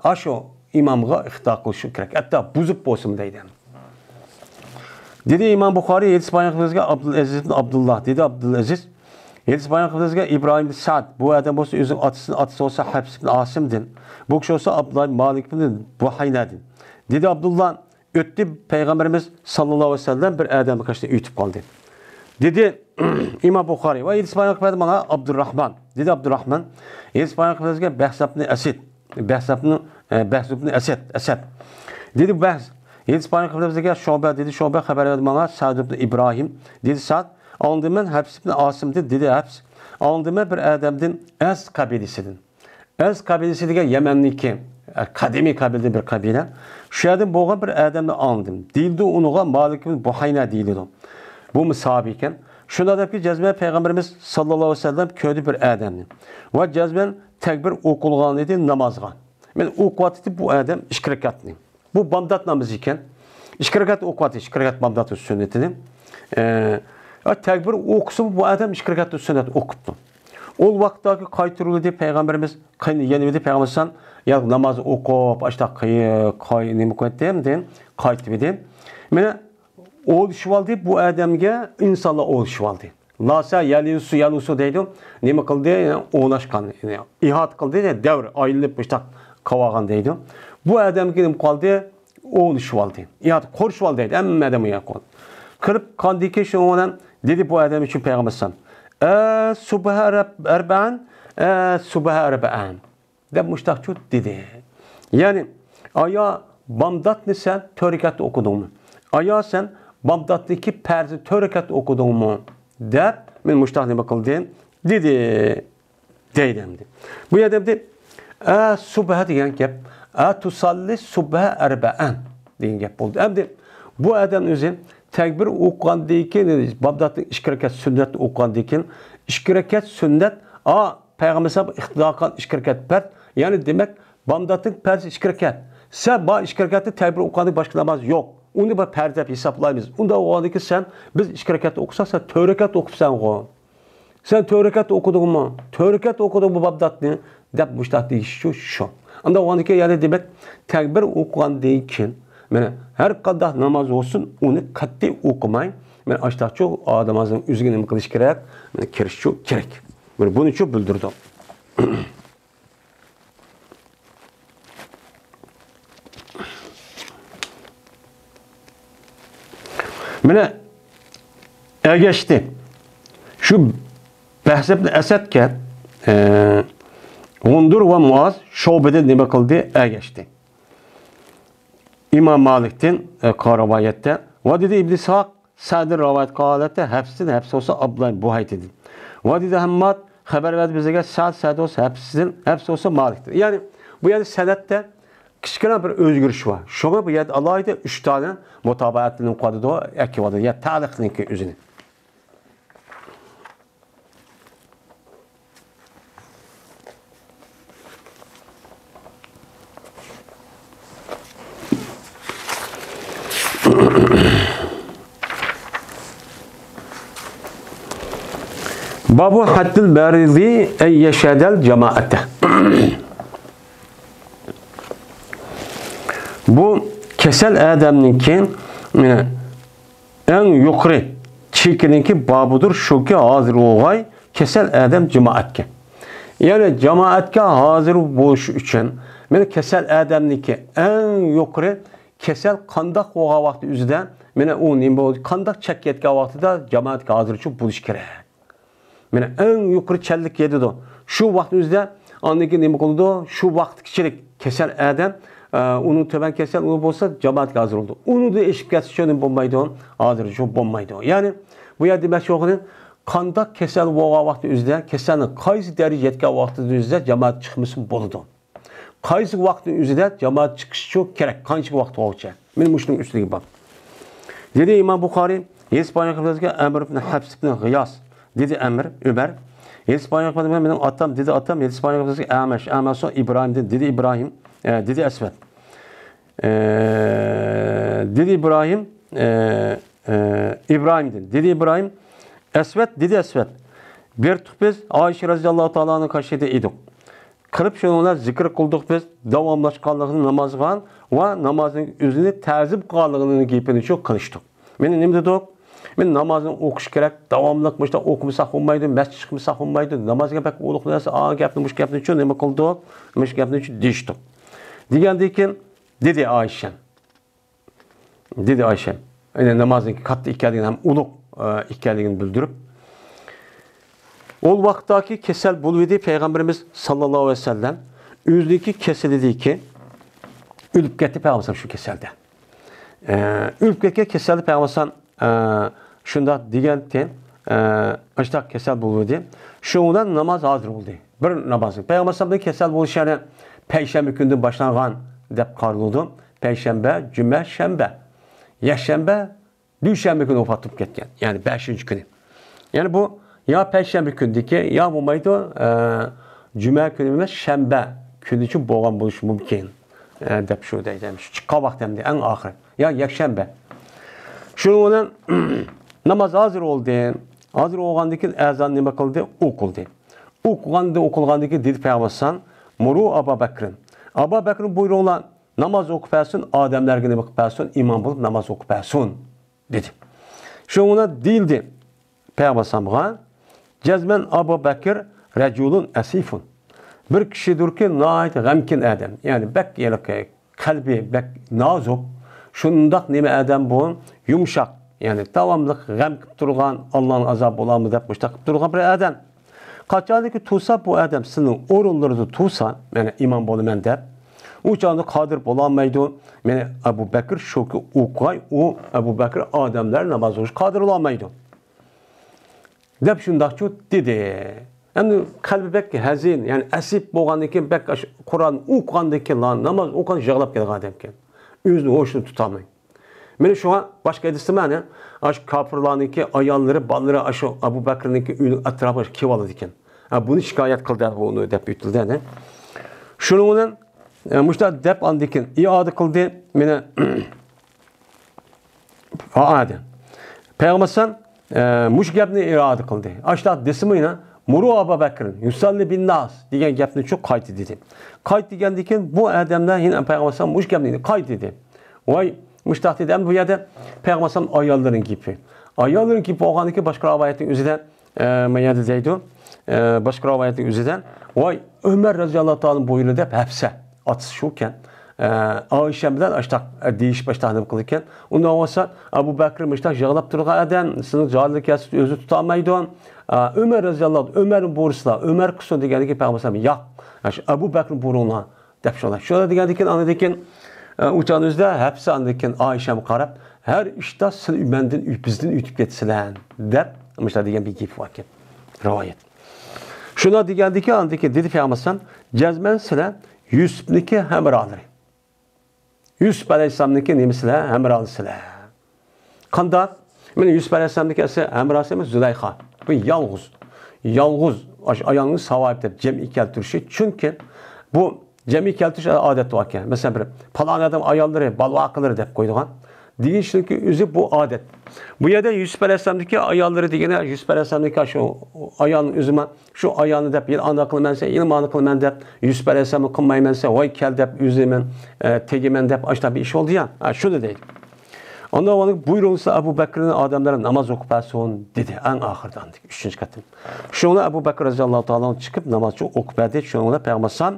ئاشۇ ئىمامغا ئىقتىدا قىلىشى كېرەك. ھەتتا بۇزۇپ بولسىمۇ دەيدۇ. دېدى ئىمام بۇخارىي، ھەدىس بايان قىلغىنىڭىزگە ئابدۇلئەزىز ئىبن ئابدۇللا، دېدى ئابدۇلئەزىز. ھەدىس بايان قىلغىنىڭىزگە ئىبراھىم ئىبن سەئد، بۇ ئادەم بولسا ئۆزىنىڭ ئاتىسىنىڭ ئاتىسى بولسا ھەپس ئىبن ئاسىمدىن، بۇ كىشى بولسا ئابدۇللا ئىبن مالىك ئىبن بۇھەينەدىن. دېدى ئابدۇللا، ئۆتتى پەيغەمبىرىمىز ساللاللاھۇ ئەلەيھى ۋەسەللەم بىر ئادەمنى قېشىدا ئۆتۈپ قالدى. دېدى ئىمام بۇخارىي، ۋە ھەدىس بايان قىلىپ بەردى ماڭا ئابدۇرراھمان. دېدى ئابدۇرراھمان، ھەدىس بايان قىلىپ بەرگەن بەھزابنى ئەسىد. بەھزابنى، ئە، بەھزابنى ئەسەد، ئەسەد. دېدى بەھز. ھەدىس بايان قىلىپ بەرگەن شۇبە، دېدى شۇبە خەۋەر بەردى ماڭا سەئد ئىبنى ئىبراھىم. دېدى سەئد، ئاڭلىدىم مەن ھەفس ئىبنى ئاسىمدىن، دېدى ھەفس. ئاڭلىدىم مەن بىر ئادەمدىن ئەز قەبىلىسىدىن. ئەز قەبىلىسى دېگەن يەمەننىڭكى، ئە، قەدىمىي قەبىلىدىن بىر قەبىلە. شۇ يەردىن بولغان بىر ئادەمنى ئاڭلىدىم. دېيىلىدۇ ئۇنىڭغا مالىك ئىبن بۇھەينە دېيىلىدۇ. بۇمۇ ساھابە ئىكەن. شۇنداق دەپكى جەزمەن پەيغەمبىرىمىز ساللاللاھۇ ئەلەيھى ۋەسەللەم كۆردى بىر ئادەمنى. ۋە جەزمەن تەكبىر ئوقۇلغان ئىدى نامازغا. مەن ئوقۇۋاتىدۇ بۇ ئادەم ئىككى رەكەتنى. بۇ بامدات نامىزى ئىكەن. ئىككى رەكەت ئوقۇۋاتىدۇ، ئىككى رەكەت بامدات سۈننىتىنى. ئە، تەكبىر ئوقۇسىمۇ بۇ ئادەم ئىككى رەكەت سۈننەت ئوقۇپتۇ. ئۇ ۋاقىتتىكى قايتۇرۇۋىدى پەيغەمبىرىمىز، قېنى يەنە بىدى پەيغەمبىرىمىز يا ناماز ئوقۇپ، ئاشتا قاي-، قاي-، نېمە قىلىۋەتتىم دېدى، قايتىۋىدى. مانا ئولىشىۋالدى بۇ ئادەمگە، ئىنسانلار ئولىشىۋالدى. لاسا يەلۇسۇ، يەلۇسۇ دەيدۇ. نېمە قىلدى؟ ئولاشقان، يەنى ئىھاتە قىلدى، دەۋر ئايلىنىپ مۇشتاق قىلىۋالغان دەيدۇ. بۇ ئادەمگە نېمە قالدى؟ ئولىشىۋالدى. ئىھاتە قورشىۋالدى دەيدۇ. ھەممە ئادەم ئۇياققا قىلىپ قاندىكى شۇنىڭ بىلەن دېدى بۇ ئادەم ئۈچۈن پەيغەمبەر ئەلەيھىسسالام، ئە سۇبھە رەب-، ئەربەئەن، ئە سۇبھە ئەربەئەن. دەپ مۇشتاقچۇ دېدى. يەنى، ئايا بامداتنى سەن تۆت رەكەتتە ئوقۇدۇڭمۇ؟ ئايا سەن بامداتنىكى پەرزنى تۆت رەكەتتە ئوقۇدۇڭمۇ؟ دەپ، مەن مۇشتاق نېمە قىلدىم؟ دېدى. دەيدۇ ئەمدى. بۇ يەردە ئەمدى، ئە سۇبھە دېگەن گەپ، ئە تۇساللى سۇبھە ئەربەئەن دېگەن گەپ بولدى. ئەمدى بۇ ئادەم ئۆزى تەكبىر ئوقۇغاندىن كېيىن، بامداتنى ئىككى رەكەت سۈننەتنى ئوقۇغاندىن كېيىن، ئىككى رەكەت سۈننەت، ئا، پەيغەمبەر ئەلەيھىسسالام ئىقتىدا قىلغان ئىككى رەكەت پەرز، يەنى دېمەك، بامداتنىڭ پەرزى ئىككى رەكەت. سەن بار ئىككى رەكەتتە تەكبىر ئوقۇغاندىن باشقا ناماز يوق. ئۇنى بىر پەرز دەپ ھېسابلايمىز. ئۇنداق بولغاندىن كېيىن سەن، بىز ئىككى رەكەتتە ئوقۇساق، سەن تۆت رەكەتتە ئوقۇپسەنغۇ. سەن تۆت رەكەت ئوقۇدۇڭمۇ؟ تۆت رەكەت ئوقۇدۇڭمۇ بامداتنى؟ دەپ مۇشتاق دېيىشچۇ شۇ. ئانداق بولغاندىن كېيىن يەنە دېمەك، تەكبىر ئوقۇغاندىن كېيىن، مانا، ھەر قانداق ناماز بولسۇن، ئۇنى قەتئىي ئوقۇماي، مانا، ئاشتاقچۇ ئادەم ئۆزىگە نېمە قىلىش كېرەك؟ مانا، كىرىشچۇ كېرەك. مانا، بۇنىچۇ بىلدۈرىدۇ. مانا، ئەگەشتى. شۇ بەھزەبنى ئەسەدكە، ئە، غۇندۇر ۋە مۇئاز شۇبەدىن نېمە قىلدى؟ ئەگەشتى. ئىمام مالىكتىن، ئە، قا-، رىۋايەتتە. ۋە دېدى ئىبن ئىسھاق، سەئدتىن رىۋايەت قىلىۋاتىدۇ، ھەفستىن، ھەفس بولسا ئابدۇللا بۇھەيتىدىن. ۋە دېدى ھەمماد، خەۋەر بەردى بىزگە، سەئد، سەئد بولسا ھەفستىن، ھەفس بولسا مالىكتىن. يەنى بۇ يەردە سەنەدتە كىچىككىنە بىر ئۆزگىرىش بار. شۇڭا بۇ يەردە ئالاھىدە ئۈچ دانە مۇتابىئەتنى قويدى، ئەكىۋالدى. يا تەلىقنىڭكى ئۆزىنى. بابۇ ھەددىل مەرىزى ئەن يەشھەدەل جامائەتە. بۇ كېسەل ئادەمنىڭكى، ئەڭ يۇقىرى چېكىنىڭكى بابىدۇر، شۇكى ھازىر بولغاي كېسەل ئادەم جامائەتكە. يەنى جامائەتكە ھازىر بولۇش ئۈچۈن، مانا كېسەل ئادەمنىڭكى ئەڭ يۇقىرى كېسەل قانداق بولغان ۋاقتى ئۆزىدە، مانا ئۇ نېمە بولدى، قانداق چەككە يەتكەن ۋاقتىدا جامائەتكە ھازىرچۇ بولۇش كېرەك. مانا ئەڭ يۇقىرى چەتلىككە يېتىدۇ. شۇ ۋاقىتنىڭ ئۆزىدە ئاندىن كېيىن نېمە قىلىدۇ؟ شۇ ۋاقىتقىچىلىك كېسەل ئادەم، ئە، ئۇنىڭ تۆۋەن كېسەل ئۇ بولسا جامائەتكە ھازىر بولىدۇ. ئۇنىڭدىن ئېشىپ كەتسە شۇ نېمە بولمايدۇ؟ ھازىر شۇ بولمايدۇ. يەنى بۇ يەردە دېمەكچى بولغىنىم، قانداق كېسەل بولغان ۋاقىتنىڭ ئۆزىدە، كېسەلنىڭ قايسى دەرىجىگە يەتكەن ۋاقتىدا ئۆزىدە جامائەت چىقمىسا بولىدۇ. قايسى ۋاقىتنىڭ ئۆزىدە جامائەت چىقىشچۇ كېرەك؟ قانچە ۋاقىت بولغۇچە؟ مانا مۇشۇنىڭ ئۈستىگە بار. دېدى ئىمام بۇخارىي، ھەدىس بايان قىلىپ ئەمر ئىبن ھەفس ئىبن غىياس. دېدى ئەمر، ئۆمەر. ھەدىس بايان قىلىپ مېنىڭ ئاتام، دېدى ئاتام، ھەدىس بايان قىلىپ ئەمەش، ئەمەش سوڭ ئىبراھىمدىن، دېدى ئىبراھىم، ئە، دېدى ئەسۋەد. ئە، دېدى ئىبراھىم، ئە، ئە، ئىبراھىمدىن، دېدى ئىبراھىم، ئەسۋەد، دېدى ئەسۋەد. بىر تۇق بىز ئائىشە رەزىياللاھۇ تائالا ئانھا قېشىدا ئىدۇق. قىلىپ شۇنىڭ بىلەن زىكىر قىلدۇق بىز، داۋاملاشقانلىقىنى نامازغا ۋە نامازنىڭ ئۆزىنى تەزىم قىلغانلىقىنىڭ گېپىنى شۇ قىلىشتۇق. مانا نېمە دېدۇق؟ مانا نامازنى ئوقۇش كېرەك، داۋاملىق مۇشۇنداق ئوقۇمىساق بولمايدۇ، مەسچىتكە چىقمىساق بولمايدۇ، نامازغا بەك ئۇلۇغ نەرسە، ئا گەپنى، مۇشۇ گەپنى شۇ نېمە قىلدۇق؟ مۇشۇ گەپنى شۇ دېيىشتۇق. دېگەندىن كېيىن دېدى ئائىشە. دېدى ئائىشە. يەنى نامازنىڭ كاتتا ئىكەنلىكىنى ھەم ئۇلۇغ، ئىكەنلىكىنى بىلدۈرۈپ، ئول ۋاقىتتاكى كېسەل بولۇۋىدى، پەيغەمبىرىمىز ساللاللاھۇ ئەلەيھى ۋەسەللەم ئۆزىنىڭكى كېسىلىدىكى ئۆلۈپ كەتتى پەيغەمبەر شۇ كېسەلدە. ئە، ئۆلۈپ كەتكەن كېسەلدە پەيغەمبەر ئە، شۇنداق دېگەنتى، ئە، ئاشتاق كېسەل بولۇۋىدى. شۇنىڭ بىلەن ناماز ھازىر بولدى. بىر ناماز. پەيغەمبەر ئەلەيھىسسالام كېسەل بولۇش يەنى پەيشەنبە كۈندىن باشلانغان دەپ قارىلىدۇ. پەيشەنبە، جۈمە، شەنبە. يەكشەنبە، دۈشەنبە كۈنى ۋاپات بولۇپ كەتكەن. يەنى بەشىنچى كۈنى. يەنى بۇ يا پەيشەنبە كۈنىدىكى، يا بولمايدۇ، ئە، جۈمە كۈنى ئەمەس، شەنبە كۈنىچۇ بولغان بولۇشى مۇمكىن، ئە، دەپ شۇ دەيدۇ. شۇ چىققان ۋاقتى ئەمدى ئەڭ ئاخىرى. يا يەكشەنبە. شۇنىڭ بىلەن ناماز ھازىر بولدى. ھازىر بولغاندىن كېيىن ئەزان نېمە قىلدى؟ ئوقۇلدى. ئوقۇغاندا، ئوقۇلغاندىن كېيىن دېدى پەيغەمبەر ئەلەيھىسسالام، «مۇرۇ ئابا بەكرىن.» ئابا بەكرىنى بۇيرۇڭلار، ناماز ئوقۇپ بەرسۇن، ئادەملەرگە نېمە قىلىپ بەرسۇن؟ ئىمام بولۇپ ناماز ئوقۇپ بەرسۇن، دېدى. شۇنىڭ بىلەن دېيىلدى پەيغەمبەر ئەلەيھىسسالامغا، جەزمەن ئابا بەكر رەجۇلۇن ئەسىفۇن. بىر كىشىدۇركى ناھايىتى غەمكىن ئادەم. يەنى بەك ھېلىقى قەلبى بەك نازۇك، شۇنداق نېمە ئادەم بۇ، يۇمشاق، يەنى داۋاملىق غەم قىلىپ تۇرغان، ئاللانىڭ ئازابى بولامدۇ دەپ مۇشتاق قىلىپ تۇرغان بىر ئادەم. قاچانكى تۇرسا بۇ ئادەم سىلىنىڭ ئورۇنلىرىدا تۇرسا، يەنى ئىمام بولىمەن دەپ، ئۇ چاغدا قادىر بولالمايدۇ. يەنى ئەبۇ بەكر شۇكى ئوقۇغاي، ئۇ ئەبۇ بەكر ئادەملەر ناماز ئوقۇشقا قادىر بولالمايدۇ. دەپ شۇنداقچۇ دېدى. ئەمدى قەلبى بەك ھەزىن، يەنى ئەسىپ بولغاندىن كېيىن، بەك ئاشۇ قۇرئان ئوقۇغاندىن كېيىنلا، ناماز ئوقۇغان يىغلاپ كېتىدىغان ئادەمكەن. ئۆزىنى ھوشىنى تۇتالماي. مانا شۇڭا باشقا ھەدىستە مانا ئاشۇ كاپىرلارنىڭكى ئاياللىرى، بالىلىرى ئاشۇ ئەبۇ بەكرىنىڭكى ئۆيىنىڭ ئەتراپىغا كېلىۋالىدىكەن. ھە، بۇنى شىكايەت قىلدى بۇنى دەپ ئۆتۈلدى. شۇنىڭ بىلەن، ئە، مۇشۇنداق دەپ ئاندىن كېيىن ئىئادە قىلدى. مانا ھائادە. پەيغەمبەر ئەلەيھىسسالام، ئە، مۇشۇ گەپنى ئىرادە قىلدى. ئاشۇنداق دېسىمۇ يەنە، «مۇرۇ ئابا بەكرىن يۇسەللى بىنناس» دېگەن گەپنى شۇ قايتا دېدى. قايتا دېگەندىن كېيىن بۇ ئادەملەر يەنە پەيغەمبەر ئەلەيھىسسالام مۇشۇ گەپنى قايتا دېدى. ۋاي، مۇشۇنداق دېدى. ئەمدى بۇ يەردە پەيغەمبەر ئەلەيھىسسالام ئاياللىرىنىڭ گېپى. ئاياللىرىنىڭ گېپى بولغاندىن كېيىن باشقا رىۋايەتنىڭ ئۆزىدە، ئە، ما يەردە دەيدۇ، ئە، باشقا رىۋايەتنىڭ ئۆزىدە، ۋاي، ئۆمەر رەزىياللاھۇ تائالا بۇيرۇدى دەپ ھەپسە، ئاتىسى شۇكەن. ئە، ئائىشە بىلەن ئاشتاق، ئە، دېيىشىپ ئاشتاق نېمە قىلىدىكەن. ئۇنداق بولسا، ئەبۇ بەكرى مۇشتاق يىغلاپ تۇرغان ئادەم، سىزنىڭ جارىلىرى كەلسە ئۆزى تۇتالمايدۇ. ئە، ئۆمەر رەزىياللاھۇ، ئۆمەرنى بۇيرۇسىلا، ئۆمەرنى قىلسۇن دېگەندىن كېيىن پەيغەمبەر ئەلەيھىسسالام، ياق، ئاشۇ ئەبۇ بەكرىنى بۇيرۇڭلار دەپ شۇنداق. شۇنداق دېگەندىن كېيىن، ئاندىن كېيىن، ئە، ئۇ چاغنىڭ ئۆزىدە ھەپسە ئاندىن كېيىن ئائىشەمگە قاراپ، ھەر ئىشتا سىلەر مەندىن، بىزدىن ئۆتۈپ كەتسىلەر دەپ، مۇشۇنداق دېگەن بىر گېپى باركەن. رىۋايەت. شۇنداق دېگەندىن كېيىن، ئاندىن كېيىن دېدى پەيغەمبەر ئەلەيھىسسالام، جەزمەن سىلەر يۈسۈپنىڭكى ھەمراھلىرى. يۈسۈپ ئەلەيھىسسالامنىڭكى نېمىسىلەر؟ ھەمراھلىسىلەر. قانداق؟ مانا يۈسۈپ ئەلەيھىسسالامنىڭكى ئەسلى ھەمراھسى ئەمەس، زۇلەيخا. بۇ يالغۇز. يالغۇز. ئاشۇ ئايالنى ساۋايىپ دەپ جەمئىي كەلتۈرۈشى. چۈنكى بۇ جەمئىي كەلتۈرۈش ئادەتتە باركەن. مەسىلەن، بىر پالان ئادەم ئاياللىرى، بالىۋاقىلىرى دەپ قويىدىغان. دېيىشنىڭكى ئۆزى بۇ ئادەت. بۇ يەردە يۈسۈپ ئەلەيھىسسالامنىڭكى ئاياللىرى دېگىنى، يۈسۈپ ئەلەيھىسسالامنىڭكى شۇ ئايالنىڭ ئۆزىمۇ، شۇ ئايالنى دەپ، يىل ئانداق قىلىمەن دېسە، يىل مانا قىلىمەن دەپ، يۈسۈپ ئەلەيھىسسالامنى قىلمايمەن دېسە، ۋاي كەل دەپ، ئۆزى مەن، ئە، تېگىمەن دەپ، ئاشۇنداق بىر ئىش بولدى يا. ھە، شۇنى دەيدۇ. ئاندىن بۇيرۇلسا ئەبۇ بەكرىنى ئادەملەر ناماز ئوقۇپ بەرسۇن دېدى. ئەڭ ئاخىرىدا ئاندىن ئۈچىنچى قېتىم. شۇڭا ئەبۇ بەكرى رەزىياللاھۇ تائالا چىقىپ ناماز ئوقۇپ بەردى. شۇنىڭ بىلەن پەيغەمبەر ئەلەيھىسسالام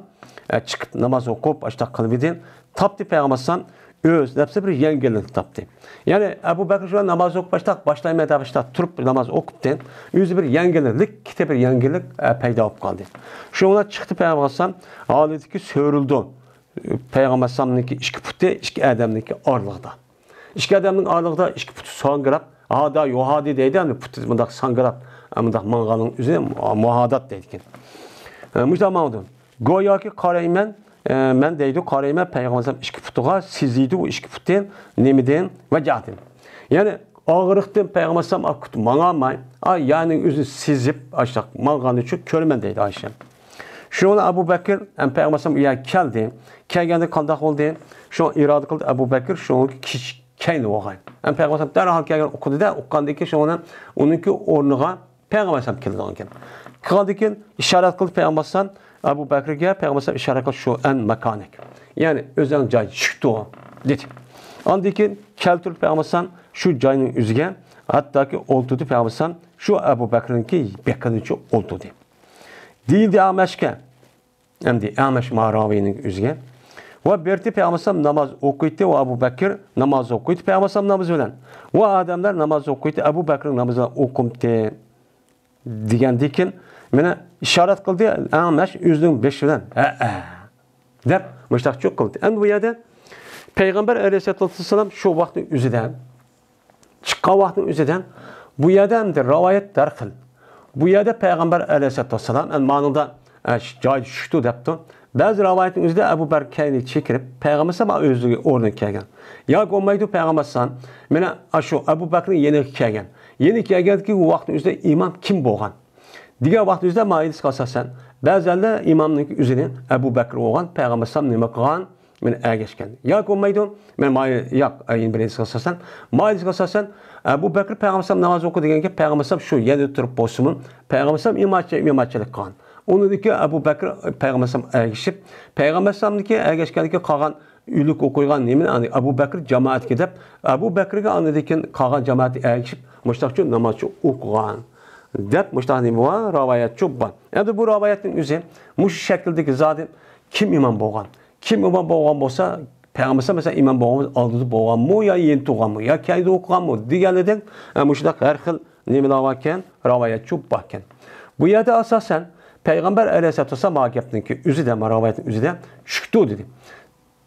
ئە، چىقىپ ناماز ئوقۇپ، ئاشۇنداق قىلىۋىدى. تاپتى پەيغەمبەر ئەلەيھىسسالام ئۆز نەپسى بىر يەڭگىللىك تاپتى. يەنى ئەبۇ بەكرى شۇ ناماز ئوقۇپ، ئاشۇنداق باشلايمەن دەپ، ئاشۇنداق تۇرۇپ ناماز ئوقۇپتى. ئۆزى بىر يەڭگىللىك، كېتە بىر يەڭگىللىك، ئە، پەيدا بولۇپ قالدى. شۇنىڭ بىلەن چىقتى پەيغەمبەر ئەلەيھىسسالام، ھالىتىكى سۆرۈلدى. پەيغەمبەر ئەلەيھىسسالامنىڭكى ئىككى پۇتى ئىككى ئادەمنىڭكى ئارىلىقىدا. ئىككى ئادەمنىڭ ئارىلىقىدا ئىككى پۇتى ساڭگىراپ، ھادا يۇھادى دەيدۇ، يەنى پۇتى مۇنداق ساڭگىراپ، مۇنداق ماڭغاننىڭ ئۆزىنى مۇھادات دەيدىكەن. ئە، مۇشۇنداق ماڭىدۇ. گوياكى قارايمەن، ئە، مەن دەيدۇ، قارايمەن پەيغەمبەر ئىككى پۇتىغا سېزىدۇ، ئىككى پۇتى نېمىدىن؟ ۋەجەدىن. يەنى ئاغرىقتىن پەيغەمبەر ئەلەيھىسسالام ئاكۇت ماڭالماي، ئا، يەنى ئۆزىنى سېزىپ، ئاشۇنداق ماڭغان ئۈچۈن كۆرىمەن دەيدۇ ئائىشە. شۇڭا ئەبۇ بەكىر ھەم پەيغەمبەر ئەلەيھىسسالام ئۇ يەرگە كەلدى. كەلگەندە قانداق بولدى؟ شۇ ئىرادە قىلدى ئەبۇ بەكىر شۇنىڭغا كېچىك كەينى بولغان. ھەم پەيغەمبەر ئەلەيھىسسالام دەرھال كەلگەن ئوقۇدى-دە، ئوقۇغاندىن كېيىن شۇنىڭ ئۇنىڭكى ئورنىغا پەيغەمبەر ئەلەيھىسسالام كېلىدىغان ئىكەن. كەلگەندىن كېيىن ئىشارەت قىلدى پەيغەمبەر ئەلەيھىسسالام ئەبۇ بەكرىگە، پەيغەمبەر ئەلەيھىسسالام ئىشارەت قىلدى، شۇ ئەن ماكانىك. يەنى ئۆزۈڭ جاي چىقتۇ دېدى. ئاندىن كېيىن كەلتۈردى پەيغەمبەر ئەلەيھىسسالام شۇ جاينىڭ ئۆزىگە، ھەتتاكى ئولتۇردى پەيغەمبەر ئەلەيھىسسالام شۇ ئەبۇ بەكرىنىڭكى بېقىنىچە ئولتۇردى. دېيىلدى ئەمەشكە، ئەمدى ئەمەش ماراۋىنىڭ ئۆزىگە، ۋە بىرتى پەيغەمبەر ئەلەيھىسسالام ناماز ئوقۇيتتى ۋە ئەبۇ بەكىر ناماز ئوقۇيتتى پەيغەمبەر ئەلەيھىسسالام نامىزى بىلەن. ۋە ئادەملەر ناماز ئوقۇيتتى، ئەبۇ بەكرىنىڭ نامىزى بىلەن ئوقۇمتى. دېگەندىن كېيىن، مانا ئىشارەت قىلدى، ئەڭ مەش ئۆزىنىڭ بېشى بىلەن، ھەئە، دەپ مۇشتاقچۇ قىلدى. ئەمدى بۇ يەردە پەيغەمبەر ئەلەيھىسسالاتۇ ۋەسسالام شۇ ۋاقىتنىڭ ئۆزىدە چىققان ۋاقىتنىڭ ئۆزىدە بۇ يەردە ئەمدى راۋايەت ھەر خىل. بۇ يەردە پەيغەمبەر ئەلەيھىسسالاتۇ ۋەسسالام، ئەمدى مانىڭدا، ئە، شۇ جايدا چۈشتى دەپتۇ. بەزى راۋايەتنىڭ ئۆزىدە ئەبۇ بەكرى كەينىگە چېكىنىپ، پەيغەمبەر ئەلەيھىسسالام ئۆزىگە ئورنىغا كەلگەن. ياكى بولمايدۇ، پەيغەمبەر ئەلەيھىسسالام مانا ئاشۇ ئەبۇ بەكرىنىڭ يېنىغا كەلگەن. يېنىغا كەلگەندىكى ۋاقىتنىڭ ئۆزىدە ئىمام كىم بولغان؟ دېگەن ۋاقىتنىڭ ئۆزىدە مايىلىسىغا ئاساسەن، بەزىلەر ئىمامنىڭكى ئۆزىنى ئەبۇ بەكرى بولغان، پەيغەمبەر ئەلەيھىسسالام نېمە قىلغان؟ مانا ئەگەشكەن. ياكى بولمايدۇ، مانا ماي-، ياق، ئەينى بىرىنچىسىگە ئاساسەن، مايىلىسىغا ئاساسەن، ئەبۇ بەكرى پەيغەمبەر ئەلەيھىسسالام ناماز ئوقۇ دېگەنگە پەيغەمبەر ئەلەيھىسسالام شۇ يەردە تۇرۇپ بولسىمۇ، پەيغەمبەر ئەلەيھىسسالام ئىمامچى-، ئىمامچىلىق قىلغان. ئۇنىڭدىكى ئەبۇ بەكرى پەيغەمبەر ئەلەيھىسسالام ئەگىشىپ، پەيغەمبەر ئەلەيھىسسالامنىڭكى ئەگەشكەندىكى قالغان ئۆلۈك ئوقۇيدىغان نېمىنى ئەبۇ بەكرى جامائەتكە دەپ، ئەبۇ بەكرىگە ئاندىن كېيىن قالغان جامائەتكە ئەگىشىپ، مۇشتاقچۇ نامازچۇ ئوقۇغان دەپ مۇشتاق نېمە بار، راۋايەتچۇ بار. ئەمدى بۇ راۋايەتنىڭ ئۆزى مۇشۇ شەكىلدىكى زادى كىم ئىمام بولغان؟ كىم ئىمام بولغان بولسا، پەيغەمبەر مەسىلەن ئىمام بولغان بولسا ئالدىدا بولغانمۇ يا يېنىدا تۇرغانمۇ يا كەينىدە ئوقۇغانمۇ دېگەنلىدەك، ئە، مۇشۇنداق ھەر خىل نېمىلەر باركەن، راۋايەتچۇ باركەن. بۇ يەردە ئاساسەن پەيغەمبەر ئەلەيھىسسالاتۇ ۋەسسالام مانا گەپنىڭكى ئۆزىدە، مانا راۋايەتنىڭ ئۆزىدە چۈشتى دېدى.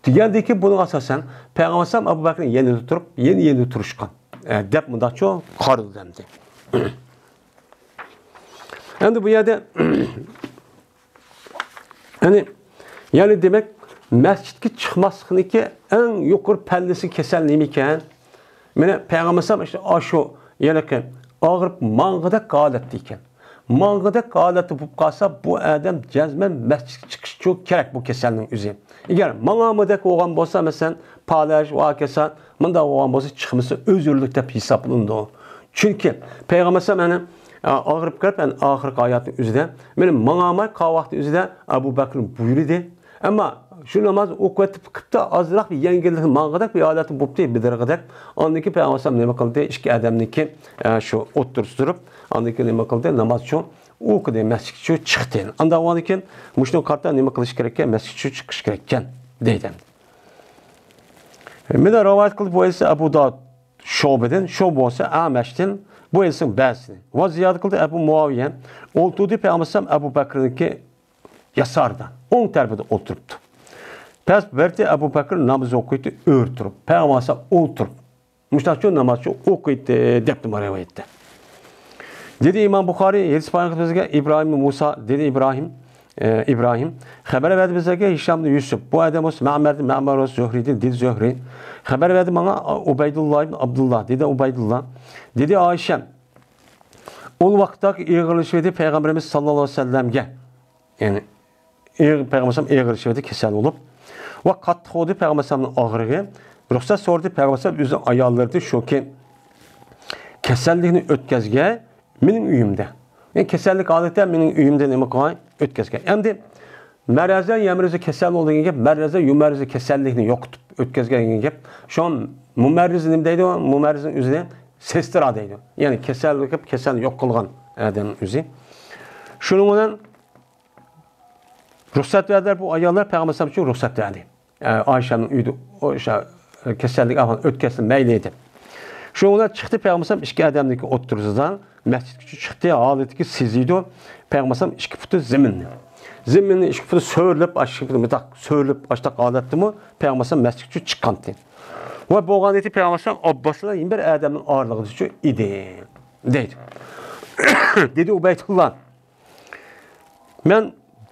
دېگەندىكى بۇنىڭ ئاساسەن پەيغەمبەر ئەلەيھىسسالام ئەبۇ بەكرىنىڭ يېنىدا تۇرۇپ، يېنى يېنىدا تۇرۇشقان، ئە، دەپ مۇنداقچۇ قارىلىدى ئەمدى. ئەمدى بۇ يەردە يەنى، يەنى دېمەك، مەسچىتكە چىقماسلىقنىڭكى ئەڭ يۇقىرى پەللىسى كېسەل نېمىكەن؟ مانا پەيغەمبەر ئەلەيھىسسالام ئاشۇ يەنىكى ئاغرىپ ماڭغۇدەك ھالەتتە ئىكەن. ماڭغۇدەك ھالەتتە بولۇپ قالسا، بۇ ئادەم جەزمەن مەسچىتكە چىقىشى كېرەك بۇ كېسەلنىڭ ئۆزى. ئەگەر ماڭالمىدەك بولغان بولسا، مەسىلەن، پالەچ ۋە ھاكاسا، مۇنداق بولغان بولسا، چىقمىسا ئۆزرىلىك دەپ ھېسابلىنىدۇ. چۈنكى پەيغەمبەر ئەلەيھىسسالام يەنە، ئا، ئاغرىپ كىرىپ، يەنى ئاخىرقى ھاياتنىڭ ئۆزىدە، مانا ماڭالماي قالغان ۋاقتى ئۆزىدە ئەبۇ بەكرىنى بۇيرۇدى. ئەمما شۇ نامازنى ئوقۇۋېتىپ قىپتۇ، ئازراق بىر يەڭگىللىك ماڭغۇدەك بىر ھالەتتە بوپتۇ، بىدىرغىدەك. ئاندىن كېيىن پەيغەمبەر ئەلەيھىسسالام نېمە قىلدى؟ ئىككى ئادەمنىڭكى، ئە، شۇ ئوتتۇرىسىدا تۇرۇپ، ئاندىن كېيىن نېمە قىلدى؟ نامازچۇ ئوقۇدى، مەسچىتكىچۇ چىقتى. ئاندىن كېيىن مۇشۇنىڭغا قارىتا نېمە قىلىش كېرەككەن؟ مەسچىتكىچۇ چىقىش كېرەككەن دەيدۇ. مانا رىۋايەت قىلدى بۇ ھەدىسنى ئەبۇ داۋۇد شۇئبىدىن، شۇئبە بولسا ئەمەشتىن، بۇ ھەدىسنىڭ بەزىسىنى. ۋە زىيادە قىلدى ئەبۇ مۇئاۋىيە، ئولتۇردى پەيغەمبەر ئەلەيھىسسالام ئەبۇ بەكرىنىڭكى ياسارىدا، ئوڭ تەرىپىدە ئولتۇرۇپتۇ. پەس بىرتى ئەبۇ بەكرى ناماز ئوقۇيتتى ئۆرە تۇرۇپ، پەيغەمبەر ئەلەيھىسسالام ئولتۇرۇپ، مۇشتاقچۇ نامازچۇ ئوقۇيتتى دەپتۇ بۇ رىۋايەتتە. دېدى ئىمام بۇخارىي، ھەدىس بايان قىلىپ بىزگە ئىبراھىم مۇسا، دېدى ئىبراھىم، ئە، ئىبراھىم خەبەر بەردى بىزگە ھىشام يۈسۈپ، بۇ ئادەم بولسا مەمەردىن، مەمەر بولسا زۆھرىدىن، دېدى زۆھرى. خەبەر بەردى ماڭا ئۇبەيدۇللا ئىبن ئابدۇللا، دېدى ئۇبەيدۇللا. دېدى ئائىشەم، ئۇ ۋاقىتتا ئېغىرلىشىۋىدى پەيغەمبىرىمىز ساللاللاھۇ ئەلەيھى ۋەسەللەمگە. يەنى ئېغىر، پەيغەمبەر ئەلەيھىسسالام ئېغىرلىشىۋىدى كېسەل بولۇپ. ۋە قاتتىق قوغدى پەيغەمبەر ئەلەيھىسسالامنىڭ ئاغرىقى. رۇخسەت سورىدى پەيغەمبەر ئەلەيھىسسالام ئۆزىنىڭ ئاياللىرىدىن شۇكى كېسەللىكنى ئۆتكەزگەي مېنىڭ ئۆيۈمدە. يەنى كېسەللىك ھالەتتە مېنىڭ ئۆيۈمدە نېمە قىلغاي؟ ئۆتكەزگەي. ئەمدى مەرەزە يەمرىزە كېسەل بولدى دېگەن گەپ، مەرەزە يۇمەرىزە كېسەللىكنى يوقىتىپ ئۆتكەزگەن دېگەن گەپ. شۇڭا مۇمەررىز نېمە دەيدۇ؟ مۇمەررىزنىڭ ئۆزىنى سېسترا دەيدۇ. يەنى كېسەللىك، كېسەلنى يوق قىلغان ئادەم ئۆزى. شۇنىڭ بىلەن رۇخسەت بەردىلەر، بۇ ئاياللار پەيغەمبەر ئەلەيھىسسالام ئۈچۈن رۇخسەت بەردى. ئە، ئائىشەمنىڭ ئۆيىدە ئۇ شا-، كېسەللىك ئەھۋالى ئۆتكەزسە مەيلى دەپ. شۇنىڭ بىلەن چىقتى پەيغەمبەر ئەلەيھىسسالام ئىككى ئادەمنىڭكى ئوتتۇرىسىدىن مەسچىتكىچە چىقتى، ھالىتىكى سېزىدۇ پەيغەمبەر ئەلەيھىسسالام ئىككى پۇتى زېمىننى. زېمىننى ئىككى پۇتى سۆرىلىپ، ئاشۇ مۇنداق سۆرىلىپ، ئاشتاق ھالەتتىمۇ پەيغەمبەر ئەلەيھىسسالام مەسچىتكىچە چىققانتى. ۋە بولغان ئىدى پەيغەمبەر ئەلەيھىسسالام ئابباس بىلەن يەنە بىر ئادەمنىڭ ئارىلىقىدىچۇ ئىدى، دەيدۇ. دېدى ئۇبەيدۇللا. مەن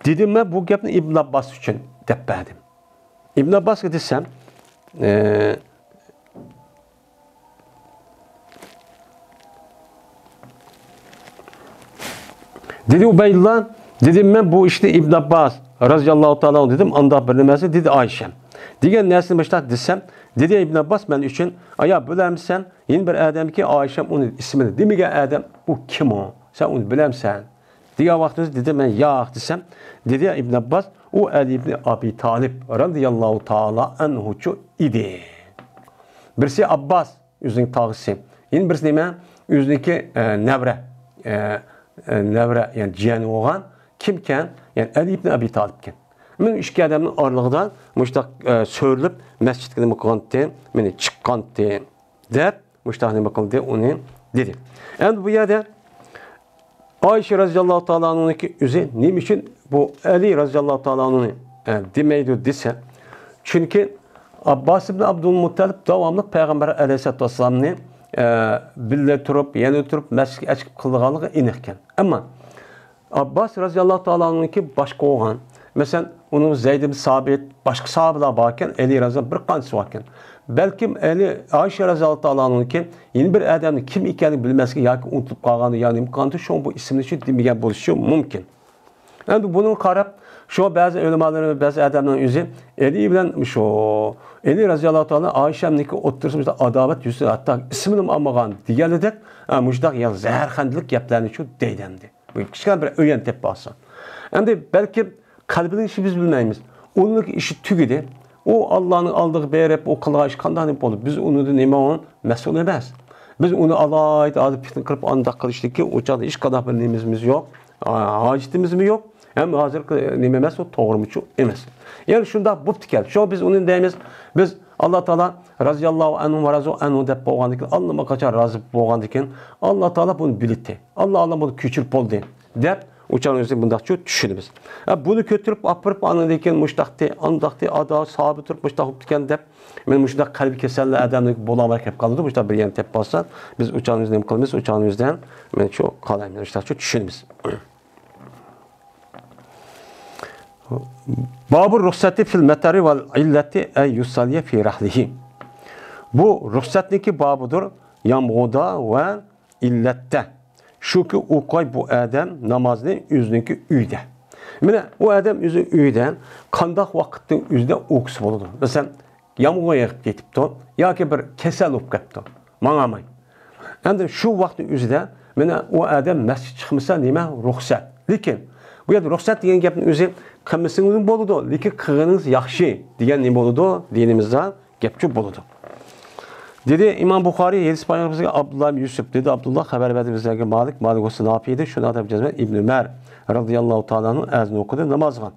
دېدىم، مەن بۇ گەپنى ئىبن ئابباس ئۈچۈن دەپ بەردىم. ئىبن ئابباسقا دېسەم، ئە، دېدى ئۇبەيدۇللا، دېدىم، مەن بۇ ئىشنى ئىبن ئابباس رازىياللاھۇ تائالا ئەنھۇ دېدىم، ئانداق بىر نېمەسى، دېدى ئائىشەم. دېگەن نەرسىنى مۇشۇنداق دېسەم، دېدى ئىبن ئابباس مەن ئۈچۈن، ئايا، بىلەمسەن، يەنە بىر ئادەمكى ئائىشەم ئۇنى ئىسمىنى دېمىگەن ئادەم، ئۇ كىم ئۇ؟ سەن ئۇنى بىلەمسەن؟ دېگەن ۋاقتىمىزدا دېدى، مەن ياق دېسەم، دېدى ئىبن ئابباس، ئۇ ئەلى ئىبن ئابى تالىپ رازىياللاھۇ تائالا ئەنھۇچۇ ئىدى. بىرسى ئابباس، ئۆزىنىڭ تاغىسى. يەنە بىرسى نېمە؟ ئۆزىنىڭكى، ئە، نەۋرە. ئە، ئە، نەۋرە، يەنى جىيەنى بولغان. كىمكەن؟ يەنى ئەلى ئىبن ئابى تالىپكەن. مەن ئىككى ئادەمنىڭ ئارىلىقىدا مۇشۇنداق، ئە، سۆرىلىپ مەسچىتكە نېمە قىلغانتى، مېنى چىققانتى، دەپ مۇشۇنداق نېمە قىلدى، ئۇنى دېدى. ئەمدى بۇ يەردە ئائىشە رەزىياللاھۇ تائالا ئەنھۇنىڭكى ئۆزى نېمە ئۈچۈن بۇ ئەلى رەزىياللاھۇ تائالا ئەنھۇنى، ئە، دېمەيدۇ دېسە، چۈنكى ئابباس ئىبن ئابدۇلمۇتتەلىپ داۋاملىق پەيغەمبەر ئەلەيھىسسالاتۇ ۋەسسالامنى، ئە، بىللە تۇرۇپ، يەنە تۇرۇپ مەسچىتكە ئەكىپ قىلىدىغانلىقى ئېنىقكەن. ئەمما ئابباس رەزىياللاھۇ تائالا ئەنھۇنىڭكى باشقا بولغان، مەسىلەن، ئۇنىڭ زەيد ئىبن سابىت، باشقا ساھابىلار باركەن، ئەلى رەزىياللاھۇ بىر قانچىسى باركەن. بەلكىم ئەلى، ئائىشە رەزىياللاھۇ تائالا ئەنھۇكى يەنە بىر ئادەمنى كىم ئىكەنلىكىنى بىلمەسلىكى ياكى ئۇنتۇلۇپ قالغاندا يا نېمە قىلغاندا شۇڭا بۇ ئىسىمنى شۇ دېمىگەن بولۇشى مۇمكىن. ئەمدى بۇنىڭغا قاراپ، شۇ بەزى ئۆلىمالىرى، بەزى ئادەمنىڭ ئۆزى ئەلى بىلەن شۇ ئەلى رەزىياللاھۇ تائالا ئائىشەمنىڭكى ئوتتۇرىسىدا ئاداۋەت يۈزى ھەتتا ئىسمىنىمۇ ئالمىغان دېگەنلىدەك، ئە، مۇشۇنداق يا زەھەرخەندىلىك گەپلەرنى شۇ دەيدۇ ئەمدى. بۇ كىچىككىنە بىر ئۆگەن تېپىپ ئالسا. ئەمدى بەلكىم قەلبىنىڭ ئىشى بىز بىلمەيمىز. ئۇنىڭ ئىشى تۈگىدى. ئۇ ئاللانىڭ ئالدىغا بېرىپ، ئۇ قىلغان ئىش قانداق نېمە بولدى؟ بىز ئۇنىڭدىن نېمە ئۇ مەسئۇل ئەمەس. بىز ئۇنى ئالاھىدە ھازىر پىتنە قىلىپ ئانداق قىلىشتىكى ئۇ چاغدا ھېچقانداق بىر نېمىمىزمۇ يوق. ھاجىتىمىزمۇ يوق. ھەم ھازىرقى نېمە ئەمەس، ئۇ توغرىمۇچۇ ئەمەس. يەنى شۇنداق بوپتىكەن. شۇڭا بىز ئۇنى دەيمىز. بىز ئاللا تائالا رەزىياللاھۇ ئەنھۇ ۋە رەزۇ ئەنھۇ دەپ بولغاندىن كېيىن، ئاللىماقاچان رازى بولغاندىن كېيىن، ئاللا تائالا بۇنى بىلدى. ئاللا ئاللا بۇنى كۆچۈرۈپ بولدى دەپ ئۇچارنىڭ ئۆزىنى بۇنداقچۇ چۈشىنىمىز. ھە، بۇنى كۆتۈرۈپ ئاپىرىپ ئاندىن كېيىن مۇشتاقتى، ئانداقتى، ئادا ساھابە تۇرۇپ مۇشتاق بوپتىكەن دەپ، مەن مۇشۇنداق قەلبى كېسەللەر ئادەملىك بولالماي كەپ قالىدۇ. مۇشتاق بىر يەرنى تېپىپ قالسا، بىز ئۇچارنىڭ ئۆزىنى نېمە قىلىمىز؟ ئۇچارنىڭ ئۆزىدىن مەن شۇ قالايمەن، مۇشتاقچۇ چۈشىنىمىز. بابۇ رۇخسەتى فىل مەتەرى ۋەل ئىللەتى ئەن يۇسەللىيە فى رەھلىھى. بۇ رۇخسەتنىڭكى بابىدۇر، يامغۇردا ۋە ئىللەتتە. شۇكى ئوقۇي بۇ ئادەم نامازنى ئۆزىنىڭكى ئۆيىدە. مانا ئۇ ئادەم ئۆزى ئۆيىدە قانداق ۋاقىتنىڭ ئۆزىدە ئوقۇسا بولىدۇ. مەسىلەن، يامغۇر يېغىپ كېتىپتۇ ياكى بىر كېسەل بولۇپ كەپتۇ، ماڭالماي. ئەمدى شۇ ۋاقىتنىڭ ئۆزىدە مانا ئۇ ئادەم مەسچىتكە چىقمىسا نېمە؟ رۇخسەت. لېكىن بۇ يەردە رۇخسەت دېگەن گەپنىڭ ئۆزى قىلمىسىڭىزمۇ بولىدۇ، لېكىن قىلغىنىڭىز ياخشى دېگەن نېمە بولىدۇ؟ دىنىمىزدا گەپچۇ بولىدۇ. دېدى ئىمام بۇخارىي، ھەدىس بايان قىلغان ئابدۇللا ئىبن يۈسۈپ، دېدى ئابدۇللا، خەۋەر بەردى بىزلەرگە مالىك، مالىك بولسا نافىئ ئىدى، شۇنىڭ ئادەم جەزمەن ئىبنى ئۆمەر رەزىياللاھۇ تائالا ئەنھۇ ئەزان ئوقۇدى نامازغا.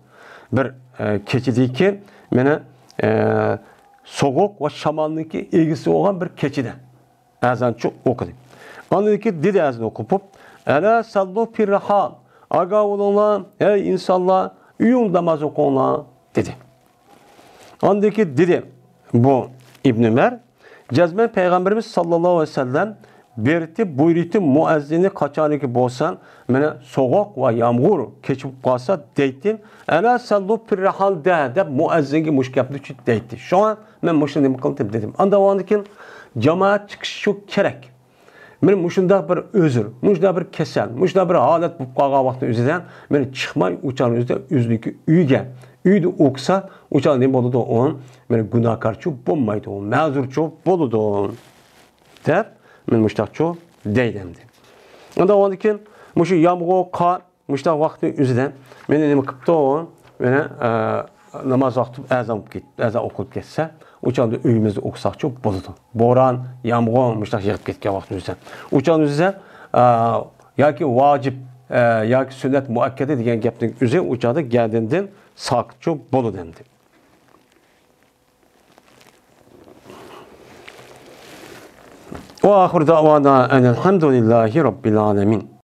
بىر، ئە، كېچىدىكى، مانا، ئە، سوغۇق ۋە شامالنىڭكى ئىگىسى بولغان بىر كېچىدە ئەزانچۇ ئوقۇدى. ئاندىن كېيىن دېدى ئەزان ئوقۇپ، ئەلا سەللۇ فىر رىھال، ئاگاھ بولۇڭلار، ھەي ئىنسانلار، ئۆيۈڭ ناماز ئوقۇڭلار، دېدى. ئاندىن كېيىن دېدى بۇ ئىبنى ئۆمەر، جەزمەن پەيغەمبىرىمىز ساللاللاھۇ ئەلەيھى ۋەسەللەم بېرىتى، بۇيرۇتى مۇئەززىنى قاچانكى بولسا، مانا سوغۇق ۋە يامغۇر كېچە بولۇپ قالسا دەيتتى، ئەلا سەللۇ فىر رىھال دە دەپ مۇئەززىنگە مۇشۇ گەپنى دەيتتى. شۇڭا مەن مۇشۇنى نېمە قىلدىم دېدىم. ئاندىن ئاندىن كېيىن جامائەت چىقىشى شۇ كېرەك. مانا مۇشۇنداق بىر ئۆزۈر، مۇشۇنداق بىر كېسەل، مۇشۇنداق بىر ھالەت بولۇپ قالغان ۋاقىتنىڭ ئۆزىدە مانا چىقماي ئۇچان ئۆزىدە ئۆزىنىڭكى ئۆيىگە، ئۆيدە ئوقۇسا ئۇچان نېمە بولىدۇ؟ ئۇ مانا گۇناھكارچۇ بولمايدۇ، مەزۇرچۇ بولىدۇ دەپ مانا مۇشۇنداقچۇ دەيدۇ ئەمدى. ئاندىن ئاندىن كېيىن مۇشۇ يامغۇر، قار، مۇشۇنداق ۋاقىتنىڭ ئۆزىدە مانا نېمە قىپتۇ؟ مانا، ئە، ناماز ۋاقتى ئەزان ئوقۇپ كەت-، ئەزان ئوقۇلۇپ كەتسە، ئۇ چاغدا ئۆيىمىزدە ئوقۇساقچۇ بولىدۇ. بوران، يامغۇر مۇشۇنداق يېغىپ كەتكەن ۋاقىتنىڭ ئۆزىدە. ئۇ چاغنىڭ ئۆزىدە، ئە، ياكى ۋاجىپ، ئە، ياكى سۈننەت مۇئەككەدە دېگەن گەپنىڭ ئۆزى ئۇ چاغدا گەردىنىدىن ساقىتچۇ بولىدۇ ئەمدى. وآخر دعوانا أن الحمد لله رب العالمين.